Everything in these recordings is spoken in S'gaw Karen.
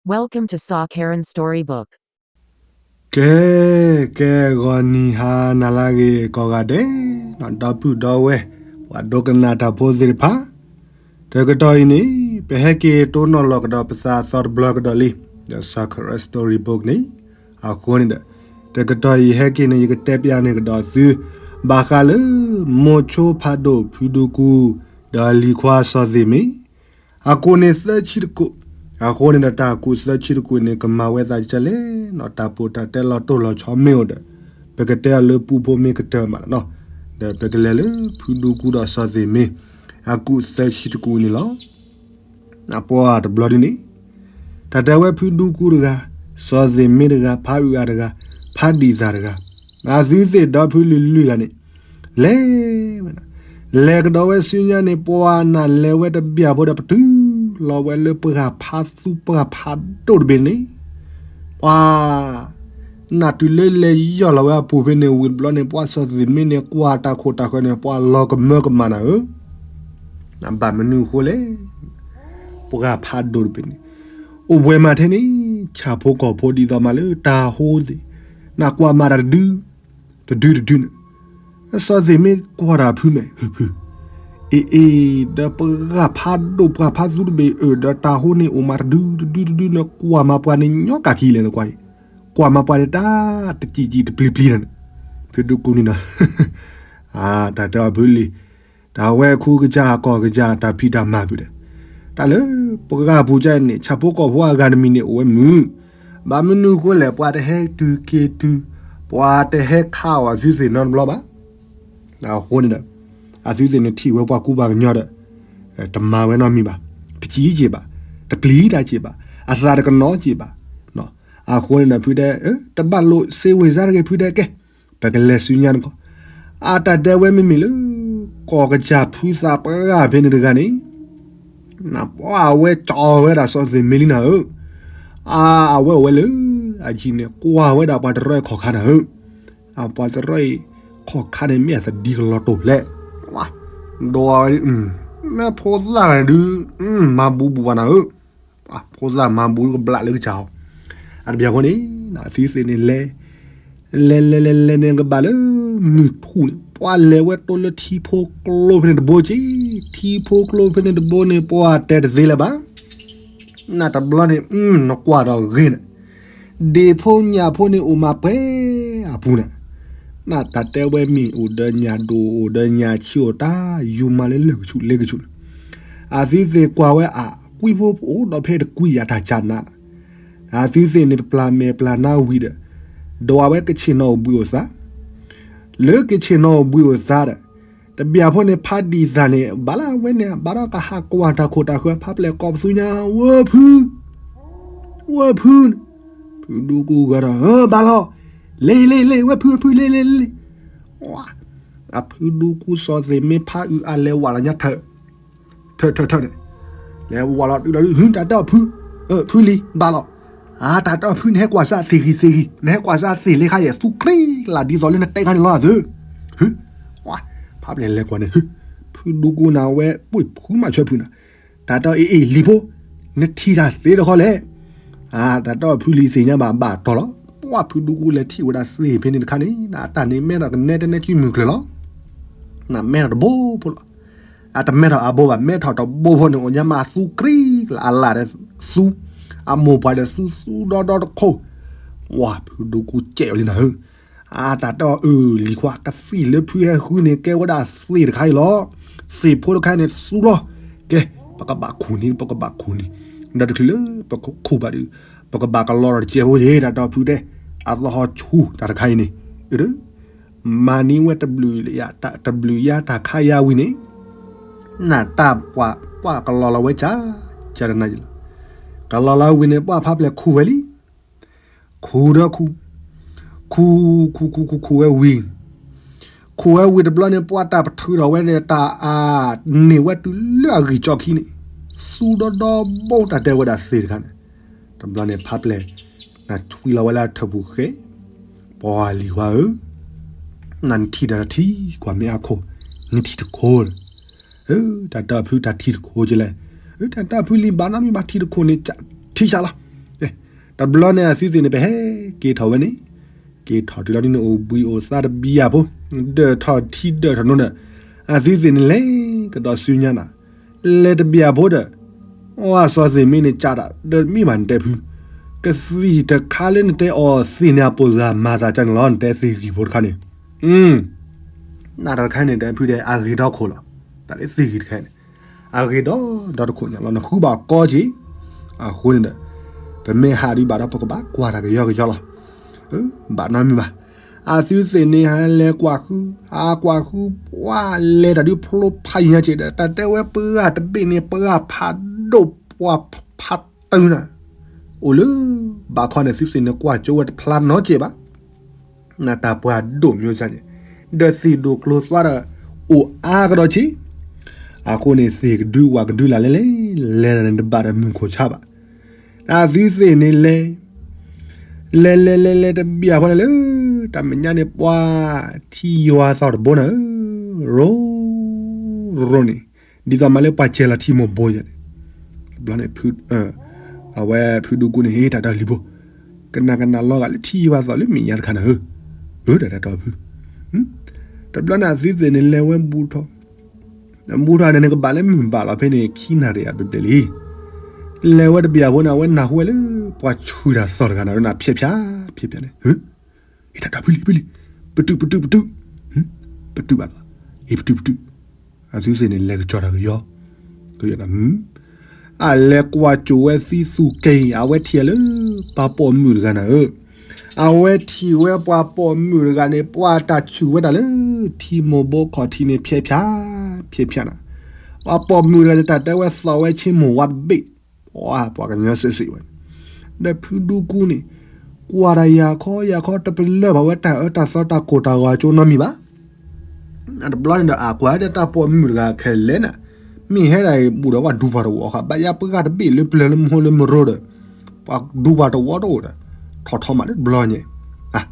Welcome to Sa Karen Storybook. ကဲ, ကဲ ဂီၤနံၤဟါနၤလၢအဂ့ၤကိးဂၤဒဲး, ဒီပုၢ်ဒီဝဲၢ် ပှၤဒိကနၣ်တၢ်ဖိသ့ၣ်တဖၣ်, တကတီၢ်အံၤန့ၣ် ပဟဲက့ၤတိၢ်နီၣ်လီၤကဒီးပသးအသီတဘျီကဒီးလံ, ဒီး Sa Karen Storybook န့ၣ်, အဃိန့ၣ်ဒီး တကတီၢ်အံၤဟဲက့ၤန့ၣ် ယကတဲပျးန့ၢ်ကဒီးသု ဘၣ်ဃးလၢ မိၤဆိဖးဒိၣ် ဖုဒူကူ ဒီးလံၤခွါစီၤသ့ၣ်မ့ၢ် အကူးန့ၣ်သၢဆံတကူး, အဃိန့ၣ်ဒီးတၢ်ကူးသၢဆံတကူးန့ၣ် ကမၤဝဲသးဒ်လဲၣ်န့ၣ် တၢ်ပီးတၢ်တဲလီၤတိၢ်လီၤဆီမ့ၢ်အိၣ်ဒီး ပကတဲအီၤလၢပူဖိမ့ၢ်ကတၢၢ်မးလီၤနီၤ, ဒီးပကလဲၤလၢဖုဒူကူဒီးစီၤသ့ၣ်မ့ၢ် အကူးသၢဆံတကူးန့ၣ်လီၤ. အပှၤတဘျီဒုန့ၣ် တၢ်တဲဝဲဖုဒူကူတဂၤ, စီၤသ့ၣ်မ့ၢ်တဂၤ, ဖးအုးအါတဂၤ, ဖးဒံၣ်သၣ်တဂၤ, အသုသ့ၣ်ဒီဖုလံၤလွံၢ်ဂၤန့ၣ် လဲၤဝဲဒၣ်, လဲၤကဒီးဝဲဆူညါန့ၣ် ပှၤနၢ်လဲၤဝဲတဘျီဖိဒီး ပတုၤလီၤဝဲလၢပှၢ်ဖးသူပှၢ်ဖးဒိၣ်တဘ့ၣ်န့ၣ်, ပှၤ နၢ်တုၤလၢလဲၤယီၢ်လီၤဝဲအပူၤဖဲန့ၣ် ဝံၤတဘျီန့ၣ် ပှၤစီၤသ့ၣ်မ့ၢ်န့ၣ် ကွၢ်တၢ်ခိၣ်တၢ်ဃၢၤန့ၣ် ပှၤလီၤကမၢကမၣ်နၤဧၢ, ဘၣ်မနုၤအဃိလဲၣ် ပှၢ်ဖးဒိၣ်တဘ့ၣ်န့ၣ် အိၣ်ဘှံးမးထဲန့ၣ် ဆၣ်ဖိကီၢ်ဖိဒ်သိးမးလၢတၢ်ဟိသ့ၣ်, နကွၢ်မးတၢ်တဒု တဒုတဒုန့ၣ်, စီၤသ့ၣ်မ့ၢ်ကွၢ်တၢ်ဖုမဲာ် ဖု, အ့အ့, ဒီးပှၢ်ဖးဒိၣ်ပှၢ်ဖးသူတဘ့ၣ်အၢ ဒီးတၢ်ဟိန့ၣ်အိၣ်မးတဒုတဒုတဒုန့ၣ် ကွၢ်မးပှၤန့ၣ်ညီကၢ်ခံလဲၣ်နကွၢ်အံၤ, ကွၢ်မးပှၤန့ၣ်တၢ်တစံၣ်စံၣ်တပျံၤပျံၤန့ၣ်, ဖုဒူကူန့ၣ်ဒီး တၢ်တဲအီၤဖုလံၤ, တၢ်ဝဲခူကစၢ်ကီၢ်ကစၢ်တၢ်ဖံးတၢ်မၤဖုဒီး, တၢ်လၢပှၢ်ပူၤကၢ်န့ၣ် ဆၣ်ဖိကီၢ်ဖိအဂၤတမံၤန့ၣ်အိၣ်ဝဲမုာ်, ဘၣ်မနုၤအဃိလဲၣ် ပှၤတဟဲတုၤက့ၤတုၤ, ပှၤတဟဲခးအီၤအသုသ့ၣ်နီတဘျီဘၣ်. အဃိန့ၣ်ဒီး အသုသ့ၣ်န့ၣ်ထံၣ်ဝဲပှၤကူပှၤကညီဒီး တမၤဝဲနီတမံၤဘၣ်, တစံၣ်စ့ၣ်ဘၣ်, တပျံၤတၢ်စ့ၣ်ဘၣ်, အသးတကနီၤစ့ၣ်ဘၣ်. အဃိန့ၣ်ဒီးဖုတဲ တဘၣ်လိာ်စ့ဝ့ၤစါတဂ့ၤ ဖုတဲကဲ, ပကလဲၤဆူညါတခီ, အတၢ်တဲဝဲမ့မ့ၢ်လၢ ကီၢ်ကစၢ်ဖုသးပှၢ်ဖဲန့ၣ်တဂၤန့ၣ် ပှၤအဝဲကၠီဝဲဒၣ်စီၤသ့ၣ်မ့ၢ်လံနၤဧၢ, အဝဲအိၣ်ဝဲလၢအယံၤန့ၣ် ကွၢ်ဝဲဒၣ်ပှၤတရီခီၣ်ခါနၤဧၢ, အပှၤတရီအံၤ ခီၣ်ခါန့ၣ်မ့ၢ်အသဒံကလီၤတိာ်ဖျဲး, ဒီးဝဲ မ့ၢ်ဖိသၣ်ဂၤန့ၣ်ဒုး မၤဘူးဘူးဘၣ်နၤဧၢ, ဖိသၣ်မၤဘူးကဘျးလၢကစၢ်အီၤ, အတဘျီဃီန့ၣ် အသုသ့ၣ်န့ၣ်လဲၤ လဲၤလဲၤလဲၤလဲၤန့ၣ်ကဘၣ်လၢ မုၢ်ထူၣ်န့ၣ် ပှၤလဲၤဝဲတိၢ်လၢထံဖိကျိဖဲန့ၣ်တဘိက့ၢ်, ထံဖိကျိဖဲန့ၣ်တဘိန့ၣ် ပှၤတဲတသ့လၢၤဘၣ်. နတဘျီန့ၣ် နကွၢ်ဒီးဂ့ၤန့ၣ်, ဒ့ၣ်ဖိညၣ်ဖိန့ၣ်အိၣ်မးပှဲၤအပူၤန့ၣ်, နတၢ်တဲဝဲမ့ၢ်အိၣ်ဒီးညၣ်ဒိၣ်အိၣ်ဒီးညၣ်ဆံးအိၣ်တၢ် ယူၤမၤလၢလၢၢ်ကဆူးလ့ကဆူးန့ၣ်, အသုသ့ၣ်ကွၢ်ဝဲအ ကွံဖိအိၣ်ဒီးဖဲတကွံယၤတၢ်ကၢ်နးလီၤ, အသုသ့ၣ်န့ၣ်တပျၢ်မဲာ်ပျၢ်နါဝံၤဒီး ဒွးဝဲကဆ့ၣ်နီၤအိၣ်ဘှံးအိၣ်သါ, လၢကဆ့ၣ်နီၤအိၣ်ဘှံးအိၣ်သါဒီး တဘျီဖိန့ၣ် ဖးဒံၣ်သၣ်န့ၣ် ဘၣ်လၢဝဲန့ၣ် ဘၣ်ဒီးကဟးကွၢ်တၢ်ခိၣ်တၢ်ဃၢၤ ဖးပျဲၢ်ကိးပသူညါ ဝဲဖု ဝဲဖုန့ၣ်, ဖုဒူကူဂၤဒီး ဘၣ်လီၤ, လ့ၤလ့ၤလ့ၤ ဝဲဖု ဝဲဖု လ့ၤလ့ၤလ့ၤ, အဖုဒူကူစီၤသ့ၣ်မ့ၢ်ဖးအုးအါလဲၤဝးလီၤညါထၢၣ် ထၢၣ်ထၢၣ်ထၢၣ်န့ၣ်, လဲၤဝးလီၤတုၤဒီး ဟု တၢ်တဲအီၤဖု, ဖုလံၤ ဘၣ်လီၤ, အတၢ်တဲအီၤဖု နဟဲကွၢ်စၢ်သ့ၣ်ဂံၢ်သ့ၣ်ဂံၢ် နဟဲကွၢ်စၢ်သ့ၣ်လ့ခါယဲၢ် သူကြ့လၢ်ဒ်သိးလၢနတဲခါန့ၣ်လီၤသု, ဖးပျဲၢ်လဲၤကွၢ်န့ၣ် ဖုဒူကူနၤဝဲ ပှ့ၤဖုမၤဆွဲဖုနၤ, တၢ်တဲအီၤအ့ၣ်အ့ၣ်လံၤဖိ, နထံၣ်တၢ်သ့တခီလဲၣ်, တၢ်တဲအီၤဖုလံၤသ့ၣ်ညါဘၣ်ဘၣ်တီၢ်လီၤ, ပှၤဖုဒူကူလဲၤထံၣ်ဝဲဒၣ်သ့ၣ်ဖဲန့ၣ်တခါန့ၣ် အတၢ်န့ၣ်မဲထီၣ်ကနဲတနဲကုမုၢ်ကျၢၤလီၤ, နမဲထီၣ်တဘိဖိလီၤ အတမဲထီၣ်အဘိဘၣ် မဲထီၣ်တဘိဖိန့ၣ် အိၣ်ညါမးသူကြ့လၢ်အလၣ်ဒီးသူ, အမိၢ်ပှၢ်ဒီးသူသူဒီဒီတခိၣ်, ဝၤဖုဒူကူကဲးအီၤလံနၤဧၢ, အတၢ်တဲအီၤအၢ လံၤခွါ ကသံၣ်လၢဖုဟဲဃုန့ၣ် ကဲဝဲဒၣ်သ့ၣ်တခါအံၤလီၤ, သ့ၣ်ဖိတခါန့ၣ်သူလီၤ, ကဲ ပကဘၣ်ခူၣ်န့ၣ် ပကဘၣ်ခူၣ်န့ၣ်, ဒီးတချုးလၢပခူၣ်ဘၣ်ဒီး ပကဘၣ်ကလီဒီးတကဲဖိယ့ၣ် တၢ်တဲအီၤဖုတဲ, အသဟီၣ်ဆူၣ်တၢ်တခါအံၤန့ၣ်, မၤန့ၢ်ဝဲတဘျုးယါတၢ်ခါယါဝံၤန့ၣ်, နတၢ်ပှၤ ပှၤကလီလီၤဝဲကၢ်, ကၢ်တနၤယလီၤ, ကလီလီၤဝံၤန့ၣ် ပှၤဖးပျဲၢ်ခူၣ်ဝဲလံ, ခူၣ်ဒီးခူၣ်, ခူၣ်, ခူၣ်ခူၣ်ခူၣ်ခူၣ်ဝဲဝံၤ, ခူၣ်ဝဲဝံၤတဘျီန့ၣ် ပှၤတၢ်ပထုးထီၣ်ဝဲန့ၣ် တၢ်အါန့ၢ်ဝဲတုၤလၢအဂံၢ်ကၠီခံန့ၣ်, သူဒီဒီဘိတၢ်တဲဝဲဒၣ်သ့ၣ်တခါန့ၣ်, တဘျီန့ၣ် ဖးပျဲၢ် နဆွံလီၤဝဲလၢအထၢၣ်ပူၤဃဲ, ပှၤလံၤခွါဧၢ, နထံၣ်ဒီးထံၣ်ကွၢ်မ့ၢ်အခိၣ်, နထံၣ်တခိၣ်လၢ, တၢ်တဲအီၤဖုတၢ်ထံၣ်တခိၣ်ကလဲၣ်, တၢ်တဲအီၤဖုလံၤဘၣ်နီတမံၤဘၣ်ထံၣ်တခိၣ်န့ၣ်, ထံၣ်ဆါလီၤ တဘျီန့ၣ်အသုသ့ၣ်န့ၣ် ပဟဲက့ၤထီၣ်ဝဲန့ၣ်, က့ၤထီၣ်တုၤလီၤဒ်န့ၣ် အိၣ်ဘှံးအိၣ်သါတဘံယၢ်ဖိ, ဒၢးထီၣ်ထံဒၢးထီၣ်နိန့ၣ်, အသုသ့ၣ်န့ၣ်လဲၤကဒီးဆူညါနၤ, လဲၤတဘံယၢ်ဖိဒီး, အစီသ့ၣ်မ့ၢ်န့ၣ်ကးတၢ် ဒီးမ့ၢ်ဘၣ်နတဲဖု, ကသံၣ်တခါလၢနတဲအီၤသ့ၣ်န့ၣ် အပိာ်စၢၤမၤသးကန့ၣ်လီၤ နတဲသ့ၣ်ဂံၢ်ဖိတခါန့ၣ်, နတၢ်တခါန့ၣ် တဲဖုတဲအဂ့ၤဒီခိၣ်လီၤ, တၢ်လၢသ့ၣ်ဂံၢ်တခါန့ၣ် အဂ့ၤဒီးဒီတခိၣ်ညါလီၤ နဃုဘၣ်ကီက့ၤ, အဃိန့ၣ်ဒီး, ပမ့ၢ်ဟးဒံးဘၣ်ဒီး ပကဘၣ်ကွၢ်တၢ်ကယီကယီလီၤ, ဘၣ်နီတမံၤဘၣ်, အသုသ့ၣ်န့ၣ်ဟးလဲၤကွၢ်ဃု, အကွၢ်ဃု, ပှၤလဲၤတၢ်ဒုးဖျိဖးယံၤက့ၤဒီး တၢ်တဲဝဲပှၤတဘ့ၣ်န့ၣ် ပှၤဖးဒိၣ်ပှၤဖးတုၤနၤ, အိၣ်လၢ, ဘၣ်ခီန့ၣ်သုသ့ၣ်န့ၣ်ကွၢ်ကၠိဝဲတဖျါနီတစဲးဘၣ် နတၢ်ပှၤဒိၣ်မ့ၢ်စၢ်န့ၣ်, ဒီးသ့ၣ်ဒိၣ်ကျိၤသွါဒီး, အိၣ်အါကဒီးက့ၤ, အဃိန့ၣ်သ့ၣ်ကဒုဝၣ်ကဒုလၢ်လဲၤလဲၤ, လဲၤန့ၣ်တဘၣ်ဒီးမုၢ်ခိၣ်ဆါဘၣ်, အသုသ့ၣ်န့ၣ်လဲၤ, လဲၤလဲၤလဲၤလဲၤတဘံယၢ်ဖိန့ၣ်လၢ, တၢ်မဲာ်ညါန့ၣ်ပှၤ, ထံယွၤသီၣ်တဘိနၤဧၢ, ရိ, ရိန့ၣ်, ဒ်သိးမးလၢပှၤစဲၤလီၤထံမိၢ်ဘိယၤန့ၣ်, တဘျီန့ၣ် အဝဲဖုဒူကူန့ၣ် ဟ့ၣ်တၢ်တီလံၤဘိ, ကနၣ်ကနၣ်လီၤဂာ်လၢထံယွၤသီၣ်လၢမဲာ်ညါတခါနၤဧၢ, အၢတၢ်တၢ်တီဖု, တဘျီန့ၣ်အသုသ့ၣ်န့ၣ်လဲၤဝဲဘူးထီၣ်, ဘူးထီၣ်န့ၣ်န့ၣ်ကဘၣ်လၢမုၢ်ဘၣ်လီၤဖဲန့ၣ် ခံနၣ်ရံၣ်အဘျဲၣ်လံ လဲၤဝဲတဘံယၢ်ဖိန့ၣ် အဝဲနၢ်ဟူဝဲလၢ ပှၤဆူၣ်တၢ်သီၣ်တဂၤနၤ နၢ်ဖျဲးဖျါ, ဖျဲးဖျါန့ၣ်, အ့ တၢ်တၢ်ဖုလံ ဖုလံ, ပတုာ် ပတုာ် ပတုာ်, ပတုာ်ဘၣ်လီၤ, အ့ ပတုာ် ပတုာ်, အသုသ့ၣ်န့ၣ် လဲၤကစီၤတၢ်ကယီ, ကယီ, အလဲၤကွၢ်စိာ်ဝဲသံသူၣ်က့ၤ အဝဲထံၣ်လၢ ပှၤပိာ်မုၣ်တဂၤနၤဧၢ, အဝဲထံၣ်ဝဲပှၤပိာ်မုၣ်တဂၤန့ၣ် ပှၤတၢ်ဆူၣ်ဝဲဒၣ်လၢ ထံမိၢ်ဘိခီၣ်ထံးန့ၣ် ဖျဲးဖျါ, ဖျဲးဖျါနၤ, ပှၤပိာ်မုၣ်တဂၤန့ၣ် တၢ်တဲဝဲသီၣ်ဝဲဆ့မိၢ်ဝါတဘ့ၣ်, ပှၤကညီစ့ၢ်စ့ၢ်ဝဲ, ဒီးဖုဒူကူန့ၣ်, ကွၢ်တၢ်ယၤခီယၤခီ တပလၢၢ်ဘၣ်ဝဲတၢ်အၢတၢ်သီတၢ်ကိၢ်တၢ်ဂီၤအကၠိနီတမံၤဘၣ် တဘျီန့ၣ်ဒီး အကွၢ်ဒီးတၢ်ပိာ်မုၣ်တဂၤခဲလၢာ်နၤ, မ့ၢ်ဟဲဒၣ်အံၤဘူးဒီးပှၤဒူပှၤတဝီဃီ ဘၣ်ယါပှၤတဘ့ၣ်လၢပျၢၤလၢမဟိလၢမရိဒီး, ပှၤဒူပှၤတဝီတအိၣ်ဒီး, ထီၣ်ထီမးလၢတဘျီညါ,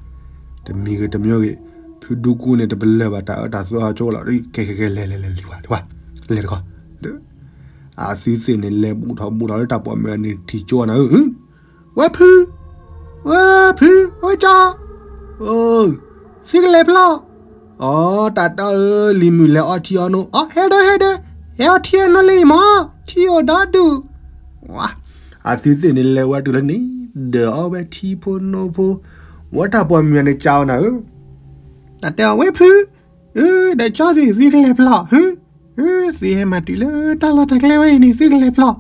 တမံၤဂ့ၤတမံၤဂ့ၤ, ဖုဒူကူန့ၣ် တပလၢၢ်ဘၣ်တၢ်အၢတၢ်သီအကၠိလီၤ, ကဲကဲကဲ လဲၤလဲၤလဲၤလံၤဝဲ, လဲၤတခီ, အသုသ့ၣ်န့ၣ် လဲၤဘူးထီၣ်ဘူးထီၣ်လၢတၢ်ပိာ်မုၣ်န့ၣ်ထံၣ်ကၠိနၤဧၢ ဝဲဖု, ဝဲဖု, ဝဲကၠီ, သုကလဲၤဖျီၣ်, အတၢ်တီဧၢ လံၤမုၣ်လဲၤအီထံအီနိ, အဟဲဒီးဟဲဒီး, ဟဲအီထံအီနိလံမး, ထံအိၣ်ဒီဒူၣ်, အသုသ့ၣ်န့ၣ်လဲၤဝဲတုၤလၢန့ၣ်, ဒီးအီဝဲထံဖိနိဖိ, ဝဲတၢ်ပိာ်မုၣ်န့ၣ်ကၠီနၤဧၢ, တၢ်တဲအီၤဝဲဖု, ဒီးကၠီသ့ၣ်သုကလဲၤဖျီၣ် သုဟဲမၤတုၤလၢတၢ်လီၢ်တၢ်ကျဲဝဲအံၤန့ၣ် သုကလဲၤဖျီၣ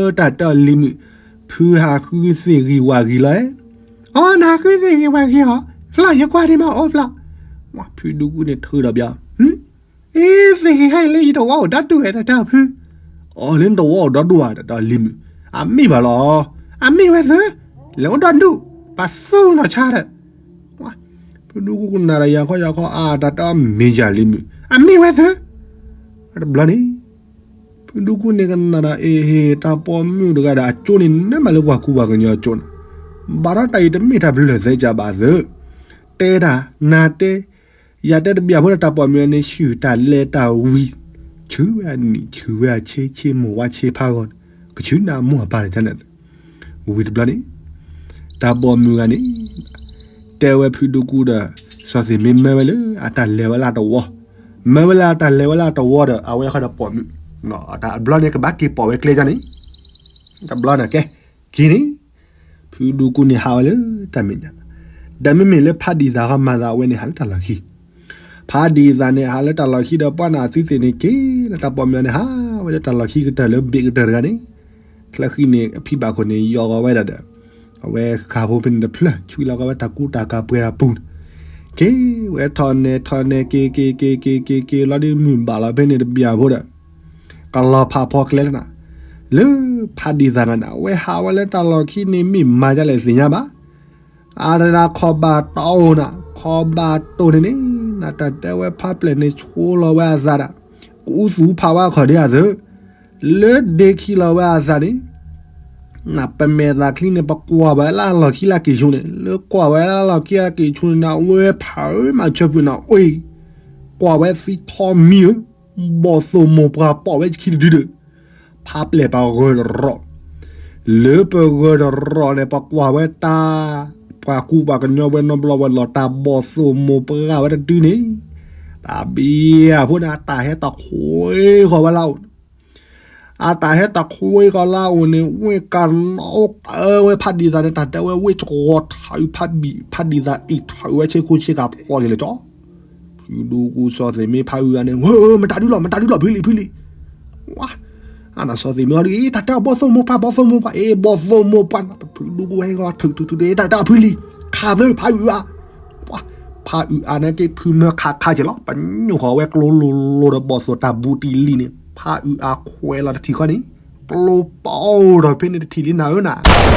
်, တၢ်တဲအီၤလံၤမုၣ်, ဖုဟးဃုသ့ၣ်ဂံၢ်ဝၣ်ဂံၢ်လီၤ, အီနဟးဃုသ့ၣ်ဂံၢ်ဝၣ်ဂံၢ်အီၤ, ဖျီၣ်ယကွၢ်ဒံးမးအိၣ်ဖျီၣ်, ဖုဒူကူန့ၣ်ထုးဒီးပျီ, အ့ သ့ၣ်ဂံၢ်ဟဲအံၤလၢယတဝီအိၣ်ဒီဒူၣ်ဝဲ တၢ်တဲအီၤဖု, အီလၢနတဝီအိၣ်ဒီဒူၣ်ဧါ တၢ်တဲအီၤလံၤမုၣ်, အမ့ၢ်ဘၣ်လီၤ, အမ့ၢ်ဝဲသု, လဲၤအိၣ်ဒီဒူၣ်, ပှၤသူနီၢ်ဆါဒီး ဖုဒူကူကနၣ်ဒီးယၤခီယၤခီ အတၢ်တဲအီၤမ့ၢ်ယၤလံၤမုၣ် အမ့ၢ်ဝဲသု, တဘျီန့ၣ်, ဖုဒူကူန့ၣ်ကနၣ်ဒီး အ့ဟ့ၣ် တၢ်ပိာ်မုၣ်တဂၤဒီးအကၠိန့ၣ် နမးလၢပှၤကူပှၤကညီအကၠိန့ၣ်, ဘၣ်ဒီးတၢ်အံၤတမ့ၢ်တၢ်ပလၢၢ်သဲကဘၣ်သု, တဲတၢ်, နၤတဲ, ယၤတဲတဘၣ်ဖိဒီးတၢ်ပိာ်မုၣ်န့ၣ် ဆူၣ်တၢ်လဲၤတၢ်ဝံၤ, ဆူၣ်ဝဲအနံၣ် ဆူၣ်ဝဲအဆ့ ဆ့မိၢ်ဝါဆ့ဖးဂီၤ, ကဆူၣ်န့ၢ်အမိၢ်အပၢ်န့ၣ် ဝံၤတဘျီန့ၣ်, တၢ်ပိာ်မုၣ်ဂၤန့ၣ်, တဲဝဲဖုဒူကူဒီး, စီၤသ့ၣ်မ့ၢ်မၢဝဲလၢအတၢ်လဲၤဝဲလၢတဝီ, မၢဝဲလၢအတၢ်လဲၤဝဲလၢတဝီဒီး အဝဲဃီဒီးပိာ်မုၣ်, တဘျီန့ၣ်ကဘၣ်က့ၤပိာ်ဝဲကျဲန့ၣ်, တဘျီန့ၣ်ကဲ, က့ၤန့ၣ်, ဖုဒူကူန့ၣ်ဟးဝဲလၢတၢ်မဲာ်ညါ, ဒီးမ့မ့ၢ်လၢဖးဒံၣ်သၣ်ဃီမၤသးဝဲန့ၣ်ဟးလၢတၢ်လီၢ်ခံ ဖးဒံၣ်သၣ်န့ၣ် ဟးလၢတၢ်လီၢ်ခံဒီး ပှၤန့ၣ်အသုသ့ၣ်န့ၣ်က့ၤ, တၢ်ပိာ်မုၣ်န့ၣ်ဟးဝဲလၢတၢ်လီၢ်ခံကတၢၢ်လၢဘ့ၣ်ကတၢၢ်တဂၤန့ၣ်, ချၢဃံန့ၣ် အဖံဘၣ်ခိၣ်န့ၣ် ယီၤဂီၤဝဲဒၣ်ဒီး, အဝဲဃာ်ဖိဖဲန့ၣ်တဖျၢၣ် ဆွံလီၤကီဝဲတၢ်ကူတၢ်ကၤပှဲၤအပူၤန့ၣ်, က့ၤဝဲထီၣ်နဲၣ်ထီၣ်နဲၣ်က့ၤက့ၤက့ၤက့ၤက့ၤက့ၤလီၤဒီးမုၢ်ဘၣ်လီၤဖဲန့ၣ်တဘျီဖိဒီး ကလီၤဖးဖီကျဲလၢနၤ, လၢဖးဒံၣ်သၣ်ဂၤန့ၣ် အဝဲဟးဝဲလၢတၢ်လီၢ်ခံန့ၣ်မ့ၢ်မၤဒ်လဲၣ်သ့ၣ်ညါဘၣ်, အါဒၣ်ခီဘၣ်တီအိၣ်နၤ, ခီဘၣ်တိၢ်န့ၣ်န့ၣ်, နတၢ်တဲဝဲဖးပျဲၢ်န့ၣ်ဆိလီၤဝဲအသးဒၣ်, ကအူသူဖးဝဲအခီၣ်ဒ့အသၢ, လၢဒ့ခံလီၤဝဲအသးန့ၣ် နပမဲာ်သးချံန့ၣ် ပကွၢ်ဝဲလၢအလီၢ်ခံလၢက့ၤဆူန့ၣ်, လၢကွၢ်ဝဲလၢအလီၢ်ခံလၢက့ၤဆူန့ၣ် နဝဲဖးဧၢမၤဆၢဖုၣ်နၤအီၣ်, ကွၢ်ဝဲသံထီမံၤဧၢ, ဘီၣ်သိၣ်မိၢ်ပှၢ်ပိာ်ဝဲခံတဒုဒီး, ဖးပျဲၢ်ပှၤဂၢၢ်ရီၣ်, လၢပဂၢၢ်တရီၣ်န့ၣ် ပကွၢ်ဝဲတၢ်, ပှၤကူပှၤကညီဝဲနီတဘျီဝဲလီၤ တၢ်ဘီၣ်သိၣ်မိၢ်ပှၢ်ဝဲတဒုန့ၣ်, တၢ်ဘံၣ်အဖိန့ၣ် အတၢ်ဟဲတခွ့ဃီၤဝဲလၢအအိၣ်န့ၣ်, အတၢ်ဟဲတခွ့ဃီၤလၢအအိၣ်န့ၣ် ဝ့ၢ်ကနီအိၣ်ကဝဲဖးဒံးသးန့ၣ် တၢ်တဲဝဲဝ့ၢ်ကဝီၤထးအုးဖးဘံၣ် ဖးဒံးသးအ့ၣ်ထးအုးဝဲဆ့ကူဆ့ကၤဖျီက့ၤလၢကၠီ ဖုဒူကူစီၤသ့ၣ်မ့ၢ်ဖးအုးအါန့ၣ် ဝဲ မတၤဒုလီၤ မတၤဒုလီၤ ဖုလံ ဖုလံ, ဝါ, အနၢ်စီၤသ့ၣ်မ့ၢ်အီၤဒု အ့ တၢ်တဲအီၤဘီၣ်သိၣ်မိၢ်ပှၢ် ဘီၣ်သိၣ်မိၢ်ပှၢ် အ့ ဘီၣ်သိၣ်မိၢ်ပှၢ် ဖုဒူကူဟဲဂီၤထုးထုးထုး တၢ်တဲအီၤဖုလံ, ခးသၢဖးအုးအါ, ဝါ, ဖးအုးအါန့ၣ်က့ ဖုမၢခးခါက့ၤလီၤ ပညိၣ်ဃီၤဝဲကျိလိၤလိၤဒီးဘီၣ်သိၣ်တၢ်ဘူးတံၢ်လံန့ၣ် ဖးအုးအါခွဲးလီၤတထံၣ်ဃီန့ၣ်, ကျိပီၣ်ဒီးဖဲန့ၣ်တထံၣ်လံနၤဧၢနၤ ဒီး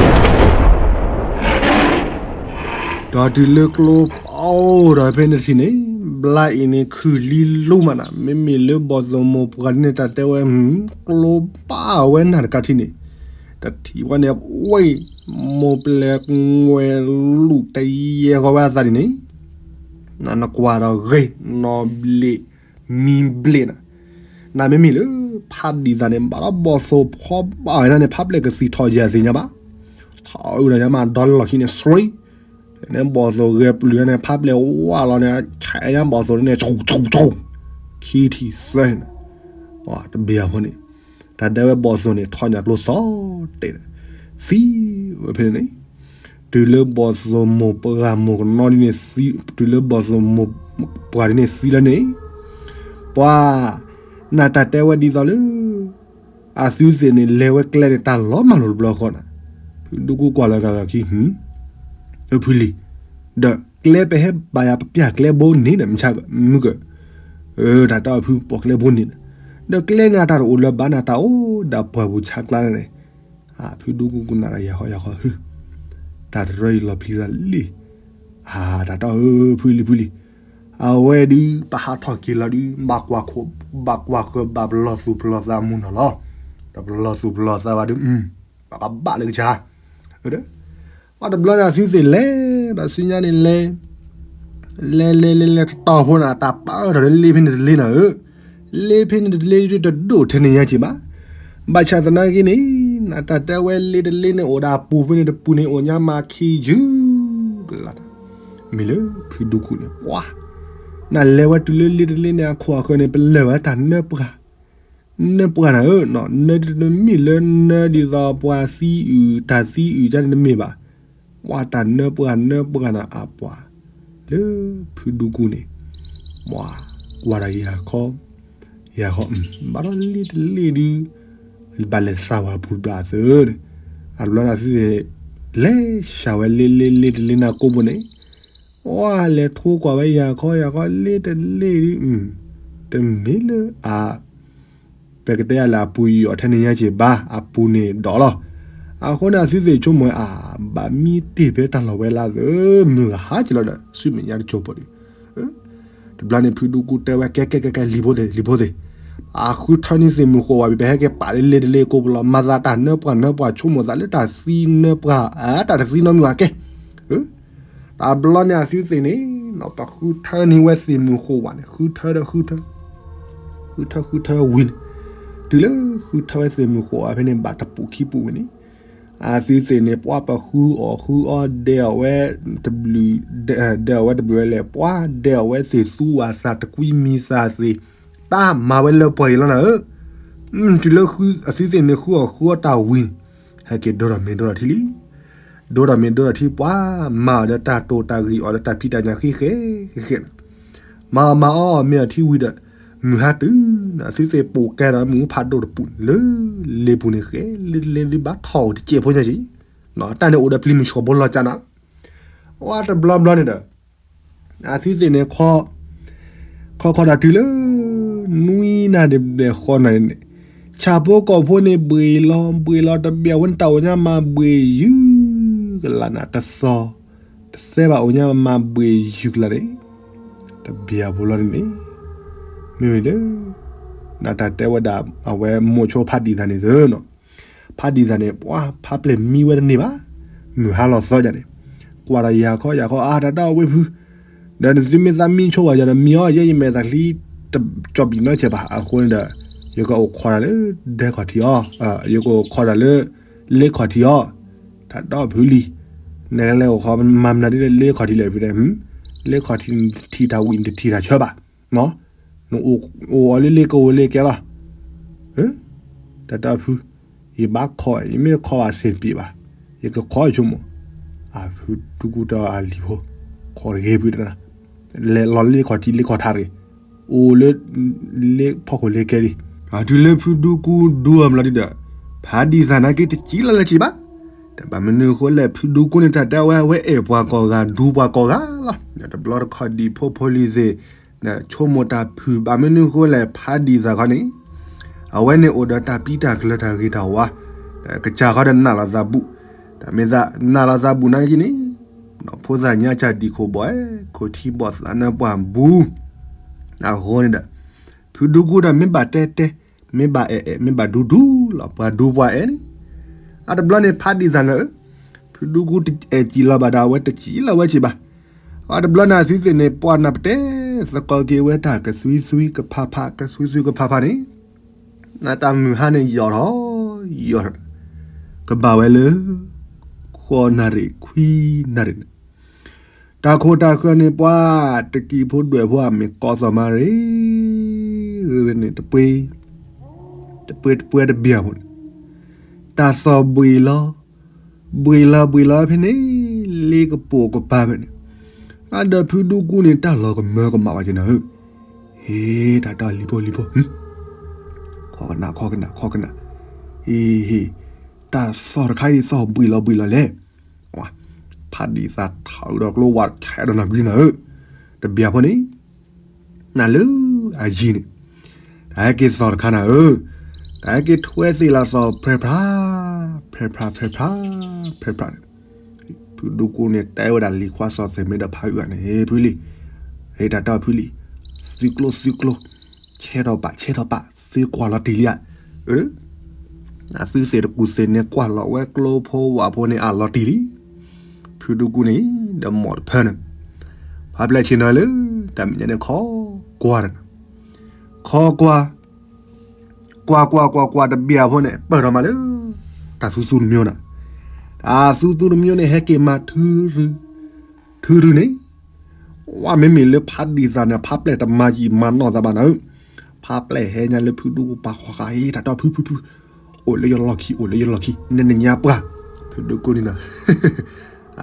တုၤလၢကျိပီၣ်ဒီးဖဲန့ၣ်တထံၣ်န့ၣ်, ဘျါအံၤန့ၣ်ခုၣ်လံလိမးနၤ မ့မ့ၢ်လၢဘီၣ်သိၣ်မိၢ်ပှၢ်ဒ်န့ၣ် တၢ်တဲဝဲ ကျိပၣ်ဝဲနၤတကးထံၣ်န့ၣ်, တထံၣ်ဝဲန့ၣ် ဝ့ၢ်မိၢ်ပျဲၢ်ငွဲလူၣ်တယဲၢ်ဃီဝဲအသးဒ်န့ၣ်, နကွၢ်ဒီးဂ့ၤ နီၣ်ဘျ့ၣ် မံဘျ့ၣ်နၤ, နမ့မ့ၢ်လၢ ဖးဒံးသးန့ၣ် ဘၣ်ဒီးဘီၣ်သိၣ်ဖီဘၣ်ဝဲဒၣ်န့ၣ် ဖးဘျဲၣ်ကသံၣ်ထီၣ်ယဲၢ်သ့ၣ်ညါဘၣ်, ထီၣ်အုးဒီးညါမးဒီလီၢ်ခံန့ၣ် စရံ, ဖဲန့ၣ်ဘီၣ်သိၣ်ဂဲၤပျုၤန့ၣ် ဖးဘျဲၣ်ဝါလီၤန့ၣ် ဆဲးညါဘီၣ်သိၣ်န့ၣ် ဆူၣ်ဆူၣ်ဆူၣ်, ခံထံၣ်သၢန့ၣ်, တဘ့ၣ်အဖိန့ၣ်, တၢ်ဒဲဝဲဘီၣ်သိၣ်န့ၣ် ထီၣ်ညၣ်ကျိသီတဲာ်, သံဝဲဖဲန့ၣ်န့ၣ်, တုၤလၢဘီၣ်သိၣ်မိၢ်ပှၢ်မိၢ်ကနီဒ်န့ၣ်, တုၤလၢဘီၣ်သိၣ်မိၢ်ပှၢ်ဒ်န့ၣ်သံလၢန့ၣ်, ပှၤ, နတၢ်တဲဝဲဒ်သိးလၢ အသုသ့ၣ်န့ၣ် လဲၤဝဲကျဲန့ၣ် တၢ်လီၤမၢ်လိာ်တဘျီဃီနၤ, ဖုဒူကူကွၢ်လီၤတၢ်လီၢ်ခံ, ဖုလံ, ဒီးကျဲပဟဲဘၣ်ယၤပပျၢ်ကျဲဘိန့ၣ်ဒီး မုၢ်ဆါက, မုၢ်က, တၢ်တဲအီၤဖုပိာ်ကျဲဘိန့ၣ်ဒီး, ဒီးကျဲန့ၣ်အတၢ်တအိၣ်လၢၤဘၣ်နၤ တၢ်အိၣ်ဒၣ်ပှၢ်ပူၤဆါကျါန့ၣ်, ဖုဒူကူကူနၤဒီးယၤဃီယၤဃီ, တၢ်တရၢအံၤလီၤပျံၤလီၤလံ, တၢ်တဲအီၤဖုလံဖုလံ, အဝဲဒုး ပဟးထီၣ်က့ၤလီၤဒုး ဘၣ်ကွၢ်ခိၣ်, ဘၣ်ကွၢ်ဃၢၤ ဘၣ်ပလီၢ်သူၣ်ပလီၢ်သးမူနီၤလီၤ, ဒီးပလီၢ်သူၣ်ပလီၢ်သးဘၣ်ဒုး, ပကဘၣ်လၢကစၢ်, ပှၤတဘျီန့ၣ်အသုသ့ၣ်လဲၤ, ဒီးဆူညါန့ၣ်လဲၤ, လဲၤလဲၤလဲၤလဲၤတတီၤဖိန့ၣ် တၢ်ပာ်အၢထီၣ်လၢလ့ဖဲန့ၣ်တလ့နၤဧၢ, လ့ဖဲန့ၣ်တလ့ဒုးတဒိၣ်ထဲန့ၣ်ညါက့ၤဘၣ်, ဘၣ်ဆၣ်သနာ်က့န့ၣ်, နတၢ်တဲဝဲလ့တလ့န့ၣ်အိၣ်ဒီးအပူၤဖဲန့ၣ်တပူၤန့ၣ် အိၣ်ညါမၤခံယုၢ်ကလး မ့ၢ်လၢဖုဒူကူန့ၣ် ပှၤ, နလဲၤဝဲတုၤလၢလ့တလ့န့ၣ် အခိၣ်အဃၢၤန့ၣ် ပလၢၢ်ဝဲတၢ်နၢပှၢ်, နၢပှၢ်နၤဧၢ, နၢတမ့ၢ်လၢနၢဒ်သိးပှၤသံအုၣ် တၢ်သံအုၣ်ကန့ၣ်တမ့ၢ်ဘၣ်, ပှၤတၢ်နၢပှၢ်နၢပှၢ်နၤအပှၤ, လၢဖုဒူကူန့ၣ်, ပှၤကွၢ်ဒီးယၤခီ, ယၤခီ, ဘၣ်ဒီးလ့တလ့ဒုး ဘၣ်လဲၤစၢ်ဝဲအပူၤတဘျီအသိးန့ၣ်, အတဘျီန့ၣ်အသုသ့ၣ်, လဲၤစၢ်ဝဲလ့လ့လ့တလ့န့ၣ်ကိးဘိန့ၣ်, ပှၤလဲၤထိကွၢ်ဝဲယၤခီယၤခီလ့တလ့ဒုး, တမ့ၢ်လၢအ ပကတဲယၤလၢအပူၤယီၤထဲန့ၣ်ညါက့ၤဘၣ် အပူၤန့ၣ်ဒီးလီၤ, အဃိန့ၣ်အသုသ့ၣ်ဆိကမိၣ်အါ, ဘၣ်မံတ့ၢ်ဖဲတၢ်လီၢ်ဝဲလၢအသိး မုၢ်ဟါက့ၤလီၤဒီး ဆူမဲာ်ညါတစိၢ်ဖိဒုး တဘျီန့ၣ်ဖုဒူကူတဲဝဲ ကဲကဲကဲကဲ လံၤဖိသ့ၣ် လံၤဖိသ့ၣ်, အဃုထၢန့ၢ်သ့ၣ်မုၢ်ဃိးဝဲ ပဟဲက့ၤပာ်လၢလ့တလ့ကိးဘိလီၤ မၤသးတၢ်နၢပှၢ်နၢပှၢ်ဆိကမိၣ်သးလၢတၢ်သံနၢပှၢ် တၢ်တသံနီတမံၤဘၣ်ကဲ, တဘျီန့ၣ်အသုသ့ၣ်န့ၣ်, ပဃုထၢန့ၢ်ဝဲသ့ၣ်မုၢ်ဃိးဝဲန့ၣ် ဃုထၢဒီးဃုထၢ, ဃုထၢဃုထၢဝံၤန့ၣ်, တုၤလၢဃုထၢဝဲသ့ၣ်မုၢ်ဃိးဝဲဖဲန့ၣ် ဘၣ်တပူၤခံပူၤဝံၤန့ၣ်, အသုသ့ၣ်န့ၣ် ပှၤပဃုအီၣ်ဃုအီဒဲးအီၣ်ဝဲတဘျုး, ဒဲးအီၣ်ဝဲတဘျုးဝဲလဲၣ် ပှၤဒဲးအီၣ်ဝဲသ့ၣ်သူဝၤသးတကွံမံၤသးသ့ၣ်, တၢ်မၤဝဲလၢပှၤအံၤလီၤနၤဧၢ, တုၤလၢအသုသ့ၣ်န့ၣ်ဃုအီၣ်ဃုအီတၢ်ဝံၤန့ၣ်, ဟဲက့ၤဒိဒီးမ့ၤဒိဒီးထံလံ ဒိဒီးမ့ၤဒိဒီးထံ ပှၤမၤအီၤဒီးတၢ်တိာ်တၢ်ဂံၢ်အီၤဒီးတၢ်ဖံးတၢ်ညၣ်ဃံဃဲဃဲဃဲန့ၣ်, မၤအီၤမၤအီၤမ့ၤအီၤထံဝံၤဒီး, မုၢ်ဟါတုၤ, အသုသ့ၣ်ပိာ်ကဲဒီးမုၢ်ဖးဒိၣ်တပူၤန့ၣ် လၢလ့ပူၤန့ၣ်ဃဲ လ့တလ့ဒုးဘၣ်ထီၣ်တစဲးဖိညါက့ၤ, တၢ်န့ၣ်အိၣ်ဒီးပျံၤမုၢ်ဆှီၣ်ဖိလီၤကၢ်နၤ, ဝဲတဘျီဘျီန့ၣ်ဒီး အသုသ့ၣ်န့ၣ်ခီ, ခီခီဒီးတုၤလၢ နွံနၣ်ရံၣ်ဘျဲၣ်ဃီနၣ်ရံၣ်န့ၣ်, ဆၣ်ဖိကီၢ်ဖိန့ၣ်ဘှ့ၣ်လီၤ ဘှ့ၣ်လီၤတဘ့ၣ်အဝဲန့ၣ်တၢ်အိၣ်ညါမၤဘှ့ၣ်ယုၢ်ကလးနၤ တသီ, တသဲဘၣ်အိၣ်ညါမၤဘှ့ၣ်ယုၢ်ကလးန့ၣ်, တဘ့ၣ်အဖိလီၤန့ၣ်န့ၣ်, မ့မ့ၢ်လၢ နတၢ်တဲဝဲဒၣ် အဝဲမိၢ်ဆိဖးဒံးသးန့ၣ်သၢနီၤ, ဖးဒံးသးန့ၣ် ပှၤဖးပျဲၢ်မံဝဲတန့ၢ်ဘၣ်, မုၢ်ဟါလီၤသီဒ်န့ၣ်, ကွၢ်ဒီးယၤခီယၤခီ အါတၢ်တၢ်ဝဲဖု, ဒီးနသုမ့ၢ်သးမံဆိဝဲယၤဒီးမံအီၤ ယဲယမဲာ်သးချံ တကၠီၣ်ဘံၣ်နီတစဲးဘၣ် အဃိန့ၣ်ဒီး, ယကအိၣ်ခိးတၢ်လၢ ဒဲခီၣ်ထံးအီၤ, ယကအိၣ်ခိးတၢ်လၢ လ့ခီၣ်ထံးအီၤ, တၢ်တီဖုလံၤ, နလဲၤအိၣ်ဃီမၤမနုၤဒ်လဲၣ် လ့ခီၣ်ထံးလဲၣ်ဖုတဲ, လ့ခီၣ်ထံးနတထံၣ်တၢ်ဝံၣ် နတထံၣ်တၢ်ဆၢဘၣ်, နအိၣ်အီၤလၢလ့ကအိၣ်လ့ကဲလီၤ, တၢ်တီဖု, ယဘၣ်ခီ, ယမ့ၢ်တခီဘၣ်စ့ၢ်တပံးဘၣ်, ယကခီဆိကမိၣ်, အဖုဒူကူတၢ်အလံၤဖိ, ခီတဂ့ၤဖုတနၤ, လဲၤလီၤလ့ခီၣ်ထံးလ့ခီၣ်ထးတဂ့ၤ, အိၣ်လၢ လ့ဖီခိၣ်လ့ကဲလံ, တုၤလၢဖုဒူကူဒူအီၤမလီၤဒ်ဒီး, ဖးဒံၣ်သၣ်နာ်က့တစံးလီၤလၢၤဘၣ်, တဘၣ်မနုၤအဃိလဲၣ် ဖုဒူကူန့ၣ်တၢ်တဲဝဲ အဝဲအဲၣ်ပှၤကိးဂၤ ဒူပှၤကိးဂၤလီၤ, တဘျီတခီၣ်ဒံၣ်ဖိဖိလံၤသ့ၣ်, ဆိကမိၣ်တၢ်ဖုးဘၣ်မနုၤအဃိလဲၣ် ဖးဒံၣ်သၣ်ခီန့ၣ်, အဝဲန့ၣ်အိၣ်ဒီးတၢ်ပံတၢ်ကျၢၤတၢ်ဂ့ၤတၢ်ဝါ, ကစၢ်ခီဒီးနာ်လီၤသးဘူး, တၢ်မ့ၢ်သးနာ်လီၤသးဘူးနာ်က့န့ၣ်, ဒီးဖိသၣ်ညါကၢ်ဒံၣ်ခိၣ်ဘီၣ်အဲၣ် ခိၣ်ထံဘီၣ်သးနါပှၢ်ဘူး, အဃိန့ၣ်ဒီး, ဖုဒူကူဒီးမ့ၢ်ဘၣ်တဲတဲ, မ့ၢ်ဘၣ်အဲၣ်အဲၣ် မ့ၢ်ဘၣ်ဒူဒူလီၤ ပှၤဒူပှၤအဲၣ်န့ၣ်, အတဘျီန့ၣ် ဖးဒံၣ်သၣ်န့ၣ်, ဖုဒူကူအဲၣ်စံးလီၤဘၣ်ဒီး အဝဲတစံးလီၤဝဲစ့ၢ်ဘၣ်, အတဘျီန့ၣ် အသုသ့ၣ်န့ၣ် ပှၤနၢ်ပတဲ, သကိးက့ၤဝဲတၢ်ကသွံသွံကဖးဖး ကသွံသွံကဖးဖးန့ၣ်, နတၢ်မုၢ်ဟါန့ၣ်ယိာ်ထီၣ်, ယိာ်ထီၣ်, ကဘၣ်ဝဲလၢ ဃိးနၣ်ရံၣ်ခွံနၣ်ရံၣ်န့ၣ်, တၢ်ခိၣ်တၢ်ဃၢၤန့ၣ် ပှၤတကံၢ်ဖိဒွဲၣ်ဖိအမ့ၢ်ကိးသီၣ်မၤရ့, ရ့န့ၣ် တပှ့ၤ, တပှ့ၤတပှ့ၤတဘျီဖိန့ၣ်, တၢ်သီၣ်ဘှံးလီၤ, ဘှံးလီၤဘှံးလီၤဖဲန့ၣ်, လ့ကပိာ်ကပၤဖဲန့ၣ်, အဒီးဖုဒူကူန့ၣ် တၢ်လီၤကမၢကမၣ်ဝဲက့ၤနၤဧၢ, ဟ့ တၢ်တၢ်လံၤဖိလံၤဖိ, ခီကနၣ်ခီကနၣ်ခီကနၣ်, ဟ့ ဟ့ တၢ်သီၣ်တခါအံၤသီၣ်ဘှံးလီၤဘှံးလီၤလဲၣ်, ဖးဒံၣ်သၣ်ထီၣ်ဒီးကျိဝးထဲးဒီးနၤကွံနၤဧၢ, တဘျီဖိန့ၣ်, နၤလၢအယံၤန့ၣ်, တၢ်ဟဲက့ၤသီၣ်တခါနၤဧၢ, တၢ်ဟဲက့ၤထွဲသ့ၣ်လီၤသီၣ်ဖျဲးဖျါ, ဖျဲးဖျါဖျဲးဖျါ, ဖျဲးဖျါန့ၣ်, ဖုဒူကူန့ၣ် တဲဝဲဒၣ်လံၤခွါစီၤသ့ၣ်မ့ၢ်ဒီးဖးအုၣ်ဂၤန့ၣ် ဟ့ ဖုလံၤ, ဟ့ တၢ်တီဖုလံၤ, သုကျိသုကျိ, ဆဲးထီၣ်ပာ်ဆဲးထီၣ်ပာ် သုကွၢ်လီၤတံၢ်လံဧါ, အသုသ့ၣ်တကူၣ်သ့ၣ်န့ၣ် ကွၢ်လီၤဝဲကျိဖိဝးဖိန့ၣ်အလီၤတံၢ်လံ, ဖုဒူကူန့ၣ်, ဒီးမိၢ်တဖၢန့ၣ်, ဖးပျဲၢ်ဆ့ၣ်နီၤလၢ, တၢ်မဲာ်ညါန့ၣ်ခီကွၢ်, ခီကွၢ် ကွၢ်ကွၢ်ကွၢ်ကွၢ်တဘျီဖိန့ၣ် ပၢၢ်ထီၣ်မးလၢ, တၢ်သူသူတမံၤန့ၣ်, တၢ်သူသူတမံၤန့ၣ် ဟဲက့ၤမၤထု, ထုရုန့ၣ်, ဝဲမ့မ့ၢ်လၢဖးဒံၣ်သၣ်န့ၣ် ဖးပျဲၢ်တမၤယံာ်မၤနီၢ်သးဘၣ်နၤဧၢ, ဖးပျဲၢ်ဟဲညါလၢဖုဒူကူပာ်ဃီဃာ် ဟ့ တၢ်တီဖုဖုဖု, အိၣ်လၢယလီၢ်ခံ အိၣ်လၢယလီၢ်ခံ နဲနညါပှၢ်, ဖုဒူကူန့ၣ်နီၤ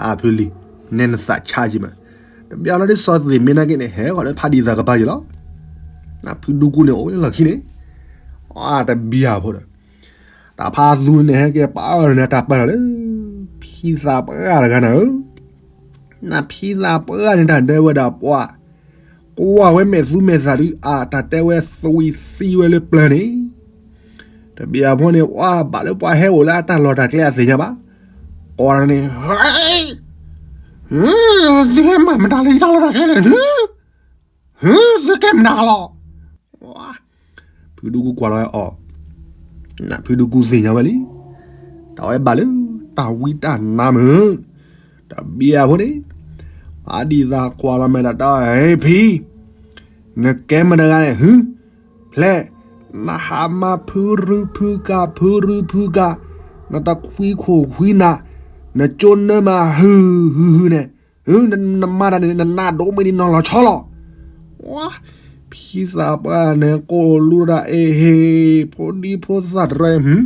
အဖုလံၤ, နဲနသးဆါက့ၤမး, တဘျီလီၤဒ်စီၤသ့ၣ်မ့ၢ်နာ်က့န့ၣ် ဟဲဃီၤလၢဖးဒံၣ်သၣ်ကပၤယံၤလီၤ, ဖုဒူကူန့ၣ်အိၣ်လၢလီၢ်ခံန့ၣ်, အတဘျီဖိဒီး, တၢ်ဖးသူန့ၣ် ဟဲက့ၤပာ်အီၤန့ၣ် တၢ်ပာ်ထီၣ်လၢ, ဖံသးပှၢ်တဂၤနၤဧၢ, နဖံသးပှၢ်န့ၣ် တၢ်ဒဲဝဲဒၣ်ပှၤ ကွၢ်ဝဲမဲာ်သူမဲာ်သးဒုး အတၢ်တဲဝဲသွံၣ်သံဝဲလၢပျၢၤန့ၣ်, တဘျီဖိန့ၣ် ပှၤဘၣ်လၢပှၤဟဲအိၣ်လၢအတၢ်လီၢ်တၢ်ကျဲအသ့ၣ်ညါဘၣ်, ကွၢ်န့ၣ်, သုဟဲမၤမတၤလၢယတၢ်လီၢ်တၢ်ကျဲန့ၣ်, သုကဲမနုၤလီၤ ဖုဒူကူကွၢ်လီၤဝဲအီၤ, ဖုဒူကူသ့ၣ်ညါဝဲလံ, တၢ်ဝဲဘၣ်လၢတၢ်ဝံတၢ်နါမုာ်, တဘျီဖိန့ၣ်, ဖးဒံၣ်သၣ်ကွၢ်လီၤမဲာ်တၢ်တီ, ဖံ, နကဲမတၤတဂၤလဲၣ်, ဖျဲး, နဟးမၤဖုရူဖုကၤ ဖုရူဖုကၤ, နတခွံခိၣ်ခွံနၤ, နကၠိနၢမၤဟုၣ်ဟုၣ်ဟုၣ်န့ၣ် နမၤတၢ်န့ၣ် နနၢ်ဒိၣ်မ့ၢ်ဒ်နီၢ်လီၤဆီလီၤ. ဖံသးပှၢ်န့ၣ် ကိၣ်လူၤတၢ်အ့ၣ်ဟ့ၣ် ဖိဒံဖိသၣ်တရၢ,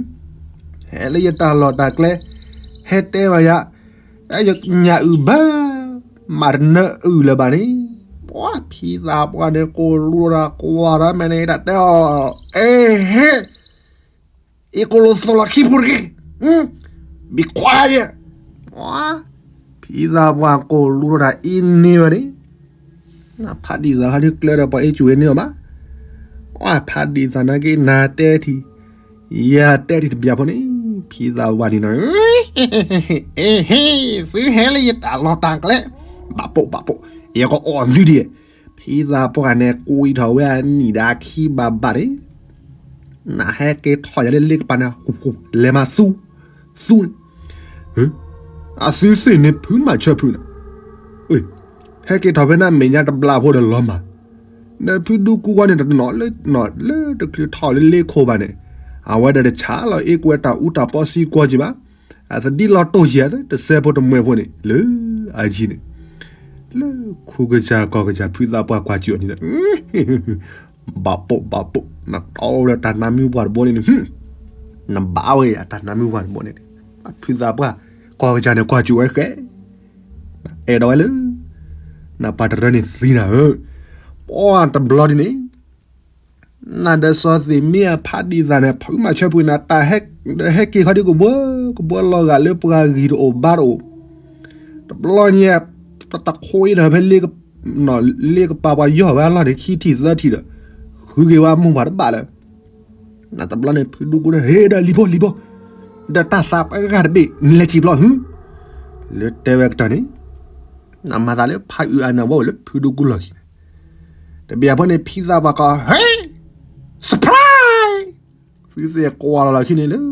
ဟဲလၢယတၢ်လီၢ်တၢ်ကျဲ, ဟဲတဲဘၣ်ယၤ, ညၣ်အုၣ်ဘၢ, မၤတနၢအုၣ်လၢၤဘၣ်န့ၣ်, ဖံသးပှၢ်န့ၣ် ကိၣ်လူၤတၢ်ကွၢ်တၢ်မဲာ်န့ၣ် တၢ်တဲအီၤ, အ့ၣ်ဟ့ၣ် အ့ၣ်ကိၣ်လိာ်သိးလီၤခံဖိတဂ့ၤ, ဘံခွါယဲ, ဖံသးပှၢ်ကိၣ်လူၤတၢ်အ့ၣ်န့ၢ်ဝဲန့ၣ်, ဖးဒံၣ်သၣ်ခါဒုးကျဲဒီးပှၤအ့ၣ်စူၣ်ဝဲန့ၢ်အီၤဘၣ်, ဖးဒံၣ်သၣ်နာ်က့နၤတဲထံၣ်, ယၤတဲထံၣ်တဘျီဖိန့ၣ်, ဖံသးပှၢ်န့ၣ်နီၤ, အ့ၣ်ဟ့ၣ် သုဟဲလၢယတၢ်လီၢ်တၢ်ကျဲ, ဘၣ်ပိာ်ဘၣ်ပိာ်, ယကအီၣ်သုဒ် ဖံသးပှၢ်န့ၣ် ကွံာ်ထီၣ်ဝဲအနံၣ်ဒီးအခံဘၣ်ဘၣ်န့ၣ်, နဟဲက့ၤထီၣ်ယၤလၢလ့ကပၤန့ၣ် လဲၤမၤသူ, သူန့ၣ်, အသုသ့ၣ်န့ၣ်ဖုမၤဆၢဖုန့ၣ်, ဟဲက့ၤထီၣ်ဖဲန့ၣ်မဲာ်ညါတဘျီဖိဒီးလီၤမၢ်, ဒီးဖုဒူကူဝဲန့ၣ်တနီၤလၢနီၤလၢတချုးထီၣ်လၢလ့ခိၣ်ဘၣ်န့ၣ်, အဝဲဒီးတဆါလီၤအ့ၣ်ကွဲတၢ်အူတၢ်ပီစံကွၢ်က့ၤဘၣ် အသဒံၣ်လီၤတိၢ်ယဲၢ် တစဲးဖိတမှဲဖိန့ၣ် လၢအယံၤန့ၣ် လၢခူကစၢ်ကီၢ်ကစၢ် ဖုသးပှၢ်ကွၢ်စူၣ်အီၤန့ၣ်ဒီး ဘၣ်ပိာ်ဘၣ်ပိာ် နတီဝဲဒီးတၢ်နါမုၢ်ပှၢ်တဘိန့ၣ်န့ၣ် နဘၣ်ဝဲယၤတၢ်နါမုၢ်ပှၢ်တဘိန့ၣ်န့ၣ် ဖုသးပှၢ်ကီၢ်ကစၢ်န့ၣ်ကွၢ်စူၣ်ဝဲဃဲ အဲၣ်ဒိးဝဲလၢ နပှၤတရၢန့ၣ်သံနၤဧၢ, ပှၤတဘျီဒ်န့ၣ် နဒီးစီၤသ့ၣ်မ့ၢ်အဖးဒံးသးန့ၣ် ဖုမၤဆၢပှ့ၤနၤ တၢ်ဟဲက့ၤခီဒ်ကဘှီ ကဘှီလီၤဂာ်လၢပှၤဂံၢ်တအိၣ်ဘါတအိၣ်, တဘျီညါ တခိအ့ဒီးဖဲ လ့ကပာ်ပှၤယီၢ်ဝဲအလီၢ်န့ၣ် ခံထံၣ်သၢထံၣ်ဒီး ဃုက့ၤဝဲအမိၢ်ပှၢ်တဘၣ်လၢ နတဘျီန့ၣ် ဖုဒူကူဒီး ဟ့ၣ်ဒီးလံၤဖိလံၤဖိ, ဒီးတၢ်သးပှၢ်တဘ့ၣ် နလဲၤစံၣ်ဘျီ ဟူ, လၢတဲဝဲကတီၢ်န့ၣ် နမၤသးလၢဖးအုးအါန့ၣ် အဝဲအိၣ်လၢဖုဒူကူလီၢ်ခံန့ၣ်, တဘျီဖိန့ၣ် ဖံသးပှၢ်ကီး ဟ့ၣ် surprise, ဖုသ့ၣ်ကွၢ်လီၤလီၢ်ခံန့ၣ်လၢ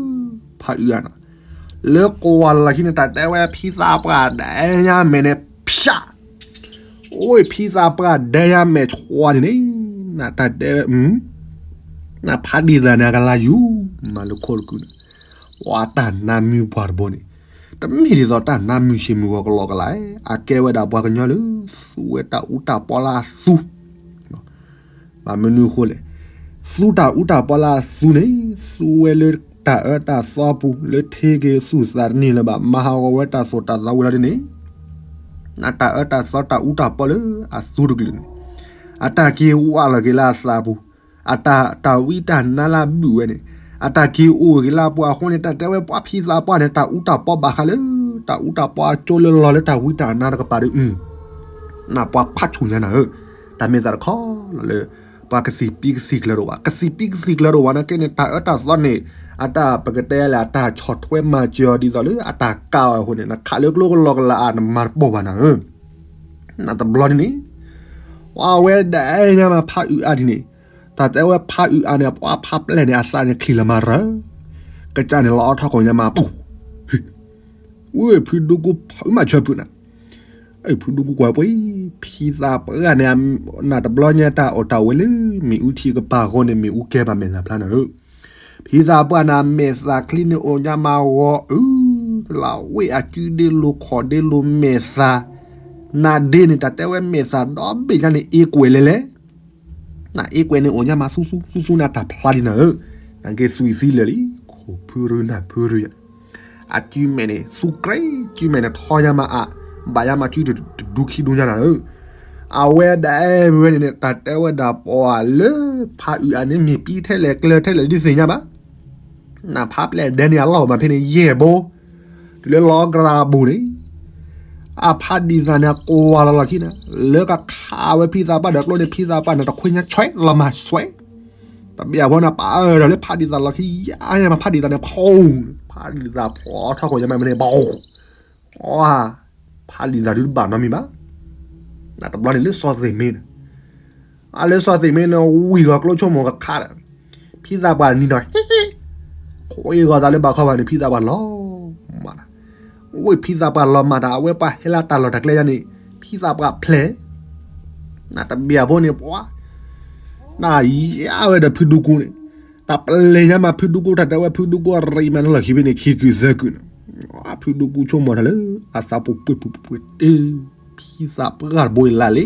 ဖးအုးအါန့ၣ်, လၢကွၢ်လီၤလီၢ်ခံန့ၣ် တၢ်တဲဝဲဖံသးပှၢ်ဒဲညါမဲာ်န့ၣ် ဖျး အိၣ်ဖံသးပှၢ်ဒဲညါမဲာ်ဆွါန့ၣ်န့ၣ်, နတၢ်တဲဝဲ နဖးဒံးသးန့ၣ် အကလါယူၤ မၤလၢခိၣ်တကုန့ၣ်, ပှၤတၢ်နါမုၢ်ပှၢ်တဘိန့ၣ်, တမ့ၢ်ဒ်သိးတၢ်နါမုၢ်ဆ့ၣ်မုၢ်ဂီၤကလီကလါ, အကဲဝဲဒၣ်ပှၤကညီလၢ သူဝဲတၢ်အူတၢ်ပီလၢအသူ ဘၣ်မနုၤအဃိလဲၣ်, သူတၢ်အူတၢ်ပီလၢအသူန့ၣ်, သူဝဲလၢတၢ်အၢတၢ်သီပူၤ လၢထံက့ၤသူၣ်သးတန့ၢ်လၢၤဘၣ် မၤဟးဂီၤဝဲတၢ်သိၣ်တၢ်သီဝံၤလီၤဒ်န့ၣ်, နတၢ်အၢတၢ်သီတၢ်အူတၢ်ပီလၢအသူတကလုာ်န့ၣ်, အတၢ်က့ၤဝးလီၤက့ၤလၢအသးပူၤ, အတၢ်ဝံတၢ်နါလၢအဘုၣ်ဝဲန့ၣ်, အတၢ်က့ၤအိၣ်က့ၤလၢအပှၤအဃိန့ၣ် တၢ်တဲဝဲပှၤဖံသးပှၢ်န့ၣ် တၢ်အူတၢ်ပီဘၣ်ဃးလၢ တၢ်အူတၢ်ပီအကၠိလၢလီၤလၢတၢ်ဝံတၢ်နါတကပၤဒီး နပှၤဖးဆူၣ်ညါနၤဧၢ, တၢ်မ့ၢ်သးတခီလီၤလၢ ပှၤကသံၣ်ပံကသံၣ်ကျၢၤတအိၣ်ဘၣ်, ကသံၣ်ပံကသံၣ်ကျၢၤတအိၣ်ဘၣ်နာ်က့န့ၣ် တၢ်အၢတၢ်သီန့ၣ်, အတၢ်ပကတဲလဲၣ် အတၢ်ဆီၣ်ထွဲမၤစၢၤအီၤဒ်သိးလၢအတၢ်ကးအီၤအဃိန့ၣ် နခးလၢကျိကလီကလါအါ နမၤတပိၢ်ဘၣ်နၤဧၢ, နတဘျီဒ်န့ၣ်, ပှၤဝဲဒၣ်ညါမးဖးအုးအါဒ်န့ၣ်, တၢ်တဲဝဲဖးအုးအါန့ၣ် ပှၤဖးပျဲၢ်န့ၣ် အသးန့ၣ်ချံလီၤမးရၢ, ကစၢ်န့ၣ်လီၤအီထီၣ်ခိၣ်ညါမးပူၤ ဝဲဖုဒူကူဖးအုးမၤဆၢဖုနၤ, ဖုဒူကူကွၢ်ပှ့ၤ, ဖံသးပှၢ်န့ၣ် နတဘျီညါတၢ်အီၣ်တၢ်ဝဲလၢ မ့ၣ်အူထံကပၤအဃိန့ၣ် မ့ၣ်အူကဲဘၣ်မဲာ်သၣ်ဖျါနၤဧၢ, ဖံသးပှၢ်န့ၣ် မဲာ်သၣ်ချံန့ၣ်အိၣ်ညါမးဂီၤအု, လၢဝ့ၢ်အစုဒ့လိၤခီၣ်ဒ့လိၤမဲာ်သၣ်, နဒ့န့ၣ် တၢ်တဲဝဲမဲာ်သၣ်ဒီဘ့ၣ်ညါန့ၣ် အ့ကွဲးလဲၤလဲၤ နအ့ကွဲးန့ၣ်အိၣ်ညါမးသူသူ သူသူန့ၣ်တၢ်ဖျါလံနၤဧၢ, နက့သွံၣ်သံလၢာ်လံ ခိၣ်ဖုရူနၢ်ဖုရူယၤ, အစုမဲာ်န့ၣ် သူကြဲ စုမဲာ်န့ၣ်ထီညါမးအါ, ဘၣ်ယါမးစုတဒူခံဒူညါနၤဧၢ, အဝဲဒၣ်ဝဲန့ၣ် တၢ်တဲဝဲဒၣ်ပှၤလၢ ဖးအုးအါန့ၣ် မ့ၢ်ပံထဲလဲၣ်ကျၢၤထဲလဲၣ်ဒုးသ့ၣ်ညါဘၣ် နဖးပျဲၢ်ဒဲန့ၣ် အလီၢ်အိၣ်မးဖဲန့ၣ် ယဲၢ်ဘိ, တုၤလၢလီၤကရၤအဘူးန့ၣ်, အဖးဒံးသးန့ၣ် အကွၢ်လီၤလီၢ်ခံန့ၣ်, လၢကခးဝဲဖံသးပှၢ်ဒီးကျိန့ၣ် ဖံသးပှၢ်န့ၣ် တခွ့ညါဆွဲးလီၤမၤဆွဲး, တဘ့ၣ်အဝဲန့ၣ် ပာ်အၢၣ်ဒီးလၢဖးဒံးသးလီၢ်ခံ ယါညါမး ဖးဒံးသးန့ၣ် ဖီ, ဖးဒံးသးဖီထီၣ်ခိၣ်ညါမးမ့ၢ်န့ၣ် ဘၣ် အီ, ဖးဒံးသးဒုးတဘၣ်နီတမံၤဘၣ်, နတဘျီန့ၣ်လၢစီၤသ့ၣ်မ့န့ၣ် အလၢစီၤသ့ၣ်မ့န့ၣ် ဝံၢ်ဂီၤကျိဆိကမိၣ်ကခးဒီး, ဖံသးပှၢ်နံၤနီၤ ဟ့ၣ်ဟ့ၣ်, ခိးအ့ၣ်ဂီၤသးလၢဘၣ်ခီဘၣ်န့ၣ် ဖံသးပှၢ်လီၤမၢ်တၢ်, ဝ့ၢ်ဖံသးပှၢ်လီၤမၢ်တၢ် အဝဲပှၤဟဲလၢတၢ်လီၢ်တၢ်ကျဲယါန့ၣ် ဖံသးပှၢ်ဖျဲၣ်, နတဘ့ၣ်အဖိန့ၣ် ပှၤ နယါဝဲဒီးဖုဒူကူန့ၣ်, တၢ်ပျဲၢ်ညါမးဖုဒူကူ တၢ်တဲဝဲဖုဒူကူအရံးမးန့ၣ်လီၢ်ခံဖဲန့ၣ် ခံကုာ်သၢကုာ်န့ၣ်, ဖုဒူကူဆိကမိၣ်တၢ်လၢ အသးပူၤပှ့ၤပူၤပှ့ၤတ့ၢ်, ဖံသးပှၢ်တဘိအံၤလၢ်လံ,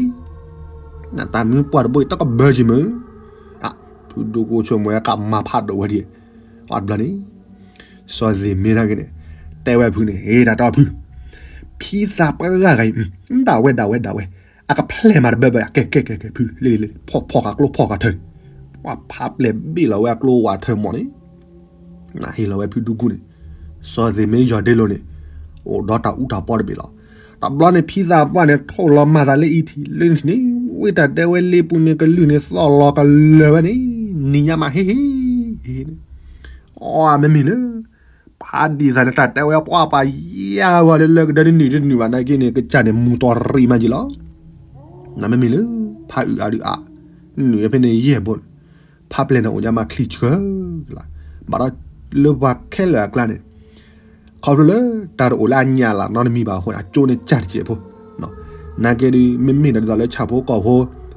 နတၢ်မုၢ်ပှၢ်တဘိအံၤတကဘၢက့ၤမုၢ်, ဖုဒူကူဆိကမိၣ်ဝဲကမၤဖးဒိၣ်ဝဲဒ်, အတဘျီန့ၣ် စီၤသ့ၣ်မ့နာ်က့န့ၣ် တဲဝဲဖုန့ၣ် ဟ့ၣ်တၢ်တီဖု, ဖံသးပှၢ်ဂၤဂၤအံၤ ဒၣ်ဝဲဒၣ်ဝဲဒၣ်ဝဲ, အကဖျဲၣ်မးတဘၣ်ဘၣ် ကဲကဲကဲကဲဖု လ့လ့ ဖီၣ်ဖီၣ်ဃာ်ကျိဖီၣ်ဃာ်ထၢၣ်, ပှၤဖးပျဲၢ်ဘ့ၣ်လီၤဝဲအကျိဝးထၢၣ်မးန့ၣ်, နဟ့ၣ်လီၤဝဲဖုဒူကူန့ၣ်, စီၤသ့ၣ်မ့ယီၤဒ့လိၤန့ၣ်, အိၣ်ဒီးတၢ်အူတၢ်ပီတဘ့ၣ်လီၤ, တဘျီန့ၣ်ဖံသးပှၢ်န့ၣ် ထိၣ်လီၤမၢ်သးလၢအံၤထံၣ်လၢန့ၣ် ဝ့ၢ်တၢ်တဲဝဲလ့ပူၤန့ၣ် ကလုၢ်န့ၣ်သီၣ်လီၤကလၢာ်ဝဲန့ၣ်, နံၤညါမးဟ့ၣ်ဟ့ၣ်, အီ မ့မ့ၢ်လၢ ဖးဒံးသးန့ၣ် တၢ်တဲဝဲပှၤပှၤယါဝဲလၢလၢကဒၢတနုာ်တနုာ်ဘၣ်နာ်က့န့ၣ် ကစၢ်န့ၣ်မူၤတီၢ်ရံးမးက့ၤလီၤ, နမ့မ့ၢ်လၢ ဖးအုးအါဒုးအါ, နုာ်ဖဲန့ၣ်ယဲၢ်ဘိန့ၣ်, ဖးပျဲၢ်န့ၣ်အိၣ်ညါမးချံဆှၢလီၤ, ဘၣ်ဒီးလၢပှၤခဲလၢာ်အကျါန့ၣ် ခီဖျိလၢတၢ်တအိၣ်လၢအညၣ်လၢ်နီတမံၤဘၣ်အဃိန့ၣ် အကၠိန့ၣ်ကၢ်တစဲးဖိ, နာ်က့ဒုး မ့မ့ၢ်ဒီးဒ်သိးလၢဆၣ်ဖိကီၢ်ဖိ,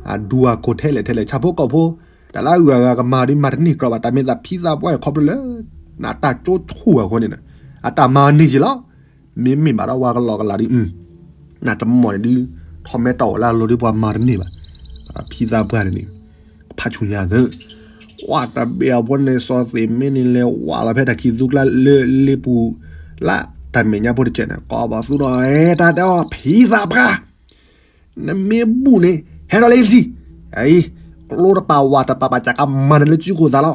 အဒူအကိၢ်ထဲလဲၣ်ထဲလဲၣ် ဆၣ်ဖိကီၢ်ဖိ, တၢ်လၢအဂၤဂၤကမၤဒုးမၤတန့ၢ်ကြီဘၣ် တၢ်မ့ၢ်သးဖံသးပှၢ်အံၤခီဖျိလၢ နတၢ်ကၠိဆူၣ်အဃိန့ၣ်ဒီး, အတၢ်မၤန့ၢ်က့ၤလီၤ. မ့မ့ၢ်ဘၣ်ဒီးဝၤကလီကလးဒ် နတမီၢ်န့ၣ်ဒုး ထီၣ်မဲာ်တၢ်အီၣ်လၢအလိၤဒ်ပှၤမၤတန့ၢ်ဘၣ်. ဖံသးပှၢ်န့ၣ်န့ၣ် ဖးဆူညါသၢ ကွၢ်တဘ့ၣ်အဖိန့ၣ် စီၤသ့ၣ်မ့န့ၣ်လဲၤဝးလီၤဖဲတၢ်ခံးသူကျါလၢလ့ပူၤ လၢတၢ်မဲာ်ညါဖိတစဲးန့ၣ် ကိးဘၣ်သူဒီး တၢ်တဲအီၤ ဖံသးပှၢ် နမ့ၢ်ဘူၣ်န့ၣ် ဟဲဒီးလၢလံ အံၤ ကျိတပာ်ဝးတပာ်ပာ် ကကမၤနၤလၢစုခိၣ်သးလီၤ.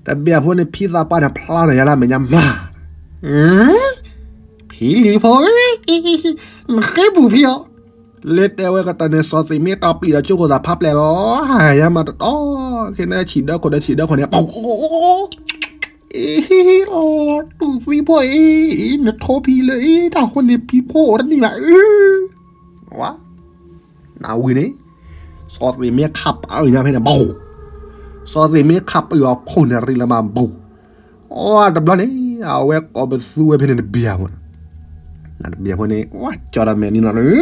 တဘ့ၣ်အဖိန့ၣ် ဖံသးပှၢ်န့ၣ် ဖျါထီၣ်ယၤလၢအမဲာ်ညါမျၢ် ဖံလံၤဖိ နဃ့ဘူၣ်ဖံအီၤ လၢတဲဝဲကတၢၢ်န့ၣ် စီၤသ့ၣ်မ့တၢ်ပံာ်ဒီးစုခိၣ်သးဖးပျဲၢ်လီၤ ယၤမးတတီ ခဲန့ၣ်ဆံးဒၢခိၣ်ဒီးဆံးဒၢခိၣ်န့ၣ် အ့ တူၢ်သံဖိအံၤ နထိဖံလၢအံၤ တၢ်ဃိန့ၣ်ဖံဖိအိၣ်တန့ၢ်ဘၣ်အံၤ ဝါ နဝံၤန့ၣ် စီၤသ့ၣ်မ့ခးပာ်အီၤညါဖဲန့ၣ် ဘၣ် စီၤသ့ၣ်မ့ခးပာ်အီၤဖိန့ၣ်ရံၣ်လၢမၤဘၣ် အတဘျီန့ၣ် အဝဲကိးပသူဝဲဖဲန့ၣ်တဘ့ၣ်အဖိန့ၣ် တဘ့ၣ်အဖိန့ၣ် ဝါကၠီဒီးမဲာ်နံၤလီၤ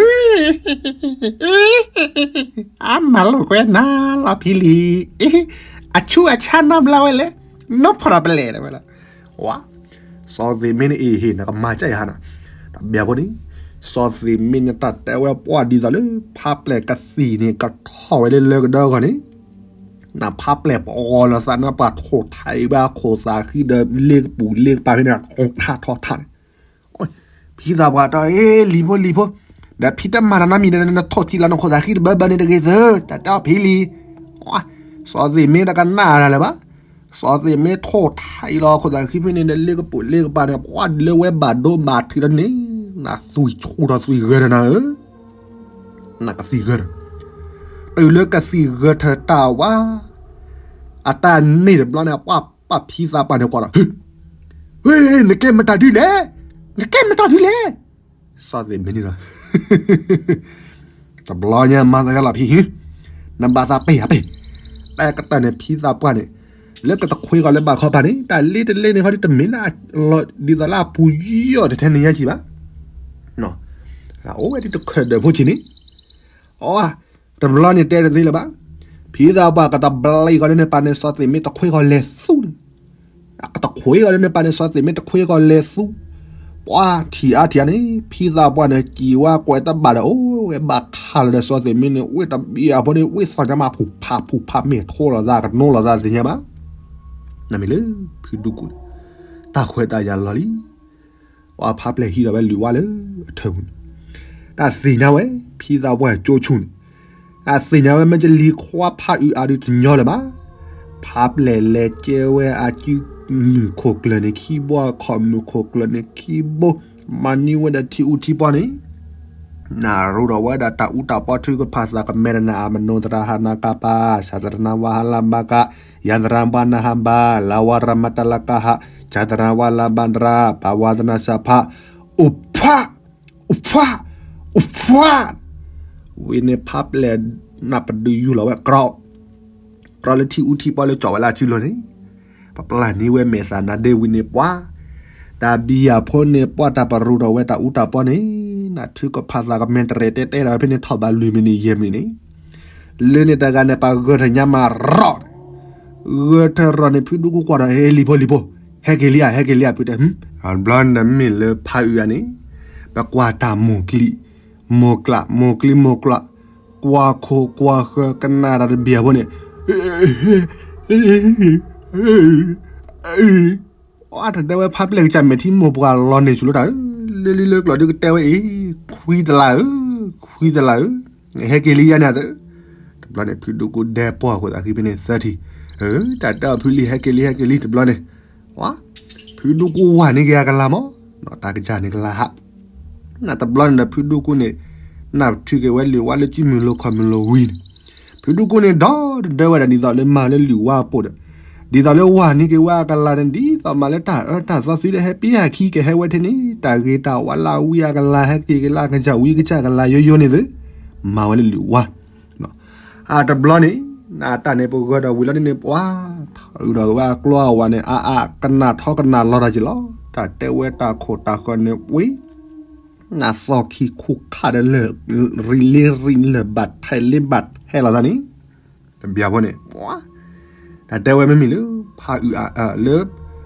အမၤလိာ်ကွဲနၤလီၤဖံလံၤ အဆူအဆါနီတဘျီဝဲလဲၣ် နီဖီၣ်ဒီးပလဲၣ်ဝဲလီၤ ဝါ စီၤသ့ၣ်မ့န့ၣ်အံၤဟ့ၣ် နကမၤကၢ်ယၤဟါနၤ တဘ့ၣ်အဖိန့ၣ် စီၤသ့ၣ်မ့န့ၣ်တၢ်တဲဝဲပှၢ်ဒ်သိးလၢ ဖးပျဲၢ်ကသံၣ်န့ၣ် ကထီၣ်ဝဲလၢလၢကဒၢအဂီၢ်န့ၣ် နဖးပျဲၢ်ပအီလီၤသးန့ၣ် ပှၤထိၣ်ထးအံၤဘၣ်ခိၣ်သးဃံဒီးလ့ကပူၤလ့ကပၤဖဲန့ၣ် ထီၣ်ထီၣ်ထီၣ်န့ၣ် ဖံသးပှၢ်တဲ လံၤဖိလံၤဖိ ဒီးဖံတမၤတၢ်နီတမံၤဒီး နထိၣ်ထံလီၤနခိၣ်သးဃံတဘၢဘၢန့ၣ်တဂ့ၤသၢ တၢ်တဲအီၤဖံလံၤ စီၤသ့ၣ်မ့တကနၣ်တၢ်လၢၤဘၣ် စီၤသ့ၣ်မ့ထိၣ်ထးအံၤလီၤခိၣ်သးဃံဖဲန့ၣ်ဒီး လ့ကပူၤလ့ကပၤန့ၣ် ပှၤဒ်လၢဝဲဘၣ်ဒိဘၣ်ထံးဒီးန့ၣ် နသွံၣ်ဆူၣ်ထီၣ်သွံၣ်ဂၢၢ်ဒီးနၤဧၢ နကသံၣ်ဂၢၢ်ဒီး တုၤလၢကသံၣ်ဂၢၢ်ထၢၣ်တၢ်ဝါ အတၢ်န့ၢ်တဘျီန့ၣ် ပှၤပာ်ဖံသးပှၢ်န့ၣ်ကွၢ်ဒီး ဝ့ၢ် နကဲမတၤဒုလဲၣ် နကဲမတၤဒုလဲၣ် စီၤသ့ၣ်မ့န့ၣ်ဒီး တဘျီညါမၤသးယါလီၤဖံ နဘၣ်သးပ့ၢ်ဧါပ့ၢ် တၢ်ကတၢၢ်န့ၣ် ဖံသးပှၢ်န့ၣ် လၢကတခွ့ကီၤလၢဘၣ်ခီပၤန့ၣ် တၢ်လ့တလ့န့ၣ်ခီဒ်တမ့ၢ်လၢ ဒ်သိးလၢအပူၤယီၢ်တထဲန့ၣ်ညါကံဘၣ် အိၣ်ဝဲဒ်တခၢၣ်ဒၢးဖိဆံးန့ၣ် အီ တဘျီန့ၣ်တဲတသ့လၢၤဘၣ် ဖံသးပှၢ်ကတဘျီအံၤကီးလၢန့ၣ်ပာ်န့ၣ် စီၤသ့ၣ်မ့တခွ့ကီၤလဲၤသူန့ၣ် ကတခွ့ကီၤလၢန့ၣ်ပာ်န့ၣ် စီၤသ့ၣ်မ့တခွ့ကီၤလဲၤသူ ပှၤထံၣ်အါထံၣ်အါန့ၣ် ဖံသးပှၢ်န့ၣ် ကံၢ်ဝါကွဲးတဘၣ်ဒီး အိၣ်ဝဲဘၣ်ခးလီၤဒီး စီၤသ့ၣ်မ့န့ၣ် ဝ့ၢ်တဘ့ၣ်အဖိန့ၣ် ဝ့ၢ်သီၣ်ညါမးဖူးဖးဖူးဖးမဲာ်ထိလီၤသး ကနိလီၤသးသ့ၣ်ညါဘၣ် နမ့ၢ်လၢ ဖုဒူကူၣ်န့ၣ် တၢ်ခွဲးတၢ်ယာ်လီၤလံ ပှၤဖးပျဲၢ်ဟံးဒီးဝဲလွံၢ်ဝါလၢအထၢပူၤန့ၣ် တၢ်သ့ၣ်ညါဝဲ ဖံသးပှၢ်ကၠိဆူၣ်န့ၣ် တၢ်သ့ၣ်ညါဝဲ မ့ၢ်ကလံၤခွါဖးအုးအါဒုးတညီလၢၤဘၣ် ဖးပျဲၢ်လဲၤကဲဝဲအကုမုၢ်ခိၣ်ကျၢၢ်န့ၣ်ခံဘိ အခီၣ်မုၢ်ခိၣ်ကျၢၢ်န့ၣ်ခံဘိ မၤန့ၢ်ဝဲဒီးထံအူထံပီန့ၣ် နရူဒီးဝဲဒၣ်တၢ်အူတၢ်ပီထုကဖၣ်သးကမဲာ်တနၤ အမနိသရဟနကပၤ သရနဝဟလဘက ယသရဝနဟဘ လဝရမတလကဟ သရဝလဘဒြ ပဝသနစဖ အိၣ်ဖှၣ် အိၣ်ဖှၣ် အိၣ်ဖှၣ် ဝံၤန့ၣ်ဖးပျဲၢ်နၢ်ပဒုးယူၢ်လီၤဝဲ ကြီ ကြီလၢထံအူထံပီလၢကၠီၣ်ဝဲလၢအစုလိၤန့ၣ် ပပျၢ်န့ၢ်ဝဲမဲာ်သးနါဒ့ဝံၤန့ၣ်ပှၤ တၢ်ဘံယၤဖိန့ၣ် ပှၤတၢ်ပရူးထီၣ်ဝဲတၢ်အူတၢ်ပီန့ၣ် နထုကဖၣ်သးကမဲာ်တရဲၣ်တဲတဲဒီးဖဲန့ၣ်ထီၣ်ဘးလွံၢ်မံးနံးယဲၢ်မံးနံးန့ၣ် လၢန့ၣ်တဂၤန့ၣ် ပှၤဂၢၢ်ထၢၣ်ညါမးရီၣ်န့ၣ် ဂၢၢ်ထၢၣ်ရီၣ်န့ၣ် ဖုဒူကူၣ်ကွၢ်ဒီး ဟဲလံၤဖိလံၤဖိ ဟဲက့ၤလံဧါ ဟဲက့ၤလံဧါ ဖုတဲ ဘျီန့ၣ်မ့ၢ်လၢဖးအုးဧါန့ၣ် ပကွၢ်တၢ်မိၢ်ကျံး မိၢ်ကျး မိၢ်ကျံးမိၢ်ကျး ကွၢ်ခိၣ်ကွၢ်ဃၢၤကနၣ်တၢ်တဘ့ၣ်အဖိန့ၣ် အတတဲဝဲဖးပျဲၢ်ကစၢ်မဲာ်ထံမိၢ်ပှၢ်လီၤန့ၢ်ဆူၣ်လၢတၢ်ဧၢ လၢလံလၢကျိၤဒုးကတဲဝဲအံၤ ခွံတလးဧၢ ခွံတလးဧၢ ဟဲက့ၤလံယါန့ၣ်အသၢ တဘျီန့ၣ် ဖုဒူကူၣ်ဒဲးပှၢ်အဃိသးခံဖဲန့ၣ်သၢထံၣ် တၢ်တဲအီၤဖုလံဟဲက့ၤလံဟဲက့ၤလံတဘျီန့ၣ် ဝါ ဖုဒူကူၣ်ဝါန့ၢ်က့ၤအကလၤမး တၢ်ကစၢ်န့ၣ်ကလၤဟး နတဘျီန့ၣ်ဒီးဖုဒူကူၣ်န့ၣ် နၢ်ထုးက့ၤဝဲလံာ်ဝါလၢစုမုၢ်လိၤခီၣ်မုၢ်လိၤဝံၤန့ၣ် ဖုဒူကူၣ်န့ၣ်ဒီးတဒၢဝဲဒၣ်ဒ်သိးလၢမၤလၢလံာ်ဝါအပိၢ်ဒီး ဒ်သိးလၢဝါန့ၢ်က့ၤဝဲအကလၤန့ၣ် ဒ်သိးမၤလၢတၢ်အၢတၢ်သီသုလၢဟဲပံဟဲခံကဟဲဝဲထဲန့ၣ် တၢ်ဂ့ၤတၢ်ဝါလၢအဝံအကလၤဟဲက့ၤက့ၤလၢအကစၢ်ဝံကစၢ်ကလၤယိယိန့ၣ်သု မၤဝဲလၢလံာ်ဝါ အတဘျီန့ၣ် နတၢ်န့ၣ်ပဂၢၢ်ဒီးဝံၤလီၤန့ၣ်န့ၣ် ပှၤ ထီၣ်အုးဒီးဝဲအကျိအဝၤန့ၣ် အါအါကနၣ်ထီကနၣ်လီၤတၢ်က့ၤလီၤ တၢ်တဲဝဲတၢ်ခိၣ်တၢ်ဃၢၤန့ၣ်ဝံၤ နသီၣ်ခံခိၣ်ခးဒီးလၢ ရံၣ်လ့ရံၣ်လၢၢ်ဘၣ်ထဲးလ့ဘၣ်ထဲးလီၤသးန့ၣ် တဘျီဖိန့ၣ် တၢ်တဲဝဲမ့မ့ၢ်လၢ ဖးအုးအါ လၢ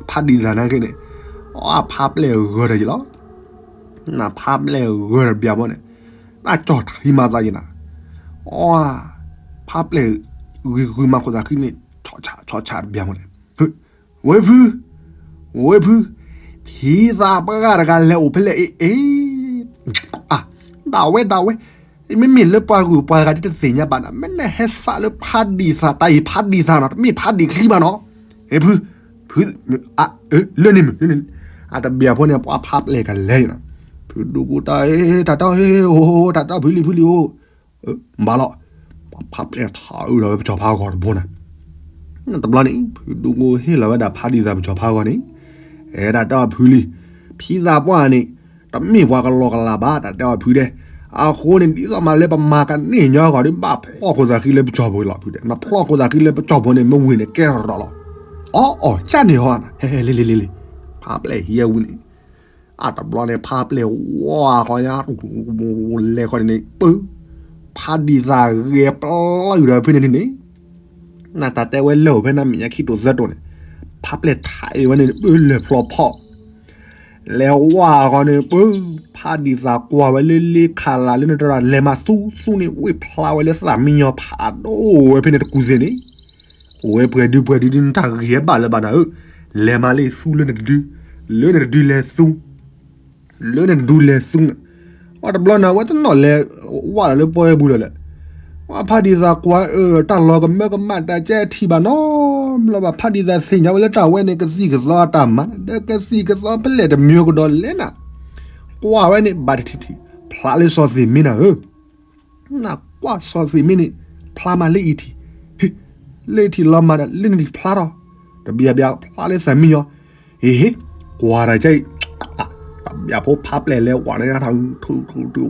ဖးဒံးသးနာ်က့န့ၣ် ဖါပျဲၢ်ဂၢၢ်ဒီးယလီၤ. နဖါပျဲၢ်ဂၢၢ်တဘျီဖိန့ၣ်, နကၠီၣ်ထံမၤသးယနၤ, အ ဖါပျဲၢ်ဂံၤဂုၤမၤခိၣ်သးခုန့ၣ်, ဆီဆီဆီတဘျီဖိန့ၣ်, ဝဲဖု, ဝဲဖု, ဖံသးပှၢ်တဂၤလဲၤအိၣ်ဖဲလဲၣ်အ့ၣ်အ့ၣ်, ဒၣ်ဝဲဒၣ်ဝဲ, မ့မ့ၢ်လၢပှၤဂုၤပှၤဂၤဒ်တသ့ၣ်ညါဘၣ်နၤ, မ့ၢ်နဟဲစးလၢဖါဒံးသး တၢ်အံၤဖါဒံးသးနီၤ, တမ့ၢ်ဖါဒံးချံဘၣ်နီၤ, ဝဲဖု, ဖု, လၢန့ၣ်မုၢ်, အတဘျီဖိန့ၣ် ပှၤဖါပျဲၢ်ကလဲၤနီၤ, ဖုဒူကူတၢ်အ့ၣ် တၢ်တီၢ်အ့ၣ် အိၣ် တၢ်တီၢ်ဖုလံၤဖုလံၤအိၣ် ဘၣ်လီၤ, ပှၤဖါပျဲၢ်ထီၣ်အုးဒီးဝဲပစီၤဖါဂီၤတဘိနၤ, တဘျီန့ၣ် ဖုဒူကူဟ့ၣ်လီၤဝဲဒၣ်ဖါဒံးသးပစီၤဖါဂီၤန့ၣ်, အဲ တၢ်တီၢ်ဖုလံၤ, ဖံသးပှၢ်န့ၣ်, တမ့ၢ်ပှၤကလီကလးဘၣ် တၢ်တဲအီၤဖုဒဲး, အဃိန့ၣ် ဒ်သိးမးလၢပမၤကန့ၢ်ညီအဂီၢ်ဒီး ဘၣ်ဖျီၣ်ခိၣ်သးဃံလၢပစီၤဖိလီၤဖုဒဲး, နဖျီၣ်ခိၣ်သးဃံလၢပစီၤဖိန့ၣ် မ့ၢ်ဝံၤန့ၣ်ကဲထီၣ်ထီၣ်လီၤ, အီအီၤ ကၢ်န့ၣ်ဟီနၤ, ဟဲဟဲလံလံလံလံ, ဖါပျဲၢ်ဟံးဝံၤန့ၣ် အတဘျီန့ၣ် ဖါပျဲၢ်ဝါဃီညါ, လဲၤဃီန့ၣ်န့ၣ် ပၢ, ဖါဒံးသးဂဲၤပျၢ်ဒီးဖဲန့ၣ်န့ၣ်, နတၢ်တဲဝဲလၢအိၣ်ဖဲနမဲာ်ညါခံတိာ်သၢတိာ်န့ၣ်, ဖါပျဲၢ်ထးအ့ၣ်ဝဲန့ၣ် ပၢလဲၤဖျီဖီၣ်, လဲၤဝါဃီန့ၣ် ပၢ, ဖါဒံးသးကွၢ်ဝဲလၢလ့ခးလးလၢနတရၣ် လဲၤမၤသူသူန့ၣ် ဝ့ၢ်ဖျါဝဲလၢသးမံညီဖးဒိၣ်ဝဲဖဲန့ၣ်တကူၣ်သ့ၣ်န့ၣ် အိၣ်ဝဲပှဲၤဒုပှဲၤဒုဒု နတၢ်ဂ့ၤဘၣ်လၢၤဘၣ်နၤဧၢ, လဲၤမၤလၢသူလၢနတဒု, လၢနတဒုလဲၤသူ, လၢနတဒုလဲၤသူန့ၣ်, အတဘျီန့ၣ် အဝဲတနီၤလဲၤဝါလီၤလၢပှၢ်ပူၤလီၤလဲၣ်, ဝဲဖါဒံးသးကွၢ်အၢတၢ်လီၤကမၢကမၣ်တၢ်ကဲထံၣ်ဘၣ်နီတဘျီဘၣ်, ဖါဒံးသးသ့ၣ်ညါဝဲလၢတၢ်ဝဲန့ၣ် ကသံၣ်ကသီအတၢ်မၤ ဒီးကသံၣ်ကသီဖဲလဲၣ်တမံၤကဒီးလဲၣ်နၤ, ကွၢ်ဝဲန့ၣ် ဘၣ်တထံၣ်ထံၣ် ဖျါလၢစီၤသ့ၣ်မ့ၢ်နၤဧၢ နကွၢ်စီၤသ့ၣ်မ့ၢ်န့ၣ် ဖျါမးလၢအံၤထံၣ်, လၢအံၤထံၣ်လီၤမးဒီး လၢန့ၣ်ထံၣ်ဖျါထီၣ်, တဘျီဘျီဖျါလၢသးမံညီ, ဟ့ၣ်ဟ့ၣ်, ကွၢ်တၢ်ကဲအံၤ, တဘျီဖိဖါပျဲၢ်လဲၤဝါန့ၣ်ထီၣ်, ထူထူထူ,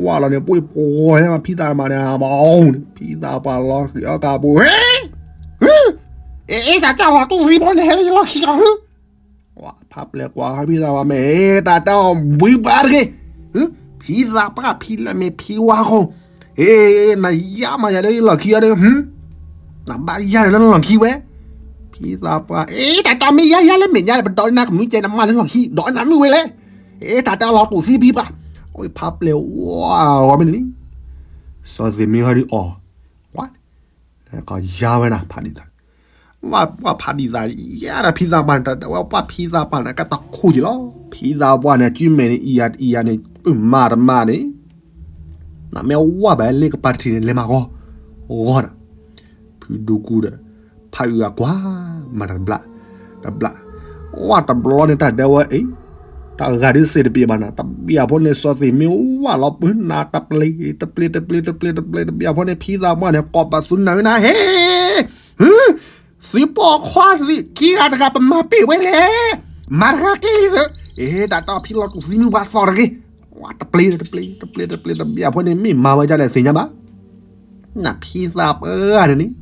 ဝါလီၤန့ၣ် ပှ့ၤပှီၤမး ဖံသးပှၢ်န့ၣ် ဘၣ်အီၤန့ၣ် ဖံသးပှၢ်လီၤဃံၤအီၣ်ကးပူၤ, အ့ တၢ်တၢ်လီၤတူၢ်သံဖိန့ၣ် ဟဲလၢယလီၢ်ခံကီး ဖါပျဲၢ်ကွၢ်ဃီဖံသးပှၢ်မ့ၢ် တၢ်တၢ်အီၣ်ဘှံးဘၣ်တဂ့ၤ, ဖံသးပှၢ်ဖံလၢမ့ၢ်ဖံဝါဃိ, အ့ နယါမးယၤလၢယလီၢ်ခံအီၤဒီး, နဘၣ်ယါဒီးလၢနလီၢ်ခံဝဲ, ဖံသးပှၢ် အ့ တၢ်တၢ်မ့ၢ်ယါယါလၢမဲာ်ညါဒီး ပဒီးနၤကမုၢ်ကဲ နမၤလၢလီၢ်ခံ ဒီးနၤမုၢ်ဝဲလဲၣ်, အ့ တၢ်တၢ်လီၤတူၢ်သံဖံပှၢ်, အဝဲဖါပျဲၢ်ဝါဂီၤမ့ၢ်န့ၣ်, စီၤသ့ၣ်မ့ၢ်ဟီဒုးအီၤ, ဝါ ကယါဝဲဒၣ်ဖးဒံးသး, ဝဲပှၤဖးဒံးသးယါဒီးဖံသးပှၢ်န့ၣ် တၢ်ဝဲပှၤဖံသးပှၢ်န့ၣ် ကတၢ်ခိၣ်က့ၤလီၤ. ဖံသးပှၢ်န့ၣ် အကုမဲာ်န့ၣ် အံၤယၤတအံၤယၤန့ၣ် ပမၤတမၤန့ၣ်, နမ့ၢ်ဝဲဘၣ်လ့ကပၤတထံၣ်န့ၣ် လဲၤမၤဂီၤ, ဂီၤဒီး, ဖုဒူကူဒီး, ဖးအုးအကွၢ်, မၤတဘျး, တဘျး, ဝဲတဘျီန့ၣ် တၢ်ဒဲဝဲအံၤ, တၢ်ဂၤဒ်စ့တပျ့ၤဘၣ်နၤ, တဘျီဖိန့ၣ် စီၤသ့ၣ်မ့ၢ်ဝဲလီၤပှၤနၤ တပျ့ၤ, တပျ့ၤ တပျ့ၤ တပျ့ၤ တပျ့ၤ တဘျီဖိန့ၣ် ဖံသးပှၢ်န့ၣ် ကိးပသူနၤဝဲနၤ ဟ့ သုပိာ်ခွါသ့ၣ်ခံဂၤတဂၤ ပမၤပ့ၢ်ဝဲလဲၣ်, မၤတဂၤကျ့လံသၢ, အ့ တၢ်တီၢ်ဖံလီၤတူၢ်သံမုၢ်ပှၤသီၣ်တဂ့ၤ, ဝဲတပျ့ၤ တပျ့ၤ တပျ့ၤ တပျ့ၤ တဘျီဖိန့ၣ် မ့ၢ်မၤဝဲဒ်လဲၣ်သ့ၣ်ညါဘၣ် နဖံသးပှၢ်န့ၣ်န့ၣ်,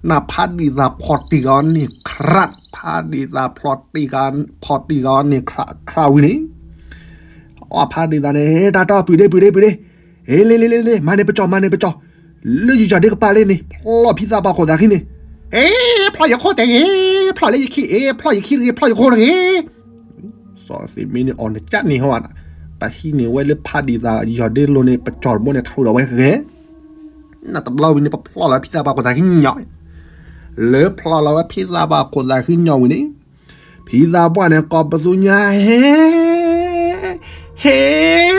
နဖးဒံးသးဖီၣ်တံၢ်ဃီန့ၣ်ခရး, ဖးဒံးသးဖီၣ်တံၢ်ဃီ, ဖီၣ်တံၢ်ဃီန့ၣ်ခရးဝံၤန့ၣ်, အဖးဒံးသးန့ၣ် တၢ်တီၢ်ပုၢ်ဒ့ပုၢ်ဒ့ပုၢ်ဒ့, ဟ့ လ့လ့လ့လ့ မၤန့ၢ်ပကၠီၣ် မၤန့ၢ်ပကၠီၣ်, လၢယကၠီၣ်ဒ့ကပၤလ့န့ၣ် ဖျီၣ်ဖံသးပှၢ်ခိၣ်သးခံန့ၣ်, ဟ့ ဖျီၣ်ယခိၣ်တဂ့ၤ, ဖျီၣ်လၢယခံ အ့ ဖျီၣ်ယခံတဂ့ၤ ဖျီၣ်ယခိၣ်တဂ့ၤ စီၤသ့ၣ်မ့ၢ်န့ၣ် အီၣ်နကၢ်န့ၣ်ဟီ, ပဟံးန့ၢ်ဝဲလၢဖးဒံးသးယီၢ်ဒ့လိၤန့ၣ် ထူဒီးဝဲဂဲၤ, နတဘျီဝံၤန့ၣ် ပဖျီၣ်လီၤဖံသးပှၢ်ခိၣ်သးခံညီ, လၢဖျီၣ်လီၤဝဲဖံသးပှၢ်ခိၣ်သးခံညီဝံၤန့ၣ်, ဖံသးပှၢ်န့ၣ် ကိးပသူညါ ဟ့ ဟ့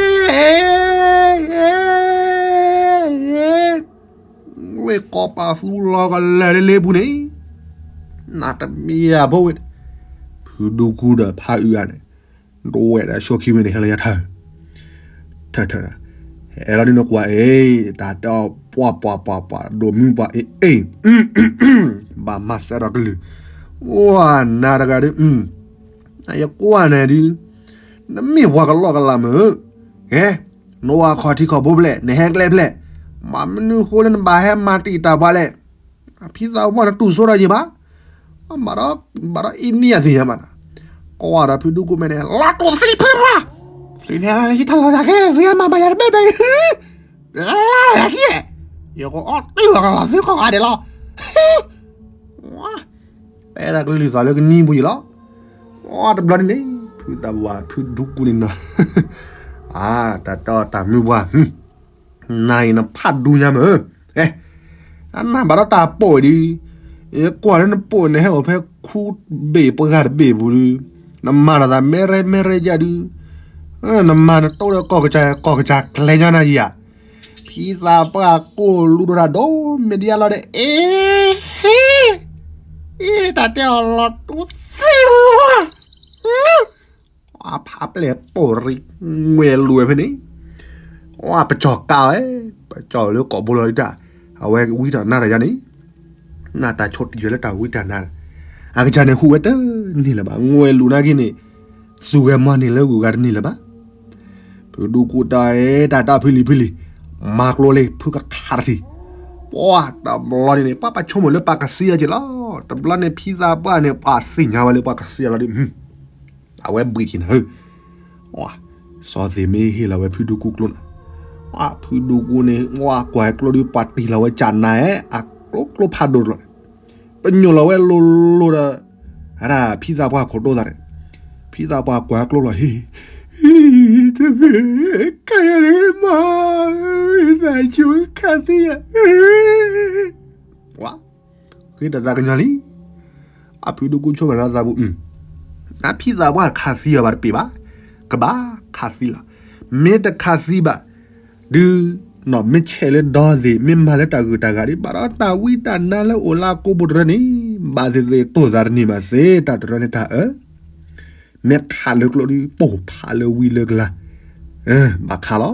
ဝ့ၢ်ကိးပသူလီၤကလၢာ်လၢလ့ပူၤန့ၣ်, နတမ့ၢ်ယၤဖိဝဲ, ဖုဒူကူဒီးဖးအုးဂၤန့ၣ်, ဒိဝဲဒၣ်ဆိခံဝံၤန့ၣ် ဟဲလၢညါထၢၣ်, ထၢၣ်ထၢၣ်, ဟဲလီၤဒ်နကွၢ်အ့ၣ် တၢ်တဲအီၤပှၤပှၤပှၤပှၤ ဒိးမုၢ်ပှၤအ့ၣ်အ့ၣ်, ဘၣ်မၤစၢၤဒီးကလုၢ်, အိၣ်နၤတဂၤဒီး, ယကွၢ်နၤဒုး, နမ့ၢ်ပှၤကလီကလးမ့ၢ်, ဟဲ, နအိၣ်အခီၣ်ထံးခီၣ်ဘိဖျဲၣ် နဟဲကျဲဖျဲၣ်, မ့ၢ်မနုၤဃိလၢနဘၣ်ဟဲမၤတံာ်တာ်ပှၤလဲၣ်, ဖံသးပှၢ်န့ၣ်တူၢ်ဆိဒီးယံၤဘၣ်, ဘၣ်ဒီးအံၤနံၣ်အသ့ၣ်ညါမး, ကွၢ်ဒီးဖုဒူကူမဲာ်န့ၣ် လီၤတူၢ်သံဖုပှၢ်, သုဟဲလၢယတၢ်လီၢ်တၢ်ကျဲ သုဟဲမၤဘၣ်ယၤတဘ့ၣ်ဘၣ်, လၢယၤခံ, ယကအီၣ်တ့ၢ်လီၤကလီၤသုကိးဂၤဒဲးလီၤ, တဲဒၣ်ကလုၢ်သးလၢကနံၤပူၤယံၤလီၤ, အီ တဘျီန့ၣ်န့ၣ် ဖုသးပှၢ်ဖုဒူကူန့ၣ်နီၤ, အါ တၢ်တဲအီၤတၢ်မုၢ်ပှၢ်, နၤအံၤနဖးဒူညါမ့ၢ်, အဲ အနၢ်ဘၣ်ဒီးတၢ်ပိာ်ဒု, ယကွၢ်လၢနပိာ်န့ၣ် ဟဲအိၣ်ဖဲခူဘ့ၣ်ပှၢ်တဘ့ၣ်ပူၤဒု, နမၤလီၤသးမဲရဲမဲရဲယါဒု, နမၤနတိၢ်ဒီးကီၢ်ကစၢ် ကီၢ်ကစၢ်ကျဲညီနၤယၤ, ဖံသးပှၢ်ကိၢ်လူဒိၣ်တၢ်ဒိၣ်မ့ၢ်ဒ်အလီၢ်ဒီး အ့ ဟ့ အ့ တၢ်တဲအီၤလီၤတူာ်သ့ၣ်, ဖးပျဲၢ်ပိာ်ရံ ငွဲလူၤဝဲဖဲန့ၣ်, အပစီၢ်ကးဝဲ, ပစီၢ်လၢကိာ်ဘိလီၤဒုတၢ်, အဝဲဝံတၢ်နါတၢ်ယါန့ၣ်, နတၢ်ဆိၣ်တံၢ်ဝဲလၢတၢ်ဝံတၢ်နါ, အကစၢ်န့ၣ်ဟူးဝဲတန့ၢ်လၢၤဘၣ်, ငွဲလူၤနာ်က့န့ၣ်, သူၣ်ဂဲၤမီၢ်န့ၢ်လၢဂုၤဂၤတန့ၢ်လၢၤဘၣ် ဖုဒူကူတၢ်အဲၣ်တၢ်တၢ်ဖုလံၤဖုလံၤ, မၤကျိလံ ဖုကခးတထံၣ်, ပှၢ်တဘျီန့ၣ်န့ၣ် ပှၢ်ပဆိကမိၣ်လၢပှၤကစံးအီၤက့ၤလီၤ, တဘျီန့ၣ်ဖံသးပှၢ်န့ၣ် ပှၤသ့ၣ်ညါဝဲလၢပှၤကစံးအီၤလီၤဒု, အဝဲဘှံးထံၣ်နၤဧၢ, စီၤသ့ၣ်မ့ၢ်ဟ့ၣ်လီၤဝဲဖုဒူကူကျိနၤ, ဖုဒူကူန့ၣ် ကွၢ်ကျိဒုးပှၤတံၢ်လီၤဝဲကၢ်နၤဧၢ, အကျိကျိဖးဒိၣ်တလီၤ ပညိၣ်လီၤဝဲလိၤလိၤဒီး, အဒၣ်ဖံသးပှၢ်ခိၣ်တိသးန့ၣ်, ဖံသးပှၢ်ကွၢ်ကျိလီၤဟ့ၣ်, တမ့ၢ်, ခါယၤန့ၣ်မၤ, သးဆိခါသ့ယၤ, ပှၤ, ဃ့တၢ်သးကညီၤလံ, အဖုဒူကူဆိကမိၣ်လၢသးပူၤ, နဖံသးပှၢ်ခးသံအီၤဘၣ်တပ့ၤဘၣ်, ကဘၣ်ခးသံလီၤ, မ့ၢ်တခးသံဘၣ် ဒုး, နီၢ်မ့ၢ်ဆဲးလၢဒီသ့ၣ် မ့ၢ်မၤလၢတၢ်ဂုၤတၢ်ဂၤဒ် ဘၣ်ဒီးတၢ်ဝံတၢ်နါလၢအိၣ်လၢအကိာ်ပူၤတရၢန့ၣ်, ဘၣ်သ့ၣ်သ့ၣ်တိၢ်သးတန့ၢ်ဘၣ်သ့ၣ် တၢ်တရၢန့ၣ်တၢ်အၢ, မ့ၢ်ခးလၢကျိဒုး ပိၢ်ဖးလၢဝံလၢကလၤ, ဘၣ်ခးလီၤ.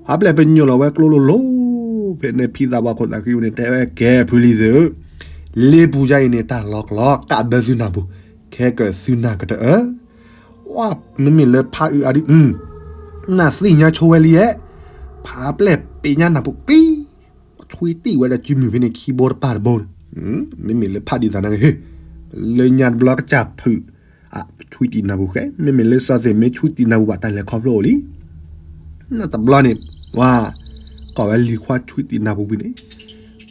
အပျဲၢ်ပညိၣ်လီၤဝဲကျိလိၤလိၤ, ဖဲန့ၣ်ဖံသးပှၢ်ခိၣ်သးဃံဝဲန့ၣ် တဲဝဲကဲဖုလံၤသ့ၣ်ဧၢ, လ့ပူၤယါအံၤန့ၣ် တၢ်လီၤကလီကးဘၢသုနၢ်ပူၤ, ခဲကၢၣ်သုနၢ်ကတၢၢ်အၢ ဝဲ မ့မ့ၢ်လၢဖးအုးအါဒုး, နသ့ၣ်ညါဆိဝဲလံဧါ, ဖးပျဲၢ်ပ့ၤညါနၢ်ပူၤကံ, ဆွံတံၢ်ဝဲဒီးစုမုၢ်ဖဲန့ၣ်ခံဘိတပၢ်တဘိ, မ့မ့ၢ်လၢဖးဒ်သိးနၤဂ့ၤ, လၢညါတဘျီကစၢ်ဖုး, ဆွံတံၢ်နၢ်ပူၤဃဲ, မ့မ့ၢ်လၢစီၤသ့ၣ်မ့ၢ်ဆွံတံၢ်နၢ်ပူၤဘၣ်တၢ်လဲၤခီဖျိအိၣ်လံ တဘျီန့ၣ်, ဝဲ, ကိးဝဲလံၤခွါဆွံတံၢ်နၢ်ပူၤဝံၤန့ၣ်,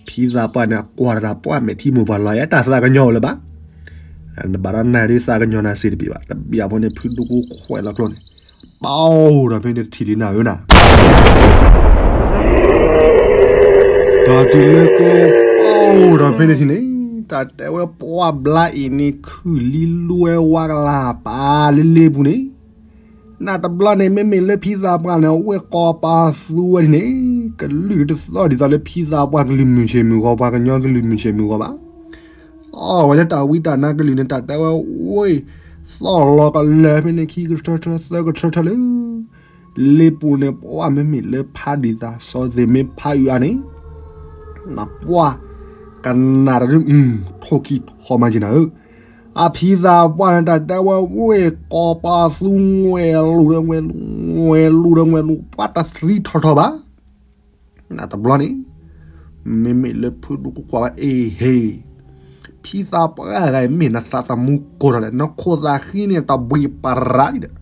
ဖံသးပှၢ်န့ၣ် အကွၢ်တၢ်ပှၢ်မဲာ်ထံမိၢ်ပှၢ်လီၤယဲ တၢ်သးကညီၤအိၣ်လၢၤဘၣ်, နဘၣ်ဒီးနၤဒုးသးကညီၤနၤစ့တပ့ၤဘၣ်, တဘျီဖိန့ၣ် ဖုဒူကူခွဲးလီၤကျိန့ၣ်, ပီဒီးဖဲန့ၣ်တထံၣ်လံနၤဧၢနၤ ဒီးတုၤလၢကျိ ပီဒီးဖဲန့ၣ်ထံၣ်န့ၣ်, တၢ်တဲဝဲပှၢ်ဘျါအံၤန့ၣ် ခုၣ်လံလွဲဝါကလၤပာ်လၢလ့ပူၤန့ၣ်, နတဘျီန့ၣ် မ့မ့ၢ်လၢဖံသးပှၢ်န့ၣ် အဝဲၢ်ကိးပာ်သူဝဲန့ၣ်, ကလုၢ်တသီၣ်ဒ်သိးလၢဖံသးပှၢ်ကလုၢ်မုၢ်ဆ့ၣ်မုၢ်ဂီၤ ပှၤကညီကလုၢ်မုၢ်ဆ့ၣ်မုၢ်ဂီၤဘၣ် အီၣ်ဝဲလၢတၢ်ဝံတၢ်နါကလုၢ်န့ၣ် တၢ်တဲဝဲဝ့ၢ်, သီၣ်လီၤကလၢာ်ဖဲန့ၣ် ခံကထၢထၢသၢကထၢထၢလၢ, လ့ပူၤန့ၣ် ပှၢ်မ့မ့ၢ်လၢဖးဒ်သိး စီၤသ့ၣ်မ့ၢ်ဖးအုးအါန့ၣ်, နပှၢ်, ကနၣ်တၢ်ဒုး, ထိၣ်ခံထီၣ်မၤက့ၤနၤဧၢ, အဖံသးပှၢ်န့ၣ် တၢ်တဲဝဲဝ့ၢ်ကိးပာ်သူ ငွဲလူၤဒီးငွဲလူၤ, ငွဲလူၤဒီးငွဲလူၤ ပှၢ်တသံထီၣ်ထီၣ်ဘၣ် နတဘျီန့ၣ်, မ့မ့ၢ်လၢဖုဒူကူကွၢ်ဝဲအ့ဟ့ၣ်, ဖံသးပှၢ်ဂၤအံၤ မ့ၢ်နသးသမူကိၢ်ထီၣ်လဲၣ်, နခိၣ်သးဃံန့ၣ် တဘှံးပရးဒံးဒီး,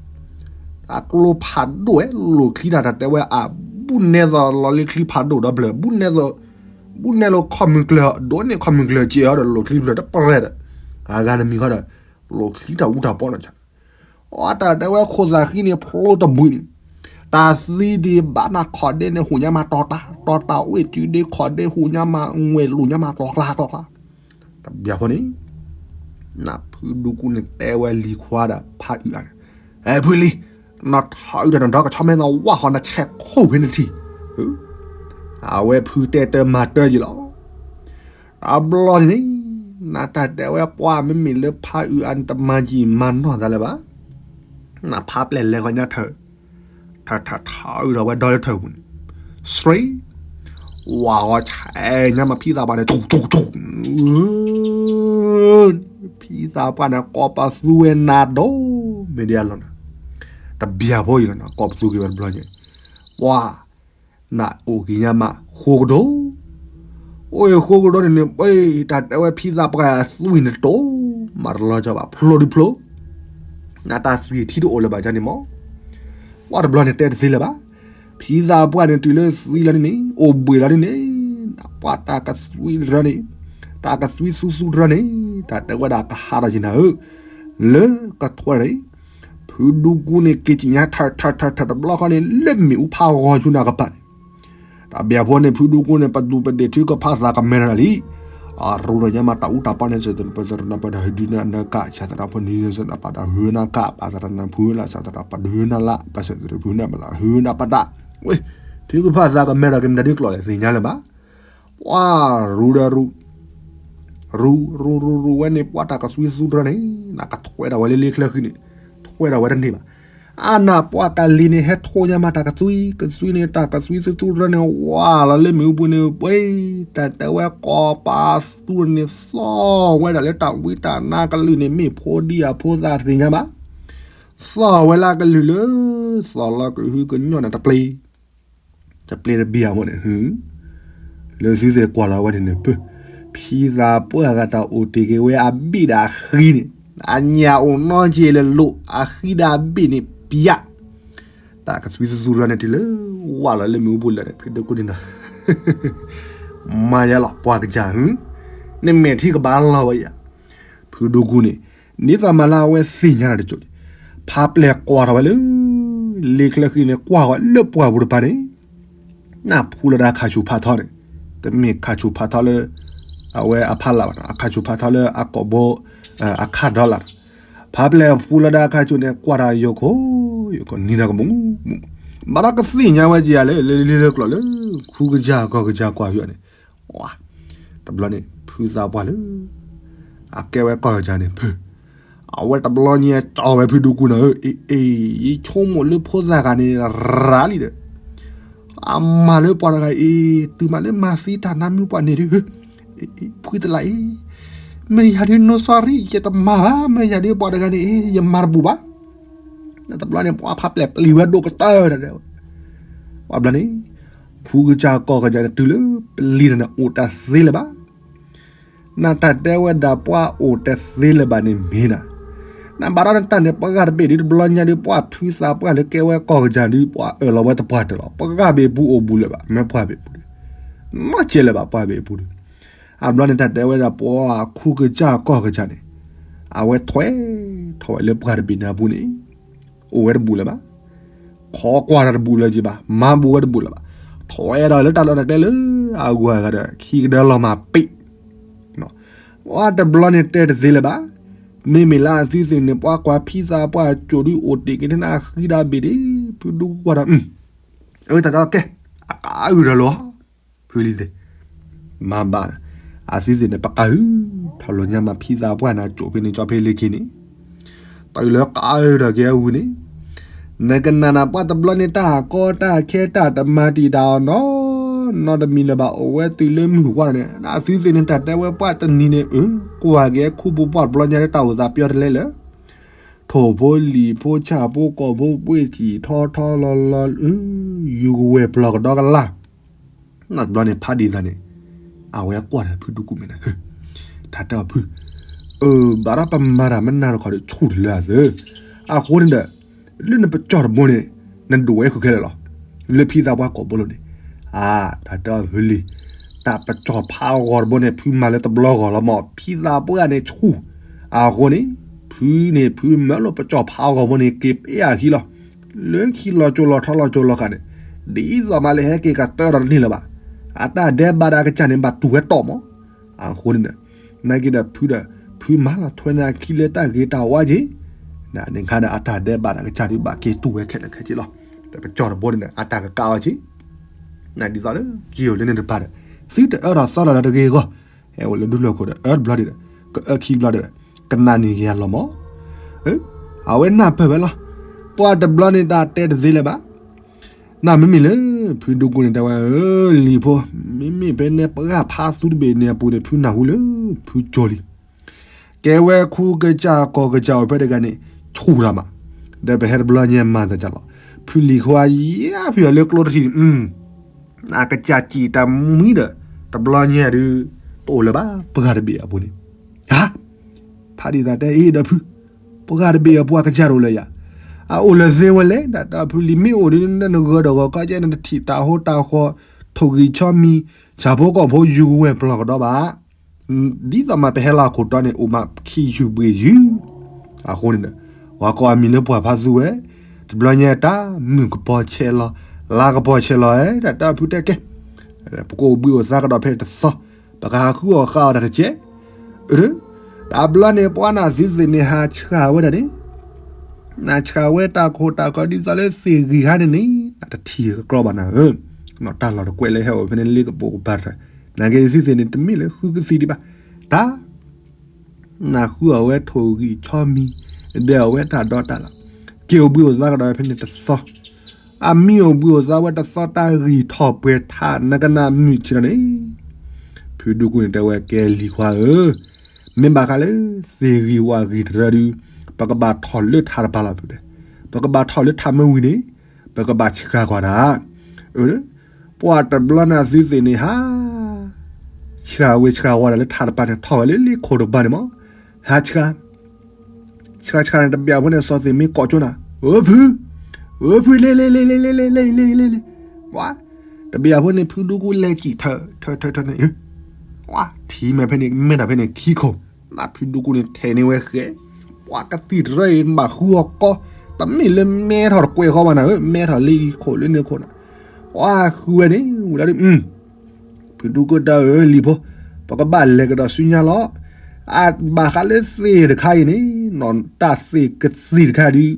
အကျိဖးဒိၣ်ဝဲ လိၣ်ချံတၢ် တၢ်တဲဝဲအါ, ဘူးနဲသိးလီၤလၢချံဖးဒိၣ်ဒီဖျၢၣ်, ဘူးနဲသိး, ဘူးနဲလိာ်ခီၣ်မုၢ်ကျၢၤ, ဒိးန့ၢ်ခီၣ်မုၢ်ကျၢၤက့ၤအီၤဒီး လိၣ်ချံတဖျၢၣ်တပရဲၣ်ဒီး, အဂၤနမံၤဃီဒီး, လိၣ်ချံတၢ်အူတၢ်ပီနီၤ အတၢ်တဲဝဲခိၣ်သးဃံန့ၣ် ဖျိတဘှံးန့ၣ်, တၢ်သံဒံးဘၣ်နၤခီၣ်ဒ့န့ၣ် ဟူးညါမးတီၤတၢ်, တီၤတၢ်အိၣ်စုဒ့ခီၣ်ဒ့ ဟူးညါမး ငွဲလူၤညါမး ကျီကျီကျီကျီ, တဘျီဖိန့ၣ်, နဖုဒူကူန့ၣ်တဲဝဲလံၤခွါဒီးဖးအုးအါန့ၣ်, အဲ ဖုလံၤ, နထီၣ်အုးဒီးနဒီကဆီမဲနဝၢ်ဃီနဆဲးခိၣ်ဖဲန့ၣ်ထံၣ်, အဝဲဖုတဲတၢ်မၤတၢ်ယံၤလီၤ တဘျီန့ၣ်, နတၢ်တဲဝဲပှၢ်မ့မ့ၢ်လၢဖးအုးအါန့ၣ် တမၤယံာ်မၤနီၢ်သးလၢၤဘၣ်, နဖးပျဲၢ်လဲၤဃီညါထၢၣ်, ထၢၣ်ထၢၣ်ထီၣ်အုးဒီးဝဲဒီလၢထၢၣ်ပူၤန့ၣ်, စရ့, ဝၢ်ဂီၤဆဲးညါမးဖံသးပှၢ်န့ၣ် ထူၣ်ထူၣ်ထူၣ် ဖံသးပှၢ်န့ၣ် ကိးပသူဝဲနၤဒိၣ်, မ့ၢ်ဒ်အလီၢ်နၤ, တဘျီဖိအံၤလီၤနၤ ကိးပသူက့ၤဝဲတဘျီညါ, ပှၢ် နအိၣ်က့ၤညါမး ဃိကဒိၣ်, အိၣ်ဃိကဒိၣ်န့ၣ်န့ၣ် ပှၢ် တၢ်တဲဝဲဖံသးပှၢ်အသွံၣ်န့ၣ်တတိၢ်, မၤတလီၤကီဘၣ် ဖျိဒုးဖျိ, နတၢ်သွံၣ်ထံတအိၣ်လၢၤဘၣ်န့ၣ်မး, ပှၢ်တဘျီန့ၣ်တဲတသ့လၢၤဘၣ်, ဖံသးပှၢ်န့ၣ် တုၤလၢသွံၣ်လီၤန့ၣ်န့ၣ် အိၣ်ဘှံးလီၤန့ၣ်န့ၣ်, ပှၢ်တၢ်ကသွံၣ်တရၢန့ၣ်, တၢ်ကသွံၣ်သူသူတရၢန့ၣ်, တၢ်တဲဝဲဒၣ်ကဟးထီၣ်က့ၤနၤဧၢ, လၢကထွဲတၢ်အံၤ, ဖုဒူကူန့ၣ် က့ၤကံၣ်ညါထၢထၢထၢထၢတဘျီဃီန့ၣ် လၢမ့ၣ်အူဖးဂီၤဆူနၤကပၤန့ၣ်, တၢ်ဘၣ်အဖီန့ၣ် ဖုဒူကူန့ၣ် ပသူၣ်ပဒ့ၣ်ထုကဖၣ်သးကမဲထီၣ်လံ, အရူၢ်ဒီးညါမးတၢ်အူတၢ်ပီန့ၣ် စၢၤသရၣ်ပှၤဒီးဟဲဒုးနၤနကး စၢၤသရၣ်ဖိနံၤ စၢၤသရၣ်ပှၤဒီးဟဲနၤကး ပှၤသရၣ်နၢ်ဖုလၢ စၢၤသရၣ်ပှၤဒီးဟဲနၤလၢ ပှၤစၢၤသရၣ်ဖုနၢ်ပှၤလၢဟဲနၤပတၢ်, ဝဲ, ထုကဖၣ်သးကမဲထီၣ်က့ၤမတၤဒ်ကျိာ်လဲၣ် သ့ၣ်ညါလၢၤဘၣ် ပှၤရူဒီးရူ, ရူရူရူရူဝဲန့ၣ် ပှၤတၢ်ကသွံသူတြီန့ၣ် နကထွဲဒၣ်ဝဲလၢလ့ချၢဃံန့ၣ်, ထွဲဒၣ်ဝဲတန့ၢ်ဘၣ်. အနၢ်ပှၤကလံၤန့ၣ် ဟဲထိညါမးတၢ်ကသွံ, ကသွံန့ၣ် တၢ်ကသွံသူသူတြီန့ၣ် ဝးလီၤလၢမ့ၣ်အူပူၤန့ၣ် ပှဲၤ, တၢ်တဲဝဲကိးပသူန့ၣ် သီၣ်ဝဲဒၣ်လၢတၢ်ဝံတၢ်နါကလုၢ်န့ၣ် မ့ၢ်ဖိဒံအဖိသၣ်သ့ၣ်ညါဘၣ်. သီၣ်ဝဲလၢကလုၢ်လၢ သီၣ်လီၤကဟုကညီၣ်န့ၣ်တပျ့ၤ တပျ့ၤတဘ့ၣ်အမိၢ်န့ၣ်, လၢသုသ့ၣ်ကွၢ်လီၤဝဲန့ၣ်န့ၣ် ပၢ်, ဖံသးပှၢ်ဂၤတၢ်အိၣ်တ့ၢ်က့ၤဝဲအဘ့ၣ်ဒီးအဃံန့ၣ်, အညၣ်အိၣ်နီက့ၤလၢလိာ် အဃံဒီးအဘ့ၣ်န့ၣ်ပျၢ်, တၢ်ကသွံသူသူတြီန့ၣ်တုၤလၢ ဝးလီၤလၢမ့ၣ်အူပူၤလၢာ်န့ၣ် ဖုဒူကူန့ၣ်ဒီး မၤယါလီၤ ပှၤကစၢ်, နမဲာ်ထံကဘၣ်လီၤဝဲယၤ, ဖုဒူကူန့ၣ် ဒ်သိးမးလၢအဝဲသ့ၣ်ညါတၢ်တစိၤန့ၣ်, ဖးပျဲၢ်ကွၢ်ထီၣ်ဝဲလၢ လ့ချၢဃံန့ၣ် ကွၢ်ဝဲလၢပှၢ်ပူၤတပၤန့ၣ်, နၢ်ဖူလီၤဒၣ်ခးဆူၣ်ဖးထီန့ၣ်, တမ့ၢ်ခးဆူၣ်ဖးထီလၢ အဝဲအဖီလာ်ဘၣ်နီၤ, အခးဆူၣ်ဖးထီလၢအကိာ်ဘိ အခးဒီလၢ်နီၤ, ဖးပျဲၢ်ဖူလီၤဒၣ်အခးဆူၣ်န့ၣ် ကွၢ်တၢ်ယိာ်ခိၣ်ယိာ်ခိၣ် နံၤဒီးကမူးမူး, ဘၣ်ဒီးကသ့ၣ်ညါဝဲကယၤလၢ လၢလံလၢကျိာ်လၢ ခူကစၢ်ကီၢ်ကစၢ်ကွၢ်ယွၤန့ၣ်, တဘျီန့ၣ် ဖုသးပှၢ်လၢ အကဲဝဲကီၢ်ကစၢ်န့ၣ် ဖု အဝဲတဘျီညါကၠီဝဲဖုဒူကူနီၤဧၢ, အ့ အ့ ယဆိကမိၣ်လၢဖိသၣ်ဂၤန့ၣ် ရၤလံဒီး အမၤလၢပှၤတဂၤအံၤ တုၤမးလၢမၤသံတၢ်နါမုၢ်ပှၢ်န့ၣ်ဒုး, ဖုသလးအံၤ, မ့ၢ်ယၤဒုး no sorry ယတမၤဘၣ်, မ့ၢ်ယၤဒုးပှၤတဂၤန့ၣ် ယမၤတဘူးဘၣ်. တဘျီန့ၣ် ပှၤဖးပျဲၢ်ပျံၤဝဲဒိၣ်ကတၢၢ်ဒီး, ပှၤဘျီန့ၣ် ဖုကစၢ်ကီၢ်ကစၢ်န့ၣ် တုၤလၢပလံၤန့ၣ် အိၣ်တသ့လၢၤဘၣ် နတၢ်တဲဝဲဒၣ်ပှၤအိၣ်တသ့လၢၤဘၣ်န့ၣ်မ့ၢ်နၤ, နဘၣ်ဒီးနတၢ်န့ၣ် ပှၤဂၤတဘ့ၣ်ဒုး တဘျီညါဒုး ပှၤဖုသးပှၢ်လၢကဲဝဲကီၢ်ကစၢ်ဒုး ပှၤအၢၣ်လီၤဝဲတပှၢ်တၢၢ်လီၤ. ပှၤဂၤဘ့ၣ်အပူၤအိၣ်ဘူးလၢၤဘၣ်, မ့ၢ်ပှၤဘ့ၣ်အပူၤဒုး, နီၢ်ကဲလၢၤဘၣ်ပှၤဘ့ၣ်အပူၤဒုး. အဘျီန့ၣ် တၢ်တဲဝဲဒၣ်ပှၤခူကစၢ်ကီၢ်ကစၢ်န့ၣ်, အဝဲထွဲထီၣ်ဝဲလၢပှၢ်တဘ့ၣ်န့ၣ်အပူၤန့ၣ် အိၣ်ဝဲတဘူးလၢၤဘၣ်. ခိးကွၢ်တၢ်တဘူးလၢၤက့ၤဘၣ်, မၤဘူးဝဲတဘူးလၢၤဘၣ်. ထွဲဒီးလၢတၢ်လီၢ်တၢ်ကျဲလၢအဂုၤအဂၤဒီး ခံကဒၢလီၤမၢ်ပ့ၣ်, ပှၤတဘျီန့ၣ်တဲတသ့လၢၤဘၣ်. မ့မ့ၢ်လၢအသုသ့ၣ်န့ၣ် ပှၤကွၢ်ဖံသးပှၢ်အစိၤဒုးအိၣ်တ့ၢ်က့ၤန့ၣ် အဃံဒီးဘ့ၣ်ဒၣ်, ဖုဒူကွၢ်ဒီး, အၢ တၢ်ဒီးကဲ, အကအုၣ်ဒီးလီၤ ဖုလံၤသ့ၣ်, မၤဘၣ်, အသုသ့ၣ်န့ၣ် ပကဟု, ထီၣ်လီၤညါမးဖံသးပှၢ်န့ၣ် အစိၤဖဲန့ၣ်ကၠီဖဲလ့ၤခံန့ၣ်, တၢ်အုၣ်လၢကအုၣ်ဒီးကဲအဝံၤန့ၣ်, နကနၣ်နၤပှၤတဘျီန့ၣ် တၢ်ကီတၢ်ခဲတၢ်တမၤတံာ်တာ်အီၤနီတမံၤလၢၤဘၣ် အိၣ်ဝဲတုၤလၢမုၢ်ဝါန့ၣ် အသုသ့ၣ်န့ၣ် တၢ်တဲဝဲပှၤတနံၤန့ၣ် အၢ ကွၢ်က့ၤခူပူၤပှၢ်တဘျီညါလၢတၢ်အိၣ်သးပျီတလဲလၢ ထိၣ်ဖိလံၣ်ဖိဆၣ်ဖိကီၢ်ဖိပှ့ၢ်ထံၣ်ထီထီလီၤလီၤ ယူၤကဝဲၢ်ပျီၢ်ကဒီကလါ, နီတဘျီန့ၣ် ဖးဒံးသးန့ၣ်, အဝဲကွၢ်ဒီးဖုဒူကူမ့ၢ်နၤ, တၢ်တဲအီၤဖု, အၢ ဘၣ်ဒီးပမၤတၢ်မနုၤတခီဒီးဆူၣ်တလၢအသၢ, အဃိန့ၣ်ဒီး, လၢနပစီၢ်တဘိန့ၣ်, နဒိၣ်ဝဲဃုာ်ခဲလၢာ်လီၤ, လၢဖံသးပှၢ်ကိာ်ဘိလိၤန့ၣ်, အါ တၢ်တဲအီၤဖုလံၤ, တၢ်ပစီၢ်ဖးဂီၤတဘိန့ၣ် ဖုမၤလၢတဘျီဂီၤလီၤမး ဖံသးပှၢ်န့ၣ်ဆူၣ်, အဃိန့ၣ်, ဖုန့ၣ်ဖုမၢလိာ်ပစီၢ်ဖးဂီၤဘိန့ၣ် က့ၤပ့အခံလီၤ လၢခံလီၤကၠိလီၤထီလီၤကၠိလီၤဃာ်န့ၣ်, ဒ်သိးမးလၢဟဲက့ၤကတၢၢ်ဒီးတန့ၢ်လၢၤဘၣ်, အတၢ်ဒဲးဘးဒီးအကစၢ်န့ၣ် ဘၣ်တူၢ်ဝဲတီၢ်မး, အဃိန့ၣ်ဒီး, နာ်က့ဒီးဖုဒီး, ဖုမၤလီၤထွဲန့ၢ်အခံလၢတၢ်ဂ့ၤတၢ်ဝါက့ၤ, နခါဒီးအတၢ်ဒဲးဘးဒီးအကစၢ်ဒုးဘၣ်က့ၤတူၢ်ဝဲခဲလၢာ်ခဲဆ့လီၤ, ဒီးပစီၢ်တဘိန့ၣ်ဒီး အတၢ်ကကးအီၤက့ၤ နဒ်သိးလၢက့ၤအိၣ်လၢန့ၣ်တပၤဒီး, သုတအၢဒီးသီဒီးလၢတဂ့ၤအဂီၢ်, ဟဲအိၣ်လၢဒူၣ်လၢၢ်ခိၣ်ဒီး အၢတဘျီဒံးဒီး, ကအၢခံဘျီဒီး, ကနၣ်န့ၢ်က့ၤအလီၢ်မး, အဝဲနၢ်ပၢၢ်ဝဲလီၤ, ပှၤတဘျီန့ၣ်တၢ်တဲတသ့လၢၤဘၣ်, နမ့မ့ၢ်လၢ, ဖုဒူကူန့ၣ်တဲဝဲ, လံၤဖိ, မ့မ့ၢ်ဖဲန့ၣ်ပှၤဖးသူတဘ့ၣ်န့ၣ်အပူၤန့ၣ် ဖုနၢ်ဟူလၢ, ဖုကၠီလံ ကဲဝဲခူကစၢ်ကီၢ်ကစၢ်အိၣ်ဖဲတဂၤန့ၣ်, ဆူၣ်တၢ်မး, ဒီးပဟဲတဘျီညါမၤသးကၢ်လီၤ, ဖုလံၤခိအယဲၢ်ဖုအီၤလၢကျိတထံၣ်န့ၣ်, အကစၢ်စံၣ်တၢ်မှံဒီး, တဘျီညါဒုး, တအိၣ်လၢၤဘၣ် ပှၤတဘ့ၣ်အပူၤန့ၣ်, ဟါ, ဖးဒံးသးတဲအ့ၣ်ဒီးဖု, ပှၤတဘ့ၣ်အပူၤအကစၢ်တအိၣ်လၢၤယၤ, အအိၣ်လၢၤသ့ဝဲလဲၣ် ဒ်တၢ်ဖုလံၤမ့ၢ်အိၣ်ဒုးနဂၢၢ်ဒီးဂီၤခီကဲန့ၣ်တထံၣ်တၢ်ဟိတၢ်ဃီ, ထိၣ်ဂံၢ်ဆီမံၤ, ဆၣ်ဖိကီၢ်ဖိယူၤကဝဲၢ်ပျီၢ်ကဒီးဘၣ် ဒ်သိးမးပဟဲလၢခိၣ်တီန့ၣ် အိၣ်မးခံယူၤဘှ့ၣ်ယူၤ, အဃိန့ၣ်ဒီး ဝၤကိးအမံၤလၢပှၤဖးသူဝဲ, တဘျီညါတၢ်မုၢ်ကပီၤဆဲးလီၤ, လါကပီၤဆဲးလီၤဧၢ, တၢ်တဲဖုတဲကဲ, ပကအိၣ်ဘှံးအိၣ်သါကဒီးဖဲတသီ, ပကဟးဃုအီၣ်ဃုအီတကဲး, တဘျီန့ၣ် ပှၤနၢ်သုသ့ၣ်န့ၣ် ဟးဆှၣ်ဝဲဒၣ်န့ၣ်, နၢ်ဆှၣ်ဝဲတၢ်ခိၣ်တၢ်ကီဒ်သိးလၢသ့ၣ်ဂံၢ်ဟါန့ၣ်န့ၣ် နတထံၣ်ကကြီဘၣ်နၤဧၢ, နီၢ်တၢ်လီၢ်တကွဲးလၢဟဲအိၣ်ဖဲန့ၣ်လ့ကပိာ်ကပၤတၢ်, နာ်က့သုသ့ၣ်န့ၣ် တမ့ၢ်လၢဃုကသံၣ်ဒံးဘၣ်, တၢ် နၢ်ဃုအီၣ်ဝဲထိၣ်ဂံၢ်ဆီမံၤ, ဒီးအဝဲတၢ်ဒီတၢ်လီၤ, က့ၤအိၣ်ဘှံးအိၣ်သါကဒီးဖဲန့ၣ်တသီ, အမံၤအိၣ်ဘှံးအိၣ်သါဝဲတသီတၢ်ဂံၢ်ထီၣ်ပှဲၤထးနကနၣ်မုၢ်ဆ့ၣ်ထီၣ်န့ၣ်, ဖုဒူကူန့ၣ်တဲဝဲကဲလံၤခွါဧၢ, မ့ၢ်ဘၣ်ဃးလၢသ့ၣ်ဂံၢ်ဝၣ်ဂံၢ်တရၢဒုး, ပကဘၣ်ထီၣ်လၢထးတပၤလီၤဖုတဲ, ပကဘၣ်ထီၣ်လၢထးမ့ၢ်ဝံၤန့ၣ်, ပကဘၣ်ဆှၣ်ကွၢ်တၢ် ပှၤတဘျီနၢ်သုသ့ၣ်န့ၣ်ဟါ, ဆှၣ်ဝဲဆှၣ်ဝါဒၣ်လၢထးတပၤန့ၣ် ထီၣ်ဝဲလၢလ့ခိၣ်တပၤန့ၣ်မး, ဟးဆှၣ်, ဆှၣ်ဆှၣ်န့ၣ် တဘျီဖိန့ၣ် စီၤသ့ၣ်မ့ၢ်ကိးကၠိနၤ, အိဖု, အိဖု လ့လ့လ့လ့လ့လ့လ့လ့လ့လ့, ဝါ, တဘျီဖိန့ၣ် ဖုဒူကူလဲၤစံၣ်ထၢထၢထၢထၢန့ၣ်, ဝါ ထံၣ်မဲာ်ဖဲန့ၣ် မဲထီၣ်ဖဲန့ၣ်ခံခိၣ်, နဖုဒူကူန့ၣ်ထဲးန့ၢ်ဝဲဃဲ, ပှၤကသံၣ်တရၢအံၤ ဘၣ်ဃုအီၤကီ, တမ့ၢ်လၢမဲထီၣ်တကွဲးဃီဘၣ်နၤဧၢ, မဲထီၣ်လၢအံၤခိၣ်လၢန့ၣ်ခိၣ်နၤ, ပှၤဃုဝဲန့ၣ် ဝံၤဒီး ဖုဒူကူတဲအၢ လံၤဖိ, ပကဘၣ်လဲၤကဒီးဆူညါလီၤ, အဘၣ်ဃးလၢသ့ၣ်တခါအံၤန့ၣ်, နီၢ်တၢ်သ့ၣ်ကသံၣ်တခါဒုး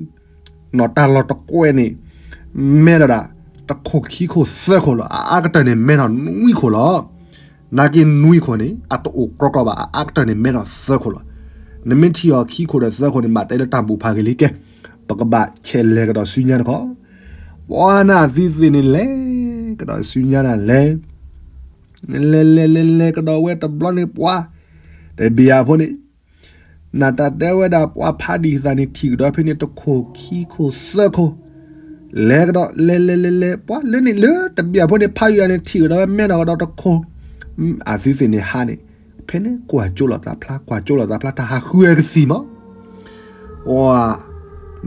နီၢ်တၢ်လီၢ်တကွဲးန့ၣ် မဲထီၣ်ဒၣ် တခိၣ်ခံခိၣ်သၢခိၣ်လီၤ, အအါကတၢၢ်န့ၣ် မဲထီၣ်နွံခိၣ်လီၤ. နာ်က့နွံခိၣ်န့ၣ် အတအိၣ်ကြီကြီဘၣ်, အအါကတၢၢ်န့ၣ် မဲထီၣ်သၢခိၣ်လီၤ. နမ့ၢ်ထံၣ်အီၤခံခိၣ်ဒီးသၢခိၣ်န့ၣ် ဘၣ်တဲလၢတၢ်ဘူၣ်ဖးဂ့ၤလံကဲ, ပကဘၣ်ဆဲးလဲၤကဒီးဆူညါတခီ, ပှၤနၢ်သုသ့ၣ်န့ၣ်လဲၤကဒီးဆူညါနၤလဲၤ, လဲၤလဲၤလဲၤလဲၤကဒီးဝဲတဘျီန့ၣ်ပှၤ, တဘ့ၣ်အဖိန့ၣ် နတၢ်တဲဝဲဒၣ်ပှၤဖးဒံးသးန့ၣ် ထံၣ်ကဒီးဖဲန့ၣ်တခိၣ်ခံခိၣ်သၢခိၣ်, လဲၤကဒီးလဲၤလဲၤလဲၤလဲၤ ပှၤလၢန့ၣ်လၢတဘ့ၣ်အဖိန့ၣ် ဖးယံၤအန့ၣ်ထံၣ်ကဒီးဝဲမဲထီၣ်ကဒီးတခိၣ်, အသုသ့ၣ်န့ၣ်ဟါန့ၣ်, ဖဲန့ၣ်ကွၢ်ကၠိလိာ်သးဖျါ ကွၢ်ကၠိလိာ်သးဖျါ တၢ်ဟးဃုဝဲကသံၣ်မး, ပှၤ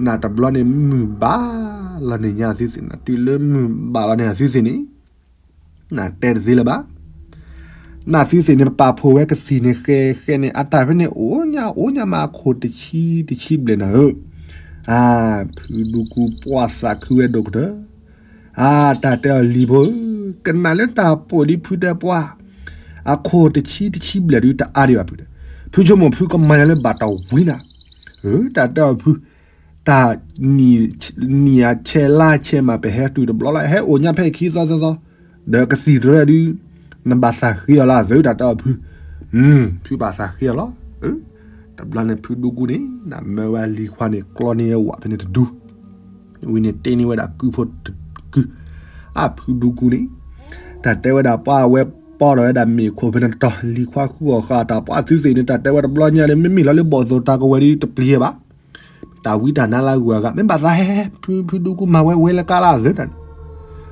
နတဘျီန့ၣ်မုၢ်ဘၣ်လီၤန့ၣ်ညါအသုသ့ၣ်န့ၣ် တုၤလၢမုၢ်ဘၣ်လီၤန့ၣ်အသုသ့ၣ်န့ၣ် နတဲတသ့လၢၤဘၣ်. နသုသ့ၣ်န့ၣ် ပပာ်ဖှိၣ်ဝဲကသံၣ်န့ၣ်ဃဲဃဲန့ၣ် အတၢ်ဖဲန့ၣ် အိၣ်ညါအိၣ်ညါမးအခိၣ်တဆံတဆံဘျဲၣ်နၤဧၢ, အါ ဖုဒူကူပှၢ်သးခုဝဲဒိၣ်ကတၢၢ်, အါ တၢ်တဲအီၤလံၤဖိဧၢ, ကနၣ်လၢတၢ်ပိာ်ဒ်ဖုတဲပှၢ်, အခိၣ်တဆံတဆံဘျဲၣ်ဒုးတအါဒံးဘၣ်ဖုတဲ, ဖုဆိကမိၣ်ဖုကမၤယၤလၢဘၣ်တၢ်ဝံနၤ, အၢ တၢ်တဲအီၤဖု တၢ် နံၣ်အဆဲးလါဆဲးမး ပဟဲတုၤတဘျီလၢ် ဟဲအိၣ်ညါဖဲအံၤခံသီသၢသီ, ဒီးကသံၣ်တရၢဒုး နဘၣ်သးဃ့အီၤလၢအသုး တၢ်တဲအီၤဖု, ဖုဘၣ်သးဃ့အီၤလီၤ. တဘျီန့ၣ်ဖုဒူကူန့ၣ် နမၢဝဲလံၤခွါန့ၣ် ကျီန့ၢ်ဝဲဝးဖဲန့ၣ်တဒူ ဝံၤန့ၣ်တ့န့ၢ်ဝဲဒၣ်ကုဖိတကု, အဖုဒူကူန့ၣ် တၢ်တဲဝဲဒၣ်ပှၤဝဲပီၢ်ထီၣ်ဝဲဒၣ်မ့ၣ်ခိၣ်ဖဲန့ၣ်တတီၤ လံၤခွါဃုအီၣ်ဃာ်တၢ် ပှၤသုသ့ၣ်န့ၣ် တၢ်တဲဝဲတဘျီညါလၢ မ့မ့ၢ်လီၤလၢဘီၣ်သိၣ်တၢ်ကဝဲၤဒုးတပျံၤဘၣ်, တၢ်ဝံတၢ်နါလၢအဂုၤအဂၤ မ့ၢ်ဘၣ်သးဟဲ ဖုဒူကူမၤဝဲဝဲလၢကါလၢအသုးတၢ်န့ၣ်,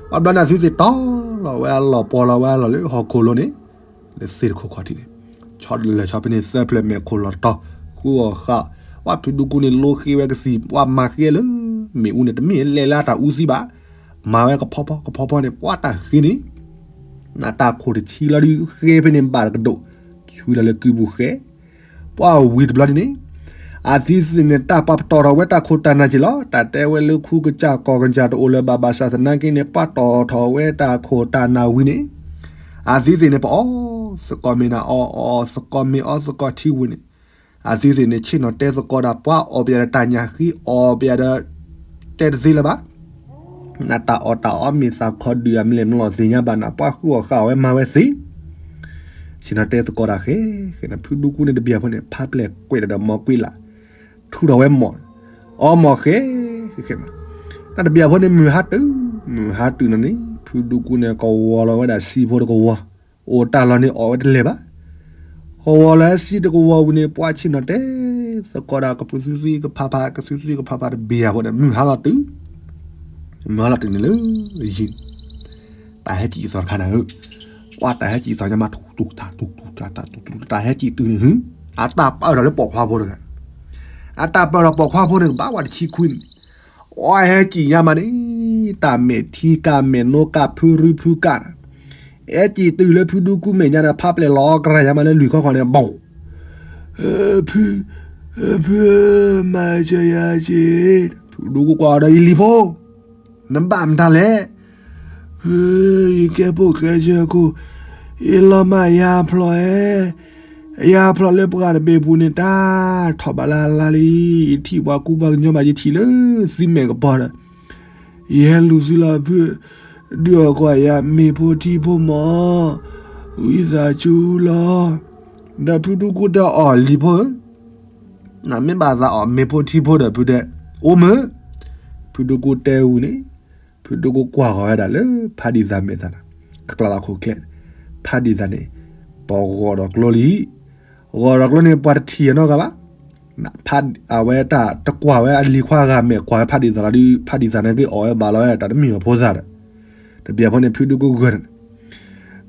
ပှၤဘျီန့ၣ်သုသ့ၣ်တီလီၤဝဲအလီၢ်ပီၢ်လီၤဝဲအလီၢ်လၢဟီၣ်ခိၣ်လိၤန့ၣ် လၢသ့ၣ်တခိၣ်ခီၣ်ထံးန့ၣ်, ဆီလဲၤဆီဖဲန့ၣ်သၢဖျၢၣ်မဲာ်ခိၣ်လီၤတတီၤ ဃုအီၣ်ဃာ်, ပှၤဖုဒူကူန့ၣ် လိဃ့ဝဲကသံၣ် ပှၤမၤဃ့လၢ မ့ၣ်အူန့ၣ် တမ့ၢ်လဲၤလၢတၢ်အူသံဘၣ်, မၤဝဲကဖီဖီကဖီဖီန့ၣ် ပှၤတၢ်ဃ့န့ၣ် နတၢ်ခိၣ်တဆံလီၤဒုး ဃ့ဖဲန့ၣ်ဘၣ်တကဒိၣ်, ဆူလၢလၢကုပူၤဃဲ, ပှၤဝံၤတဘျီဒ်န့ၣ်, အသုသ့ၣ်န့ၣ် တၢ်ပာ်ပတီၢ်ထီၣ်ဝဲတၢ်ခိၣ်တၢ်နၢ်က့ၤလီၤ. တၢ်တဲဝဲလၢခူကစၢ်ကီၢ်ကစၢ်တအိၣ်လၢၤဘၣ် ဘၣ်ဆၣ်သနာ်က့န့ၣ် ပာ်တီၢ်ထီၣ်ဝဲတၢ်ခိၣ်တၢ်နၢ်ဝံၤန့ၣ်, အသုသ့ၣ်န့ၣ် ပအီၣ်သကိးမ့ၤနၤအီၣ်အီၣ်သကိးမ့ၤအီၣ်သကိးထံဝံၤန့ၣ်, အသုသ့ၣ်န့ၣ် ဆ့ၣ်နီၤတဲသကိးဒၣ် ပှၤအီၣ်ပယၤဒီးတၢ်ညၣ်ဃံ အီၣ်ပယၤဒီး တဲတသ့လၢၤဘၣ် နတၢ်အီၣ်တၢ်အီမ့ၢ်သးခီဒုၣ်အမလဲၣ်မလီၤသ့ၣ်ညါဘၣ်နၤ ပှၤဃုအီၣ်ဃာ်အီၣ်ဝဲမၤဝဲသ့, ဆ့ၣ်နီၤတဲသကိးတၢ်ဃဲ, ဃဲန့ၣ် ဖုဒူကူန့ၣ်တဘ့ၣ်အဖိန့ၣ် ဖးပျဲၢ်ကွဲးဒီးမီၤကွံလး, ထူထီၣ်ဝဲမီၢ်, အီမီၢ်ဃဲ, ဃဲမး, တၢ်တဘ့ၣ်အဖိန့ၣ် မုၢ်ဟါတုၤ, မုၢ်ဟါတုၤနီၤန့ၣ် ဖုဒူကူန့ၣ် ကဝီၤလီၤဝဲဒၣ်စံဖိတကဝီၤ, အိၣ်တၢ်လီၢ်န့ၣ်အီၣ်ဝဲတလဲၤဘၣ် ကဝီၤလၢစံတကဝီၤဝံၤန့ၣ် ပှၤဆ့ၣ်နီၤတဲသကိးဒၣ် ကပူၤသုသံကဖးဖး ကသုသံကဖးဖးတဘ့ၣ်အဖိန့ၣ် မုၢ်ဟါလီၤတုၤ, မုၢ်ဟါလီၤတုၤန့ၣ်လၢယံၤ, တၢ်ဟဲစံၣ်အသီတခါနၤဧၢ, ပှၤတၢ်ဟဲစံၣ်အသီညါမး ထူၣ်ထူၣ်ထူၣ်ထူၣ်ထူၣ် တၢ်ဟဲစံၣ်တုၤန့ၣ် အတၢ်ပာ်ဒီးလၢပိာ်ခွါဖိတဂၤ, အတၢ်ပာ်ဒီးပိာ်ခွါဖိန့ၣ် ကဘၣ်ဝဲတဆံခွံန့ၣ် အဝဲဟဲစံၣ်ညါမးန့ၣ်, တၢ်မဲာ်ထံကၢ်မဲာ်နိကၢ်ဖုရူဖုကၢ်, ဟဲစံၣ်တုၤလၢဖုဒူကူမဲာ်ညါဒီး ဖးပျဲၢ်လီၤကရၢ်ညါမးလၢလွံၢ်ခီဃီန့ၣ် ဘီၣ်, ဖု, ဖု မၤစၢၤယၤက့ၤ, ဖုဒိၣ်ကိၢ်ကွၢ်ဒီး ယလံၤဖိ, နဘၣ်မတၤလဲၣ်, ဖု ယကဲပိာ်ကျဲစၢၤခိၣ်, ယလီၤမၢ်ယါဖျိးဧဲ, ယါဖျိးလၢပှၢ်တဘ့ၣ်ပူၤန့ၣ် တၢ်ထီၣ်ဘၣ်လၢ်လၢ်လံ, ယထံၣ်ပှၤကူပှၤကညီဘၣ်ယထံၣ်လၢသုမဲာ်ကပီၤဒီး ယဟဲလူၤသုလီၤဖု, ဒုးအီၣ်ကွၢ်ယၤမ့ၤဖိထံဖိမၢ်, ဝံသးစူၤလီၤ. ဒီးဖုဒိၣ်ကိၢ်တဲအီၤ လံၤဖိဧၢ, နမ့ၢ်ဘၣ်သးအီၣ်မ့ၤဖိထံဖိဒီး ဖုတဲ, အိၣ်မုာ်, ဖုဒိၣ်ကိၢ်တဲဝံၤန့ၣ်, ဖုဒိၣ်ကိၢ်ကွၢ်ဃီၤဝဲဒၣ်လၢဖးဒံသးမဲာ်သးန့ၣ်, အကျါလီၤခိၣ်ချဲ, ဖးဒံသးန့ၣ်, ပဂီၤဒီးကျိလံ, ဂီၤဒီးကျိန့ၣ် ပှၤတထံၣ်အနီတဂၤဘၣ် အဝဲတၢ်တကွၢ်ဝဲအလံၤခွါဂၤမဲာ် ကွၢ်ဝဲဖးဒံသးလီၤဒီး ဖးဒံသးန့ၣ်က့ၤအီၣ်ဝဲဘၣ်လီၤဝဲတၢ်တမ့ၢ်အဖိသၣ်ဒီး, တဘျီဖိန့ၣ် ဖုဒိၣ်ကိၢ်ဂၢၢ်န့ၣ်,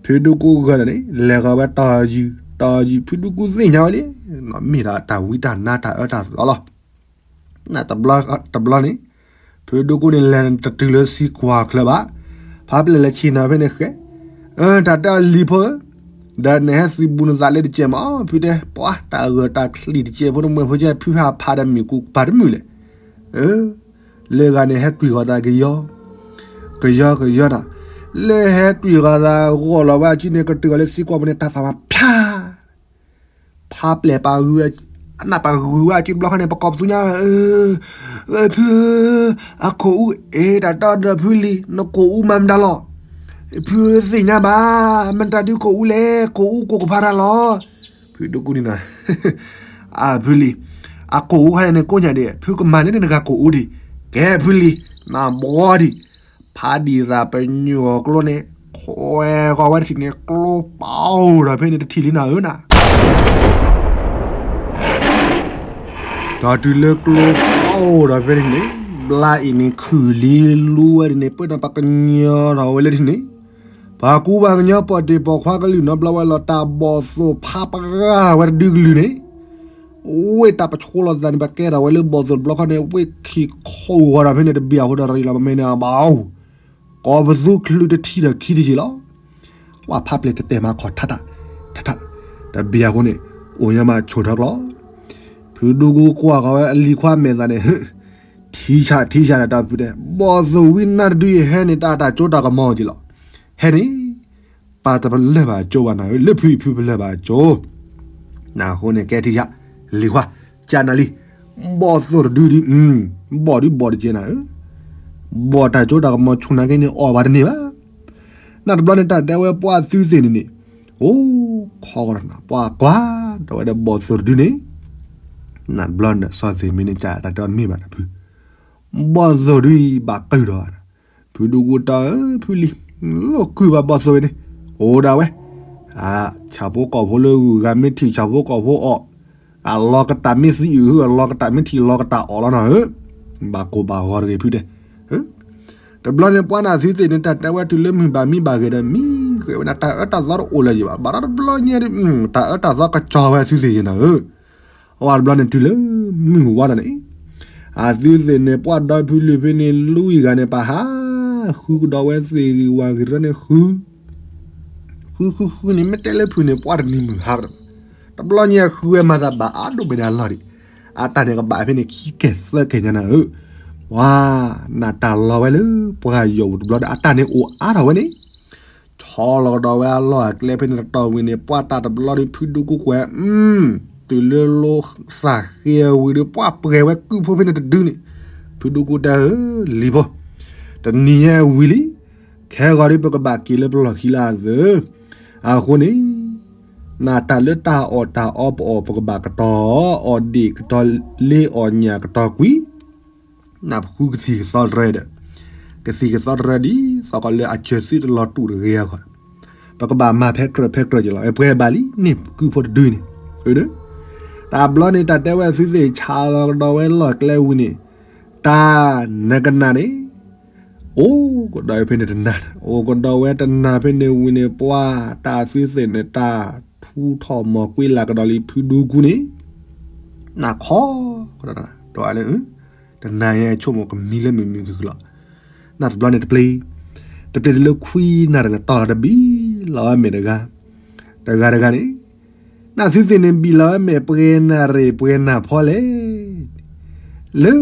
ဖုဒိၣ်ကိၢ်ဂၢၢ်န့ၣ် လဲၤဃီၤဝဲတီၤယုၢ်, တီၤယုၢ် ဖုဒိၣ်ကိၢ်သ့ၣ်ညါဝဲလံ, မ့ၢ်ဒၣ်တၢ်ဝံတၢ်နါတၢ်အၢတၢ်သီလီၤ. တဘျီန့ၣ်, ဖုဒိၣ်ကိၢ်န့ၣ် လဲၤတတုၤလၢစံကွၢ်ချၢဘၣ်, ဖးပျဲၢ်လဲၤဆ့ၣ်နီၤဖဲန့ၣ်ဃဲ, တၢ်တဲအီၤလံၤဖိဧၢ, ဒီးနဟဲသုးဘူးနသးလၢတကဲးမး ဖုတဲ, ပှၤတၢ်ဂၢၢ်တၢ်ချံၣ်တကဲးဖိတမှဲၤဖိကဲ ဖုဟးဖးဒီးမုၢ်ကူးပၤတမုာ်လဲၣ်, လၢဂၤန့ၣ်ဟဲတွံၢ်ဃီၤသးကယီ, ကယီကယီနီၤ, လၢဟဲတွံၢ်ဃီၤသးဂီၢ်လီၤဝဲအစုန့ၣ် ကတုၤဃီၤလၢစံကွၢ်ပူၤန့ၣ် တၢ်သးမၤဖျါ ဖးပျဲၢ်ပာ်ဂုၤ, အနၢ်ပာ်ဂုၤဝဲအစုတဘျီခါန့ၣ် ပကိးပသူညါ, ဖု, အကိာ်အူအ့ၣ် တၢ်တီဒီးဖုလံၤ နကိာ်အူမၤမတၤလီၤ, ဖုသ့ၣ်ညါဘၣ်, မတၤဒုးကိာ်အူလဲၣ်, ကိာ်အူကိာ်ကဖးတၢ်လီၤ. ဖုဒိၣ်ကိၢ်န့ၣ်နီၤ, အဖုလံၤ, အကိာ်အူခါန့ၣ်ကိးညါဒံး, ဖုကမၤန့ၢ်နဂၤကိာ်အူဒံး, ကဲဖုလံၤ, နဘှီဒံး ဖးဒံသးပညိၣ်အကျိန့ၣ် ခွဲဃီၤဝဲတထံၣ်န့ၣ် ကျိပအိၣ်ဒီးဖဲန့ၣ်တထံၣ်လံနၤဧၢနၤ. ဒီးတုၤလၢကျိပအိၣ်ဒီးဖဲန့ၣ်န့ၣ်, ဘျါအံၤန့ၣ်ခုၣ်လံလူဝဲဒ်န့ၣ် ပၢၢ်ဒီးပှၤကညီထီၣ်ဝဲလၢထံၣ်န့ၣ်, ပှၤကူပှၤကညီပိာ်တ့ၢ်ပိာ်ခွါကလုာ်နီတဘျီဝဲလီၤ တၢ်ဘီၣ်သိၣ်ဖးပှၢ်ဝဲတဒုကလုာ်န့ၣ် ဝ့ၢ်တၢ်ပဆိလီၤသးန့ၣ် ပကဲထီၣ်ဝဲလၢဘီၣ်သိၣ်တဘျီခီန့ၣ် ဝ့ၢ်ခံခိၣ်ဝီၤဒီးဖဲန့ၣ်တဘ့ၣ်အဃိဒီး ရံလီၤပမဲာ်န့ၣ်အဘၣ်အိၣ်, ကိးပသူချုးတထံၣ်ဒီးခံတယံာ်လီၤ. ဝဲဖးပျဲၢ်ကတဲာ်မၤခီၣ်ထးတၢ်, ထးထး, တဘ့ၣ်အဃိန့ၣ် အိၣ်ညါမးဆိၣ်ထီၣ်ကျီ, ဖုဒိၣ်ကိၢ်ကွၢ်ဃီၤဝဲအလံၤခွါမဲာ်သးန့ၣ်, ထံဆးထံဆးဒီးတၢ်ဖုတဲ, ဘီၣ်သိၣ်ဝံနၢ်တဒုအံၤဟဲန့ၣ် တၢ်တၢ်ကၠိတၢ်ကမီၤက့ၤလီၤ. ဟဲန့ၣ် ပၢ်တပလၢၢ်ဘၣ်ကၠိဘၣ်နၤဧၢ, လၢဖုအံၤဖုပလၢၢ်ဘၣ်ကၠိ. နအဃိန့ၣ် ကဲထံၣ်ယၤ, လံၤခွါ, ကနၤလံ, ဘီၣ်သိၣ်တဒုဒု, ဘီၣ်ဒုဘီၣ်တကဲနၤဧၢ, ဘီၣ်တၢ်ကၠိတၢ်ကမီၤဆူၣ်နာ်က့န့ၣ် အီၣ်ဘၣ်တန့ၢ်ဘၣ်. နတဘျီန့ၣ် တၢ်တဲဝဲပှၤသုသ့ၣ်န့ၣ်န့ၣ်, အိၣ်ခိးကဒီးနၤ ပှၤကွၢ်ဒီးဝဲဒီးဘီၣ်သိၣ်တဒုန့ၣ်, နတဘျီန့ၣ် စီၤသ့ၣ်မ့ၢ်န့ၣ် ကတၢ်တဲအီၤတမ့ၢ်ဘၣ်တၢ်ဖု ဘီၣ်သိၣ်ဒုအံၤဘၣ်ကုၢ်ဒီး, ဖုဒိၣ်ကိၢ်တၢ်ဧၢ ဖုလံၤ, လိၣ်ကုၢ်ဘၣ်ဘီၣ်သိၣ်ဝဲန့ၣ်, အိၣ်ဒၣ်ဝဲ, ဆၣ်ဖိကီၢ်ဖိလၢဂုၤဂၤမ့ၢ်ထံၣ်ဆၣ်ဖိကီၢ်ဖိအီၣ်, အလီၤကတၢ်မ့ၢ်သံအုး အလီၤကတၢ်မ့ၢ်ထံၣ်လီၤကတၢ်အီၣ်လီၤနၤဧၢ, ဘၣ်ကိၢ်ဘၣ်ဂီၤတဂ့ၤဖုတဲ တဘျီန့ၣ် ပှၤနသုသ့ၣ်န့ၣ် တၢ်တဲဝဲတုၤလၢမုၢ်ဘၣ်မံဘၣ်ဂ့ၤဒီး မံဂ့ၤဝဲနၤ တၢ်အၢတၢ်သီတအိၣ်လၢၤယံၤဘၣ်, ဘၣ်ဒီးတဘျီညါဒီး တၢ်အၢတၢ်သီကစီၤဝဲသုသ့ၣ်ယံၤနၤဧၢ, အဝဲတဘျီန့ၣ်တုၤလၢမုၢ်ဝါဒီးန့ၣ်, အသုသ့ၣ်န့ၣ် ပှၤဒီဖုလံၤဖဲန့ၣ် လွံၢ်ဂၤန့ၣ် ပာ်ဟးဃုကဒီးဝဲသ့ၣ်ဂ့ၤဝၤဂ့ၤတရၢန့ၣ်ဃု ဃုဃုဃုန့ၣ် မ့ၢ်တဲလၢဖုန့ၣ် ပှၤတနံၤမုၢ်ဟါကဒီး, တဘျီညါဃုဝဲမၤသးဘၣ်အါဒိၣ်မဲာ်ဒၣ်လီၤဒံး, အတၢ်န့ၣ်ကဘၣ်ဖဲန့ၣ် ခံကဲၣ်သၢကဲၣ်ညါနၤဧၢ, ပှၤ နတၢ်လီၤဝဲလၢပှၤယီၤပူၤတဘျီဒီး အတၢ်န့ၣ်အိၣ်အါထီၣ်ဝဲန့ၣ်, ဆီလီၤကဒီးဝဲအလီၢ်အကျဲဖဲန့ၣ်တတီၢ်ဝံၤန့ၣ် ပှၤတၢ်တဘျီဒီးဖုဒိၣ်ကိၢ်ကွဲး, တုၤလၢလိသၣ်ဃဲဝံၤဒီး ပှၤပှဲၤဝဲကုၢ်ဖိဖဲန့ၣ်တဒုန့ၣ်, ဖုဒိၣ်ကိၢ်တၢ်ဧၢ လံၤဖိ, တနံၤညါဝံၤလံ ခဲဂီၤဒီးပကဘၣ်က့ၤလၢပလီၢ်ခံလၢအသၢ, အဃိန့ၣ် နတၢ်လၢတၢ်အီၣ်တၢ်အီပအီၣ် ပကဘၣ်ကတီၤအီၣ်ဒ့ၣ် ကတီၤလ့အီၣ်ညၣ် ကတီၤကွံာ်, နပဃုကသံၣ်ကသီတရၢဒီး, ကသံၣ်ကသီတရၢဒ်သိးကီးလၢအစၢၤသုတလီၤတူာ်တဂ့ၤအဂီၢ်, ပကဘၣ်မၤဖဲကြၢးဖဲကြၢးက့ၤလီၤ. ပှဲၤဘၣ်လံ န့ၢ်ကုၢ်ဖိတဒုန့ၣ်, တဘျီန့ၣ် တၢ်တဲဝဲသုသ့ၣ်ဆါလီၤကဒီးဝဲလီၢ်ကျဲဝံၤန့ၣ်, တၢ်နကနၣ်န့ၣ် အိၣ်ကဒီးဖဲန့ၣ်တနၤ, အိၣ်ကဒီးဝဲတနၤဖဲန့ၣ်ဝံၤန့ၣ် ပှၤတၢ်သုသ့ၣ်န့ၣ် တၢ်ထူထီၣ်မီၤကွံလၢကဒီးလံ ဖုဒိၣ်ကိၢ်န့ၣ်, နၢ်ခီကဒီး, ဒီးလၢ တနၤယဲဆိကမိၣ်ကမံလၢမုာ်မုာ်ခုၣ်ခုၣ်လီၤ. နတဘျီန့ၣ်တပျ့ၤ, တပျ့ၤတုၤလၢခွံနၣ်ရံၣ်န့ၣ် တီၢ်လီၤတဘံၣ်လီၤဝဲမဲာ်တဂၤ, တဂၤတဂၤန့ၣ် နသုသ့ၣ်န့ၣ်ဘံၣ်လီၤဝဲမဲာ်ပှဲၤနၣ်ရံၣ်ပှဲၤနၢ်ဖီလဲၣ်, လၢ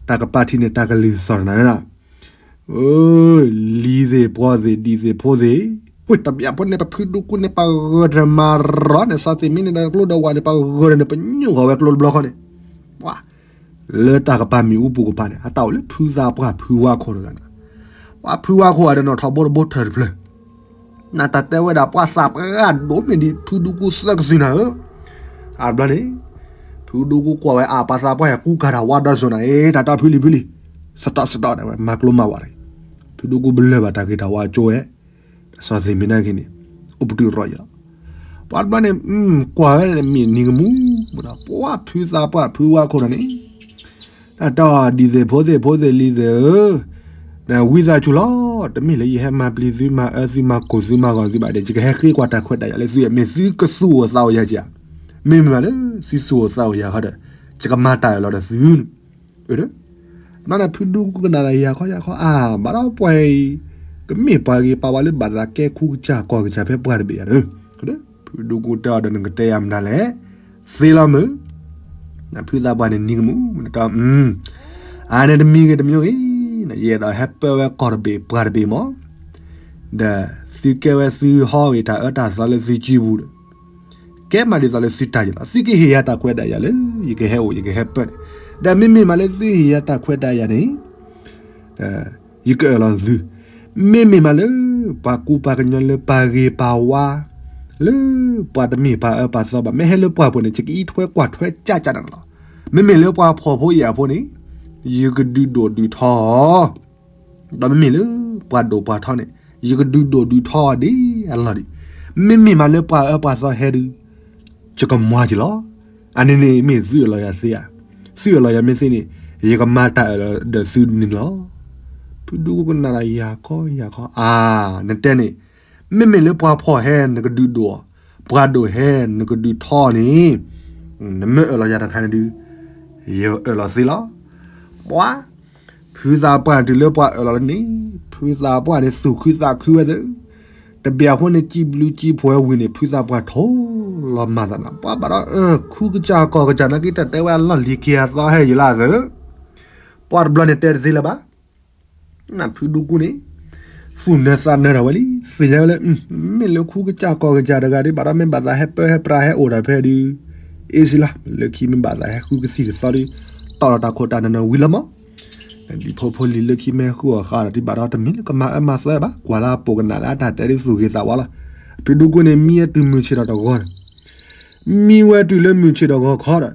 တၢ်ကပၤထံးန့ၣ် တၢ်ကလုၢ်သီၣ်တနၤန့ၣ်လီၤ. လံၤသ့ၣ်ပှီၢ်သ့ၣ်ဒံၣ်သ့ၣ်ဖိသ့ၣ်, ဝ့ၢ်တဘျီဖိန့ၣ် ပဖုဒူကူန့ၣ် ပဂၢၢ်တမၤရီန့ၣ် စီၤသ့ၣ်မံန့ၣ်ဒီးကျိဒီးဝးန့ၣ် ပဂၢၢ်န့ၣ် ပညိၣ်ဃီၤဝဲကျိတဘျီဃီန့ၣ်, ပှၤ လၢတၢ်ကပၤမ့ၣ်အူပူၤကပၤန့ၣ် အတၢ်အိၣ်လၢဖုသးပှၢ်ဖုဝါခိၣ်တဂၤန့ၣ်, ပှၤဖုဝါခိၣ်အဒီးနီၢ်ထီဘိတဘိထၢၣ်တဖျၢၣ် နတၢ်တဲဝဲဒၣ် ပှၤသးပှၢ်ဒိၣ်မ့ၢ်ဒံးဖုဒူကူသၢကစုနၤဧၢ, အဘျီန့ၣ် ဖုဒူကူကွၢ်ဝဲအပှၤသးပှၢ်ဟဲကူကၤတၢ်ဝါဒီးစိၤနၤ အ့ တၢ်တီဖုလံၤဖုလံၤ, စတီၣ်စတီၣ်ဒၣ်ဝဲ မၤကျိမၤဝးတဂ့ၤ, ဖုဒူကူဘလၢၢ်ဘၣ်တၢ်ဂ့ၤတၢ်ဝါကၠိဝဲ, စီၤသ့ၣ်မံနာ်က့န့ၣ် အိၣ်ပတုာ်ရီယီၤ, ပှၤတဘျီန့ၣ် ကွၢ်ဝဲမ့ၢ်နံၤကမူၣ်, ပှၤဖုသးပှၢ်ဖုဝါခိၣ်နၤန့ၣ် တၢ်တီဒံၣ်သ့ၣ်ဖိသ့ၣ်ဖိသ့ၣ်လံၤသ့ၣ်ဧၢ, နဝံသးစူၤလီၤ, တမ့ၢ်လၢယဟဲမၤပျံၤသုမၤအၢသုမၤကိၢ်သုမၤဂီၤသုဘၣ်ဒီး ယကဟဲဃ့ကွၢ်တၢ်ခွဲးတၢ်ယာ်လၢသု, မ့ၢ်သုကသူၣ်အိၣ်သးအိၣ်ယၤကဧါ, မ့မ့ၢ်မးလၢသုသူၣ်အိၣ်သးအိၣ်ယၤဃီဒီး ယကမၤတၢ်အၢၣ်လီၤဒီးသုန့ၣ်, အၢ မ့ၢ်နဖုဒူကူကနၣ်ဒီးယၤခီယၤခီ အါ ဘၣ်ဒီးပှၤအံၤ ကမ့ၢ်ပှၤဂ့ၤပာ်ဝဲလၢဘၣ်သးကဲခူကစၢ်ကီၢ်ကစၢ်ဖဲပှၤတဘ့ၣ်ဧါဒီး, ဖုဒူကူတဲအီၤဒီး နကတဲယၤမနုၤလဲၣ်, သ့လီၤမုၢ်, နဖုသးပှၢ်န့ၣ်နံၤကမူၣ် နတီ အါန့ၣ်တမံၤဂ့ၤတမံၤဂ့ၤ, ယအဲၣ်ဒိးဟဲပၢဝဲကီၢ်တဘ့ၣ်ပှၤတဘ့ၣ်မး, ဒီးသုကဲဝဲသုဟီဂ့ၤတၢ်အၢတၢ်သီလၢသုစုပူၤဒီး ကဲမးဒ်သိးလၢသုတၢ်ယံၤလီၤ. သုကဟ့ၣ်ယၤတၢ်ခွဲးတၢ်ယာ်လၢ ယကဟဲအိၣ်ယကဟဲပၢန့ၣ်, ဒီးမ့မ့ၢ်မးလၢသုဟ့ၣ်ယၤတၢ်ခွဲးတၢ်ယာ်န့ၣ် ယကအၢၣ်လီၤသု, မ့မ့ၢ်မးလၢ ပှၤကူပှၤကညီလၢပှၤဂ့ၤပှၤဝါ လၢပှၤတမ့ၢ်ပှၤအၢပှၤသီဘၣ် မ့ၢ်ဟဲလၢပှၤပူၤန့ၣ် ယကအံးထွဲကွၢ်ထွဲကၢ်ကၢ်နၤလီၤ. မ့မ့ၢ်လၢပှၤဖှီၣ်ဖိယာ်ဖိန့ၣ် ယကဒုးဒိၣ်ဒုးထီအီၤ ဒီးမ့မ့ၢ်လၢပှၤဒိၣ်ပှၤထီန့ၣ် ယကဒုးဒိၣ်ဒုးထီအီၤဒ်အလီၢ်ဒံး, မ့မ့ၢ်မးလၢပှၤအၢပှၤသီဟဲဒုး ယကမၤက့ၤလီၤ. အန့ၣ်န့ၣ်မ့ၢ်သုအၢၣ်လီၤယၤသ့ဧါ, သုအၢၣ်လီၤယၤမ့ၢ်သ့န့ၣ် ယကမၤတၢ်အၢၣ်လီၤဒီးသုန့ၣ်လီၤ. ဖုဒူကူကနၣ်ဒီးယၤခီယၤခီ အါ နတဲန့ၣ် မ့မ့ၢ်လၢပှၤဖှီၣ်ဟဲနကဒုးဒိၣ်အီၤ, ပှၤဒိၣ်ဟဲနကဒုးထီန့ၣ် နမ့ၢ်အၢၣ်လီၤယၤတခါန့ၣ်ဒုး ယအၢၣ်လီၤသ့လီၤ. ပှၤ ဖုသးပှၢ်တုၤလၢပှၤအၢၣ်လီၤလၢန့ၣ် ဖုသးပှၢ်န့ၣ်သူၣ်ခုသးခုဝဲသ့, တဘျီဖိန့ၣ် စံးဘျုးစံးဖှိၣ်ဝဲဝံၤန့ၣ် ဖုသးပှၢ်ထိလီၤမၤသးနၤ ပှၤဘၣ်ဒီး ခူကစၢ်ကီၢ်ကစၢ်နာ်က့ တၢ်တဲဝဲအလီၢ်လံၤက့ၤအသီဟဲယံၤလၢသ့, ပှၤတဘျီန့ၣ်တဲတသ့လၢၤဘၣ်. နဖုဒူကူန့ၣ် သူၣ်နၢသးနၢထီၣ်ဝဲလံ, သ့ၣ်ညါဝဲလၢ မ့ၢ်လၢခူကစၢ်ကီၢ်ကစၢ်တဂၤဒ်ဘၣ်ဒီး မ့ၢ်ဘၣ်သးဟဲပၢဟဲပြးဟဲအိၣ်တၢ်ဖဲဒုး အ့စံလီၤ, လၢခံမ့ၢ်ဘၣ်သးဟဲဃုကသံၣ်ကသီဒုး တီၢ်လီၤတၢ်ခိၣ်တၢ်နၢ်နၢ်ဝံၤလီၤမး, ဒ်ဖိဖိလံၤလၢခံမ့ၢ်ဟဲဃုအီၣ်ဃာ်ဒီး ဒ်ဘၣ်ဒီးတမ့ၢ်လၢကမၤအၢမၤသီဘၣ်, ကွၢ်လၢအပိာ်ကနၣ်လၢအတၢ်တဲဒ်သူၣ်ဂ့ၤသးဝါလီၤ. ဖုဒူကူန့ၣ် မံဝဲတုၤမုၢ်ဆ့ၣ်ထီၣ်တဂီၤန့ၣ် မံဝဲတုၤလၢမုၢ်ဆ့ၣ်ထီၣ်ဂီၤခီဒီး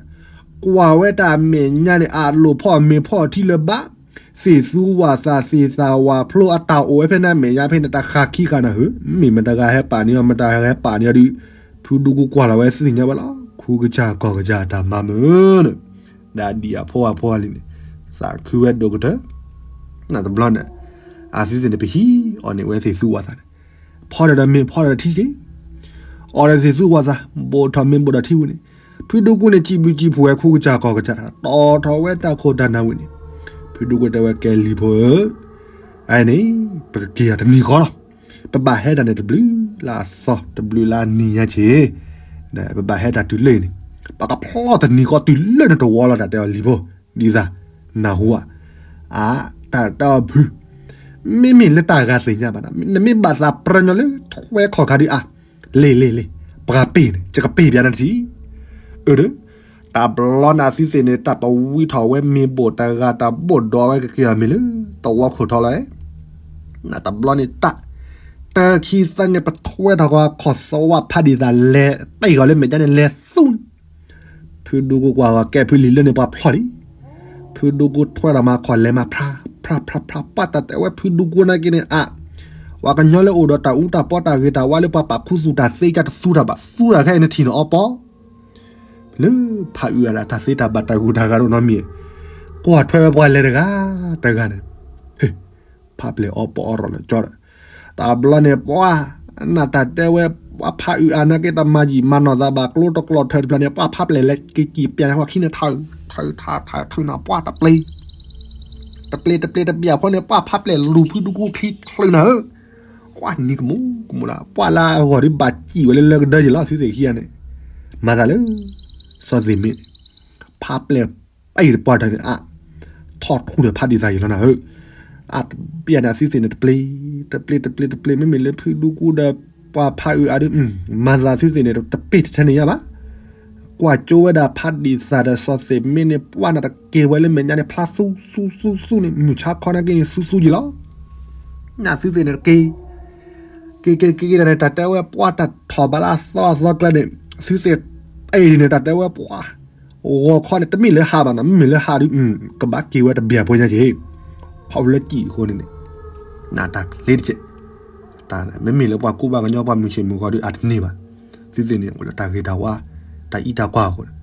ကွၢ်ဝဲတၢ်မဲာ်ညါန့ၣ် အလိၣ်ဖီၣ်မ့ၤဖီၣ်ထံလၢၤဘၣ်, သ့ၣ်သူဝၣ်သၣ်သ့ၣ်သၣ်ဝၣ်ဖျိ အတၢ်အိၣ်ဝဲဖဲန့ၣ်အမဲာ်ညါဖဲန့ၣ် တၢ်ဃးခံဃာ်နၤဧၢ, မ့ၢ်မတၤဂၤဟဲပာ်န့ၢ်အီၤ မတၤဂၤဟဲပာ်န့ၢ်အီၤဒုး ဖုဒူကူကွၢ်လီၤဝဲသ့ၣ်ညါဝဲလီၤ. ခူကစၢ်ကီၢ်ကစၢ်တၢ်မၤမုာ်န့ၣ် ဒီးဒံၣ်အဖိအဖိအလံၤန့ၣ် သးခုဝဲဒိၣ်ကတၢၢ်, နတဘျီန့ၣ် အသုသ့ၣ်န့ၣ် ပဟံးအီၤန့ၢ်ဝဲသ့ၣ်သူဝၣ်သၣ်န့ၣ် ဖီၣ်ဒီးဒီးမ့ၤဖီၣ်ဒီးဒီးထံက့ၤ အီၤဒီးသ့ၣ်သူဝၣ်သၣ် ဘိးထီၣ်မ့ၤဘိးဒီးထံဝံၤန့ၣ် ဖုဒူကူန့ၣ် စံးဘျုးစံးဖှိၣ်ဝဲခူကစၢ်ကီၢ်ကစၢ် တီၢ်ထီၣ်ဝဲတၢ်ခိၣ်တၢ်နၢ်ဝံၤန့ၣ် ဖုဒူကူတဲဝဲ ကဲလံၤဖိဧၢ, အန့ၣ် ပကက့ၤအီၤတနံၤဃီလီၤ. ပဘၣ်ဟဲတၢ်န့ၣ်တဘျုးလၢအသီ တဘျုးလၢအနံၤညါက့ၤ ပဘၣ်ဟဲတၢ်တုၤလၢန့ၣ် ပကဖျီတနံၤဃီတုၤလၢနတဝီလီၤ တၢ်တဲအီၤလံၤဖိ ဒ်သး နၢ်ဟူဧါ, အတၢ်တဲအီၤဖု မ့မ့ၢ်လၢတၢ်ဂၤသ့ၣ်ညါဘၣ် နမ့ၢ်ဘၣ်သးပြၢညီလၢထွဲခီၣ်ခါဒုးအါ, လ့ၣ်လ့ၣ်လ့ၣ် ပှၤပ့ၢ်န့ၣ် ယကပ့ၢ်ပျးနၤတထံၣ်, အၢ ဒီး တဘျီန့ၣ်အသုသ့ၣ်န့ၣ် တၢ်ပဝံထီၣ်ဝဲမ့ၤဘိးတဂၤ တၢ်ဘိၣ်ဒီးဝဲကက့ၤအီၤမ့ၤလၢ တဝီခိၣ်ထီလီၤ, နတဘျီန့ၣ်တၢ် တၢ်ခံသၢန့ၣ် ပထွဲထီၣ်ကီၢ်ခီၣ်သဝါဖးဒံးသးလဲၤ တ့ၢ်ကီၤလၢမဲာ်ညါန့ၣ် လဲၤသူန့ၣ် ဖုဒူကူကွၢ်ဂီၤကဲဖုလံၤလၢန့ၣ် ပှၤဖျီၣ်လံ, ဖုဒူကူထွဲထီၣ်မၤခီၣ်လဲၤမၤဖြါ ဖြါဖြါဖြါ ပှၤတၢ်တဲဝဲဖုဒူကူနာ်က့န့ၣ် အါ ပှၤကညီလၢအိၣ်ဒီးတၢ်အူတၢ်ပီတၢ်ဂ့ၤတၢ်ဝါလၢပှၤပာ်ခူသူၣ်တၢ်သ့ကၢ်တသူတၢ်ဘၣ် သူတၢ်ခဲအံၤနထံၣ်န့ၣ်အီပီ လၢဖးအုးအါဒၣ်တၢ်သ့တၢ်ဘၣ်တၢ်ဂုၤတၢ်ဂၤဒိၣ်နီတမံၤ, ကွၢ်ထွဲဝဲပှၤလဲၤတဂၤတဂၤန့ၣ်, ဟ့ၣ်, ဖးပျဲၢ်အီပီအီရီၣ်လၢကၠီဒီး, တဘျီန့ၣ် ပှၤ, နတၢ်တဲဝဲ, ပှၤဖးအုးအါနာ်က့တမၤယံာ်မၤနီၢ်သးဘၣ် ကျိတကျိးထၢတဖျၢၣ်န့ၣ် ပှၤဖးပျဲၢ်လဲၤက့ၤကံၣ်ပျဲၢ်န့ၣ် ပှၤခံန့ၣ်ထၢ, ထၢထၢထၢထၢနၤ ပှၤတပျ့ၤ, တပျ့ၤတပျ့ၤတပျ့ၤအဖီန့ၣ် ပှၤဖးပျဲၢ်လူၤဖုဒူကူချံချုးနၤဧၢ ကွၢ်နံၤကမူၣ်ကမူၣ်လၢ ပှၢ်လၢအဂီၢ်ဒ်ဘၣ်စံၣ်ဝဲလၢလၢကဒၢယံၤလီၤ သုသ့ၣ်ခံဂၤန့ၣ်, မၤသးလၢ စီၤသ့းမ့ၢ်န့ၣ် ဖးပျဲၢ်အံၤတပှၢ်တၢ်န့ၣ် အါ ထီၣ်ထူဒီးဖးဒံးသးယံၤလီၤနၤဧၢ, အါ ပျဲၢ်န့ၣ် အသုသ့ၣ်န့ၣ်တပျ့ၤ တပျ့ၤ တပျ့ၤ တပျ့ၤ မ့မ့ၢ်လၢဖုဒူကူဒီး ပှၤဖးအုးအါဒုး မၤသးသုသ့ၣ်န့ၣ် တပ့ၢ်တထဲန့ၣ်ညါဘၣ်. ကွၢ်ကၠိဝဲဒၣ်ဖးဒံးသးဒီးစီၤသ့းမ့ၢ်န့ၣ် ပှၤနတက့ၤဝဲလၢမဲာ်ညါန့ၣ် ဖျါသူသူသူသူန့ၣ် မုၢ်ဆါခီနာ်က့န့ၣ် သူသူယံၤလီၤ. နသုသ့ၣ်န့ၣ်တက့ၤ က့ၤက့ၤက့ၤက့ၤတၢ်န့ၣ် တၢ်တဲဝဲပှၤတၢ်ထီၣ်ဘးလၢအသီအသီကျါန့ၣ် သုသ့ၣ် အံၤန့ၣ် တၢ်တဲဝဲပှၤ ဂီၤခီန့ၣ် တမ့ၢ်လၢဟးဘၣ်နီၤ မ့မ့ၢ်လၢဟးဒုး ကဘၣ်က့ၤဝဲတဘျီဖိညါက့ၤ ခီဖျိလၢကံၣ်အဃိန့ၣ်န့ၣ် နတၢ်ချ့တက့ၢ် မ့မ့ၢ်လၢပှၤကူၣ်ဘၣ်ကညီပှၤမုၢ်ဆ့ၣ်မုၢ်ဂီၤဒုး အတန့ၢ်ဘၣ်. သုသ့ၣ်န့ၣ် အိၣ်လၢတၢ်ဂ့ၤတၢ်ဝါ တၢ်အံးတၢ်ကွၢ်အဃိန့ၣ်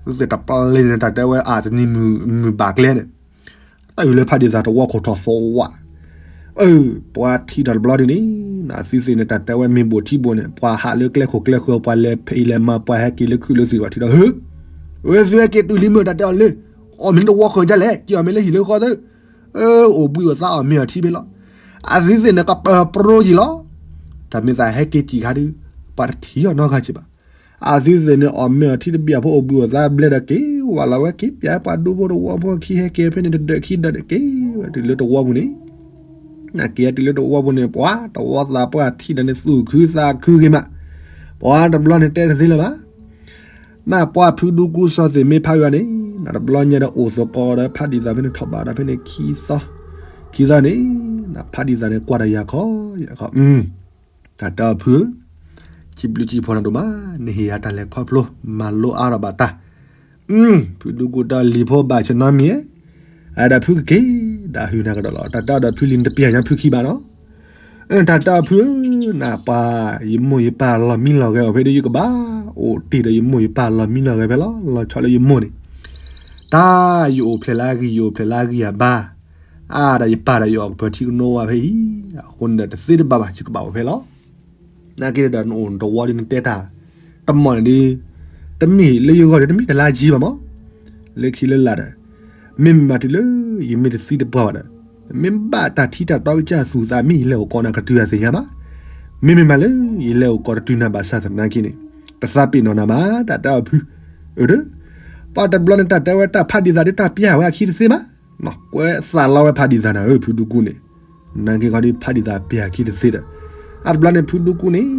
သုသ့ၣ်တပျ့ၤန့ၣ် တၢ်တဲဝဲအတနံၤမုၢ်ဘၣ်ကျဲန့ၣ် တၢ်အုၣ်လၢဖးဒံးသးတဝီခိၣ်ထီၣ်သီဝါ အၢ ပှၤထံၣ်ဒီးတဘျီဒုးန့ၣ် နသုသ့ၣ်န့ၣ် တၢ်တဲဝဲမ့ၢ်ဘိၣ်ထံဘိၣ်န့ၣ် ပှၤဟးလၢကျဲခိၣ်ကျဲဃၢၤ ပှၤလဲၤဖဲအံၤလဲၤမၤ ပှၤဟဲက့ၤလၢခုၣ်လၢသံၣ် ပှၤထံၣ်ဒီး ဟၢ ဝဲသုဟဲက့ၤတုၤလံမုၢ်တၢ်တဲအီၤလၢ အီၣ်မ့ၢ်လၢတဝီခိၣ်ဒ်လဲၣ် က့ၤအီၣ်မ့ၢ်လၢဟံၣ်လၢဃီသၢ အၢ အိၣ်ဘှံးအိၣ်သါအီၣ်မ့ၤအီထံဖဲလီၤ. အသုသ့ၣ်န့ၣ် ကပၢၤပြိယံၤလီၤ. တၢ်မ့ၢ်သးဟဲက့ၤစံၣ်ခါဒုး ပှၤတထံၣ်အီၤနီတဂၤက့ၤဘၣ်. အသုသ့ၣ်န့ၣ် အီၣ်မ့ၤအီထံတဘ့ၣ်အဖိ အိၣ်ဘှံးအိၣ်သါဘျဲၣ်ဒီးက့ၤဝဲလီၤဝဲ က့ၤပၠးပှၤဒူဖိတဝီဖိခံဟဲက့ၤဖဲန့ၣ် တဒၢးခံဒၢးန့ၣ် က့ၤဝဲတုၤလၢတဝီပူၤန့ၣ် နက့ၤတုၤလၢတဝီပူၤန့ၣ် ပှၤတဝီသးပှၢ်ထံၣ်ဒီးန့ၣ် သူၣ်ခုသးခုဂ့ၤမး. ပှၤတဘျီန့ၣ်တဲတသ့လၢၤဘၣ် နပှၤဖုဒူကူစီၤသ့ၣ်မ့ၢ်ဖးအုးအါန့ၣ် နတဘျီညါဒီးအိၣ်သကိးဒီးဖးဒံးသးဖဲန့ၣ် ထီၣ်ဘးဒီးဖဲန့ၣ်ခံသီ ခံသီန့ၣ် နဖးဒံးသးန့ၣ် ကွၢ်ဒီးယၤခီ ယၤခီ တၢ်တဲအီၤဖုဧၢ, စံးဘျုးစံးဖှိၣ်နၤဒိၣ်မး နဟ့ၣ်ယၤတၢ်လဲၤခီဖျိ မၤလိအါထီၣ်ဘၣ်တၢ် ဖုဒူကူတၢ်လံၤဖိဘၣ်ဆၢနီတမံၤဧါ, အဒီးဖုကက့ၤ ဒၣ်ဟုၣ်နၤကဒီးလီၤ. တၢ်တဲအီၤဒီးဖုလံၤနတပျဲၢ်ညါဖုခံဘၣ်နီၤ. တၢ်တဲအီၤဖုဧၢ, နပှၤ ယမိၢ်ယပၢ်လီၤမံလီၤဂဲၤအိၣ်ဖဲဒၣ် ယကဘၣ်အိၣ်တ့ၢ်ဒီးယမိၢ်ယပၢ်လီၤမံလီၤဂဲၤဖဲလီၤ. လီၤဆီလၢယမိၢ်န့ၣ် တၢ်ယအိၣ်ဖျဲၣ်လၢအဂံၢ် ယအိၣ်ဖျဲၣ်လၢအဂံၢ်အဘါ, အါဒီးယပၢ်ဒီးယအီၣ်ကပၢၤထံကနိဝါဖဲအံၤ, အဃိန့ၣ်ဒီးတသ့တဘၣ်ဘၣ် ယကဘၣ်အိၣ်ဖဲလီၤ. နာ်က့ဒီးနအိၣ်နတဝီဒီးနတဲတၢ် တမီၢ်န့ၣ်ဒီး တမ့ၢ်လၢယဂီၢ်ဒီး တမ့ၢ်တလါကံဘၣ်မး, လၢခံလၢလာ်ဒီး မ့မ့ၢ်မးတုၤလၢ ယမ့ၢ်တသံတပှၢ်ဘၣ်ဒီး မ့ၢ်ဘၣ်တၢ်ထံတၢ်တီကစၢ်သူၣ်သးမ့ၢ်ယလဲၤအိၣ်ကိးနၤကတုၤအသ့ၣ်ညါဘၣ်. မ့မ့ၢ်မးလၢ ယလဲၤအိၣ်ကိးတတုၤနၤဘၣ်ဆၣ်သနာ်က့န့ၣ် တသးပ့ၤနီၣ်နၤဘၣ် တၢ်တဲအီၤဖု, အၢဒီး ပှၤတဘျီန့ၣ်တၢ်တဲဝဲတၢ်ဖးဒံးသးဒီးတၢ်ပျၢ်ဝဲအခံတသ့ဘၣ်, ကွဲးသးလီဝဲဖးဒံးသးနၤဧၢ ဖုဒူကူန့ၣ် နာ်က့ခီဒီးဖးဒံးသးပျၢ်အခံတသ့ဒီး အတဘျီန့ၣ်ဖုဒူကူန့ၣ်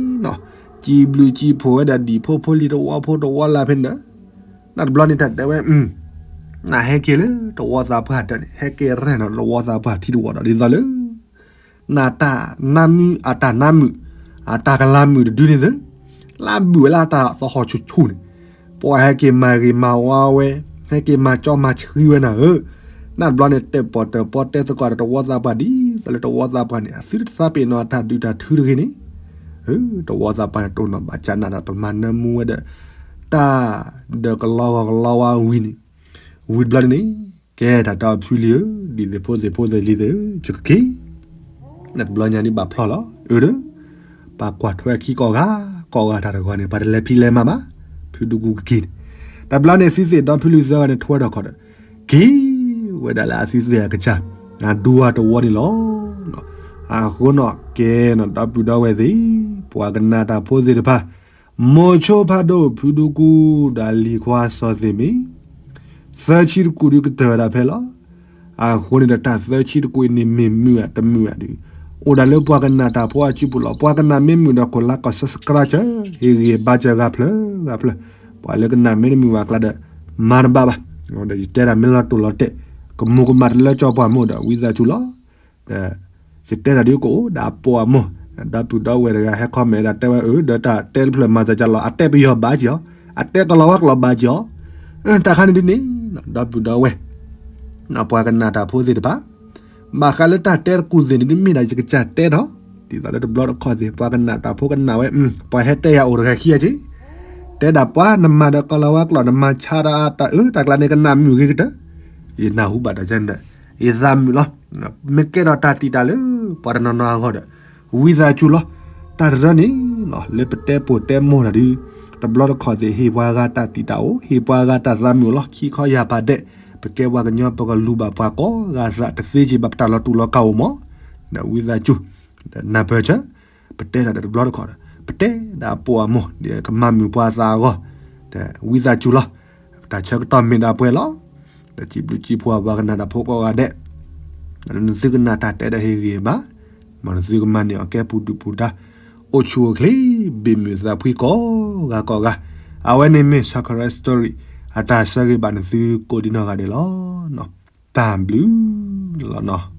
စံးဘျုးစံးဖှိၣ်ဝဲဒၣ်ဒံၣ်ဖိဖိလံၤတဝီဖိတဝီလၢ်ဖဲန့ၣ်ဒီး နတဘျီန့ၣ်တၢ်တဲဝဲ နဟဲက့ၤလၢတဝီသးပှၢ်တၢ်န့ၣ် ဟဲက့ၤရဲၣ်နီၤတဝီသးပှၢ်ထံတဝီဒီး ဒ်သိးလၢ နတၢ်နါမုၢ်အတၢ်နါမုၢ် အတၢ်ကလၤမုၢ်တဒုန့ၣ်သ့ လၢဘုၣ်ဝဲလၢအတၢ်သဟီၣ်ဆူၣ်ဆူၣ်န့ၣ် ပှၤဟဲက့ၤမၤဂ့ၤမၤဝါဝဲ ဟဲက့ၤမၤကၠီမၤဆှံဝဲနၤဧၢ, နတဘျီန့ၣ်တဲပီၣ်တၢၣ်ပီတဲသကိးဒီးတဝီသးပှၢ်ဒ်သိးလၢတဝီသးပှၢ်န့ၣ် အသုတသးပ့ၤနီၣ်အတၢ်ဒုးတၢ်ထုတဂ့ၤန့ၣ် တဝီသးပှၢ်န့ၣ်တိၢ်နီၣ်ဘၣ်ကၢ်နးဒီးပမၤနၢမူဝဲဒီး တၢ်ဒီးကလီဂီၤကလီဝါဝံၤန့ၣ် ဝံၤတဘျီန့ၣ် ကဲတၢ်တဲအီၤဖုလံၤဧၢ, ဒ်သိးဖိသ့ၣ်ဖိသ့ၣ်လံၤသ့ၣ်ဧၢ, ယကက့ၤ နတဘျီညါဒ်ဘၣ်ဖျီလီၤ, အၢဒီး ပှၤကွၢ်ထွဲခံကိးဂၤ ကိးဂၤတၢ်တဂီၤန့ၣ် ပှၤတလဲၤဖံးလဲၤမၤဘၣ်, ဖုဒူကူကက့ၤန့ၣ်, တဘျီန့ၣ်သုသ့ၣ်ဒီဖုလံၤသၢဂၤန့ၣ် ထွဲထီၣ်ခီၣ်ဒီး က့ၤဝဲဒၣ်လၢအသုသ့ၣ်အကစၢ် အဒူအတဝီန့ၣ်လီၤ. အဃိနီၣ်ကဲနီၣ်ဒီပုၢ်ဒီဝဲၢ်သ့ၣ်, ပှၤကနၣ်တၢ်ဖိသ့ၣ်တဖၣ် မိၤဆိဖးဒိၣ်ဖုဒူကူ ဒီးလံၤခွါစီၤသ့ၣ်မ့ၢ် သၢဆံတကူၣ်ဒုးကတၢၢ်ဝဲဒၣ်ဖဲလီၤ. အဃိန့ၣ်ဒီးတၢ်သၢဆံတကူၣ်အံၤန့ၣ်မ့ၢ်မုာ်ဧါတမုာ်ဧါဒုး အိၣ်ဒၣ်လၢပှၤကနၣ်တၢ်ဖိအစုပူၤလီၤ. ပှၤကနၣ်မ့ၢ်မုာ်ဒီး ကိးလါကိး subscribe ဟ့ၣ်ဂံၢ်ဘါစၢၤဂၤဖျၢၣ်ဂၤဖျၢၣ်, ပှၤလၢကနၣ်မ့ၢ်တမုာ်ဘၣ်ကျါဒီး မၤတဘၣ်ဘၣ်. ဒီးယတဲတၢ်မ့ၢ်လီၤတိၢ်လီၤတဲာ် ကမူၤကမၣ်တလၢကၠီပှၤမိၢ်ဒီး ဝံသးစူၤလီၤ. ဒီး ယတဲတၢ်ဒ်ကအိၣ်ဒီးအပိာ်အမိၢ်, ဒီပုၢ်ဒီဝဲၢ်တဂၤဟဲ comment ဒၣ်တဲဝဲ အၢ ဒီးတၢ်တဲတဖျၢၣ်မၤသးကလီၤ အတဲပယီၤဘၣ်က့ၤအီၤ, အတဲကလီၤဝါကလီၤဘၣ်က့ၤအီၤ, တၢ်ခါန့ၣ်ဒ်န့ၣ် ဒီပုၢ်ဒီဝဲၢ် ပှၤကနၣ်တၢ်ဖိသ့ၣ်တဖၣ် ဘၣ်ဃးလၢတၢ်တဲတကူၣ်သ့ၣ်န့ၣ် ဒ်မ့ၢ်ဒၣ်ယကစၢ်တဲထီၣ် ဒ်သိးလၢတဘျီတခီၣ်သ့ၣ် ပှၤကနၣ်တၢ်ဖိကနၣ်ဝဲ ပှၤဟဲတဲယၤအိၣ်တဂၤခံဂၤက့ၤ, တဲဒၣ်ပှၤနမၤဒီးကလီၤဝါကလီၤ နမၤဆါတၢ်အတၢ်အၢ တၢ်ကျါန့ၣ် ကနၣ်မုာ်ဂ့ၤကတၢၢ်, ယနၢ်ဟူဘၣ်တၢ်န့ၣ်ဒီး ယသးမုာ်လီၤ. မ့ၢ်ကဲထီၣ်တၢ်တံာ်တာ်လၢ ပှၤတနီၤနီၤအဂီၢ်ဒီး ဝံသးစူၤလီၤ. တၢ်တရၢန့ၣ် လၢပတဲပိာ်တဲမိၢ်တၢ်ဒုး တဘျီတခီၣ်သ့ၣ် ဟ့ၣ်ပှၤဂၤတၢ်တံာ်တာ်အိၣ် ဟ့ၣ်ပှၤဂၤတၢ်သးမုာ်အိၣ်လီၤ. ခံခီယၢ်ဖးဒဲး ပကဲပှၤကညီ ပကလူၤဘၣ်ပှၤကိးဂၤသးတသ့က့ၤဘၣ် ပတၢ်လီၤတူာ်လီၤကာ်အိၣ်မး, ဒီးဝံသးစူၤ ဒီးနၢ်ပၢၢ်စၢၤ ပတဲတၢ်ဒီးတဘျီတခီၣ်ဒီး ပတဲဒၣ်အပိာ်အမိၢ် ဒ်ကမၤမုာ်ပှၤသးအဂီၢ် ဝံသးစူၤလီၤ. တၢ်ဆၢကတီၢ်မ့ၢ်ဒၣ်ပှဲၤလီၤ. တၢ်စံးဘျုးစံးဖှိၣ်အပှၤကနၣ်တၢ်ဖိကိးဂၤဒဲး, နသုကနၣ်တၢ်တဲဒီးဟ့ၣ်ဂံၢ်ဘါ, မ်နသုကမၤန့ၢ်အီၤကဲပူၤဒုၣ်ပူၤဒါ, အိၣ်ဆူၣ်အိၣ်ချ့, ဘ့ၣ်မုာ်သးဖှံကိးဂၤကိးဂၤ. အဝဲန့ၣ်မ့ၢ် Sakura Story အတၢ်ဆၢဂ့ၤဘၣ်နသုကိးဒံနီၢ်ဂၤဒဲးလီၤ. တၢ်ဘျုးလီၤနီၤ.